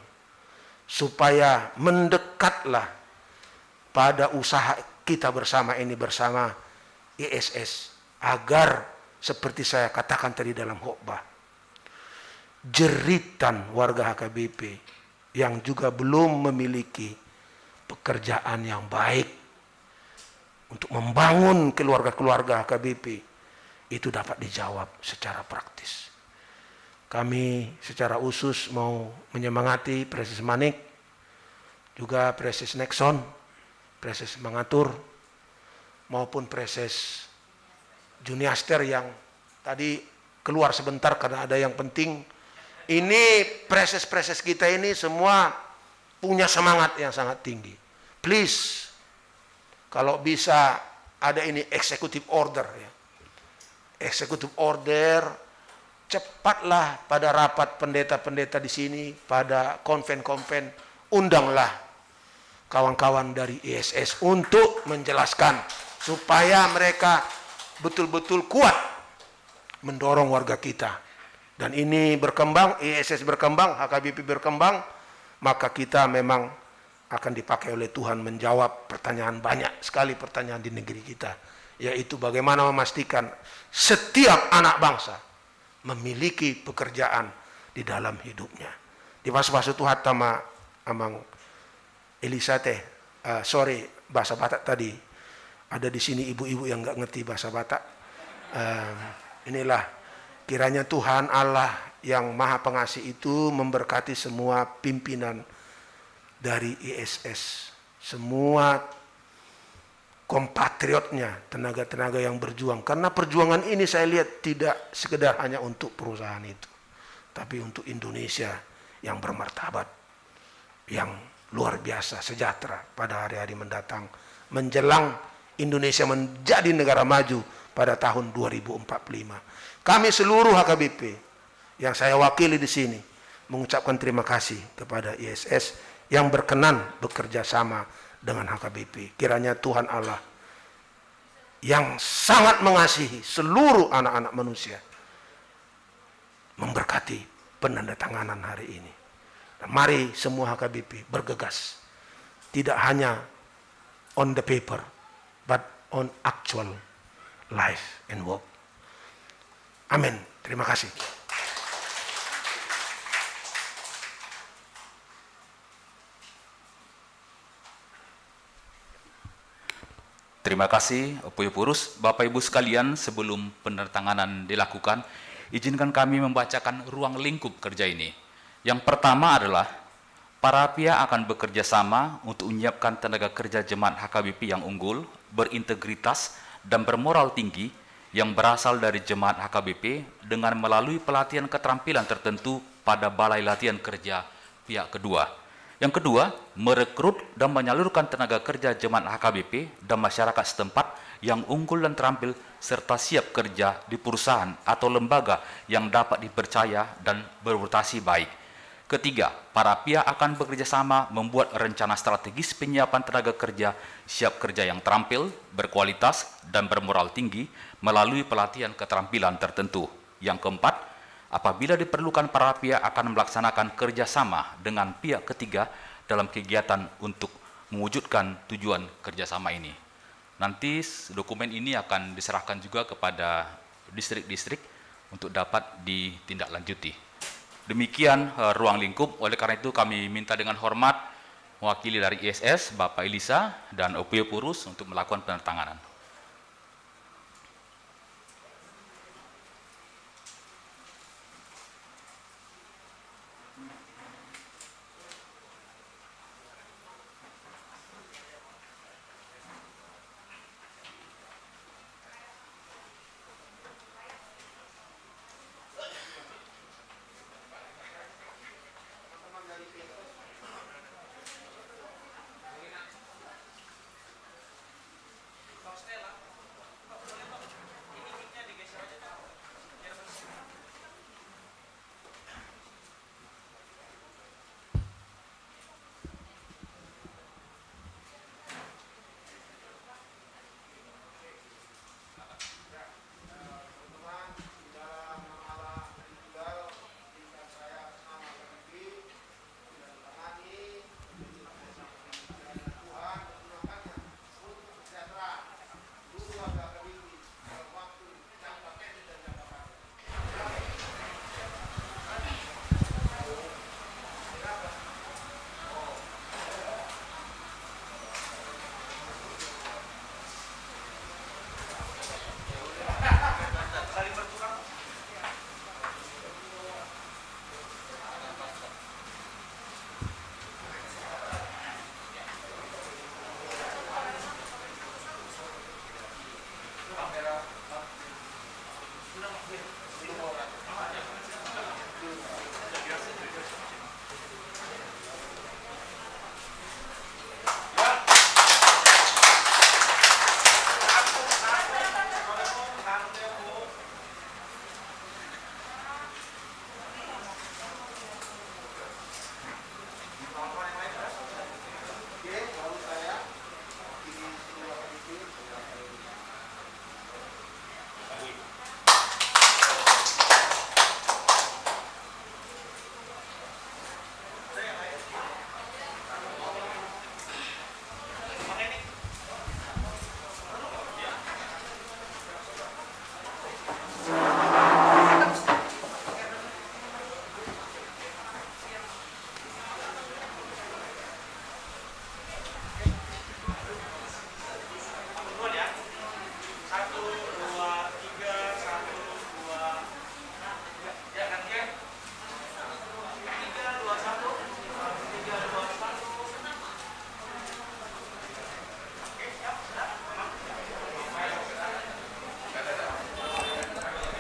supaya mendekatlah pada usaha kita bersama ini, bersama I S S, agar seperti saya katakan tadi dalam khotbah, jeritan warga H K B P yang juga belum memiliki pekerjaan yang baik untuk membangun keluarga-keluarga H K B P itu dapat dijawab secara praktis. Kami secara khusus mau menyemangati Preses Manik, juga Preses Nexon, Preses Mangatur, maupun Preses Juniaster yang tadi keluar sebentar karena ada yang penting. Ini preses-preses kita ini semua punya semangat yang sangat tinggi. Please, kalau bisa ada ini executive order, ya. Executive order, cepatlah pada rapat pendeta-pendeta di sini, pada konven-konven, undanglah kawan-kawan dari I S S untuk menjelaskan supaya mereka betul-betul kuat mendorong warga kita. Dan ini berkembang, I S S berkembang, H K B P berkembang, maka kita memang akan dipakai oleh Tuhan menjawab pertanyaan, banyak sekali pertanyaan di negeri kita, yaitu bagaimana memastikan setiap anak bangsa memiliki pekerjaan di dalam hidupnya. Dipasupasu Tuhanta ma, Amang Elisa te, eh, sorry, bahasa Batak tadi. Ada di sini ibu-ibu yang nggak ngerti bahasa Batak. Em, inilah, kiranya Tuhan Allah yang Maha Pengasih itu memberkati semua pimpinan dari I S S, semua kompatriotnya, tenaga-tenaga yang berjuang. Karena perjuangan ini saya lihat tidak sekedar hanya untuk perusahaan itu, tapi untuk Indonesia yang bermartabat, yang luar biasa, sejahtera pada hari-hari mendatang, menjelang Indonesia menjadi negara maju pada tahun dua ribu empat puluh lima. Kami seluruh H K B P yang saya wakili di sini mengucapkan terima kasih kepada I S S yang berkenan bekerja sama dengan H K B P. Kiranya Tuhan Allah yang sangat mengasihi seluruh anak-anak manusia memberkati penandatanganan hari ini. Nah, mari semua H K B P bergegas. Tidak hanya on the paper, but on actual life and work. Amin. Terima kasih. Terima kasih, Ompu Ephorus. Bapak Ibu sekalian, sebelum penandatanganan dilakukan, izinkan kami membacakan ruang lingkup kerja ini. Yang pertama adalah Para pihak akan bekerja sama untuk menyiapkan tenaga kerja jemaat H K B P yang unggul, berintegritas, dan bermoral tinggi yang berasal dari jemaat H K B P dengan melalui pelatihan keterampilan tertentu pada balai latihan kerja pihak kedua. Yang kedua, merekrut dan menyalurkan tenaga kerja jemaat H K B P dan masyarakat setempat yang unggul dan terampil serta siap kerja di perusahaan atau lembaga yang dapat dipercaya dan bereputasi baik. Ketiga, para pihak akan bekerja sama membuat rencana strategis penyiapan tenaga kerja siap kerja yang terampil, berkualitas, dan bermoral tinggi melalui pelatihan keterampilan tertentu. Yang keempat, apabila diperlukan, para pihak akan melaksanakan kerja sama dengan pihak ketiga dalam kegiatan untuk mewujudkan tujuan kerjasama ini. Nanti s-, dokumen ini akan diserahkan juga kepada distrik-distrik untuk dapat ditindaklanjuti. Demikian, eh, ruang lingkup. Oleh karena itu, kami minta dengan hormat mewakili dari I S S, Bapak Elisa dan Opu Ephorus untuk melakukan penandatanganan.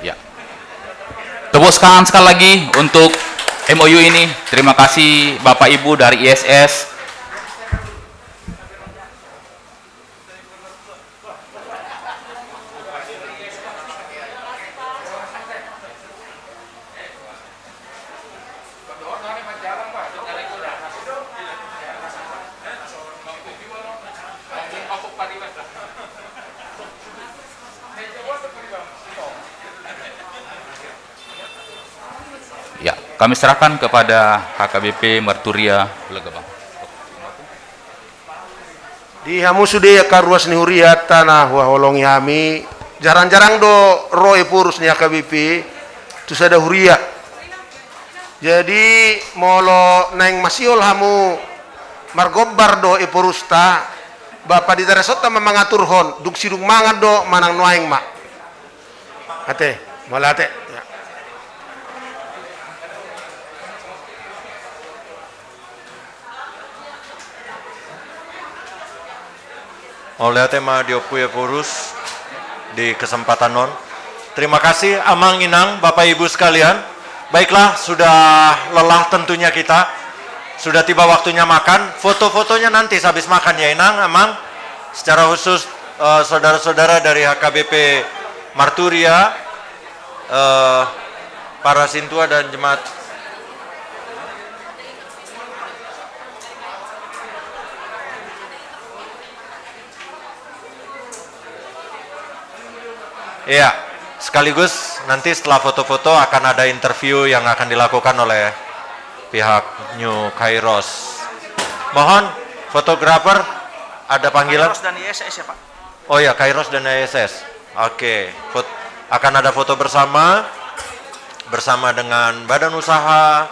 Ya. Tepuk tangan sekali lagi untuk M O U ini. Terima kasih Bapak Ibu dari I S S. Ya, kami serahkan kepada H K B P Marturia Pulau Gebang. Di hamu sude angka ruas ni huriata na huhaholongi hami, jarang-jarang do ro Ephorus ni H K B P tu sada huria. Jadi, molo naeng masihol hamu margombar dohot Ephorusta, ba pandita resonta ma mangaturhon, dung sidung mangan do manang nuaeng ma. Ate, mauliate. Ya. Mauliate ma di Ompu Ephorus di kesempatan on. Terima kasih Amang, Inang, Bapak Ibu sekalian. Baiklah, sudah lelah tentunya kita. Sudah tiba waktunya makan. Foto-fotonya nanti sehabis makan ya, Inang, Amang. Secara khusus, eh, saudara-saudara dari H K B P Marturia, eh, para sintua dan jemaat. Iya, sekaligus nanti setelah foto-foto akan ada interview yang akan dilakukan oleh pihak New Kairos. Mohon, fotografer, ada panggilan? Kairos dan I S S ya, Pak. Oh ya, Kairos dan I S S. Oke, fot-, akan ada foto bersama, bersama dengan Badan Usaha,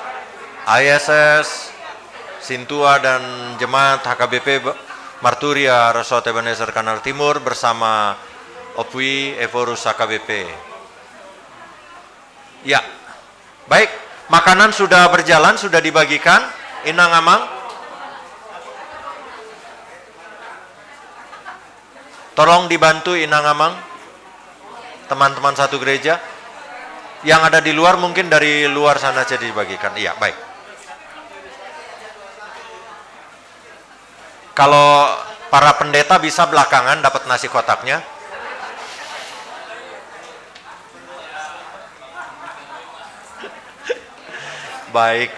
I S S, Sintua dan Jemaat H K B P Ba-, Marturia Resort Ebenezer Kanal Timur bersama Ompu Ephorus H K B P. Ya, baik, makanan sudah berjalan, sudah dibagikan, Inang Amang. Tolong dibantu Inang Amang, teman-teman satu gereja. Yang ada di luar mungkin dari luar sana saja dibagikan. Iya, baik. Kalau para pendeta bisa belakangan dapat nasi kotaknya. Baik.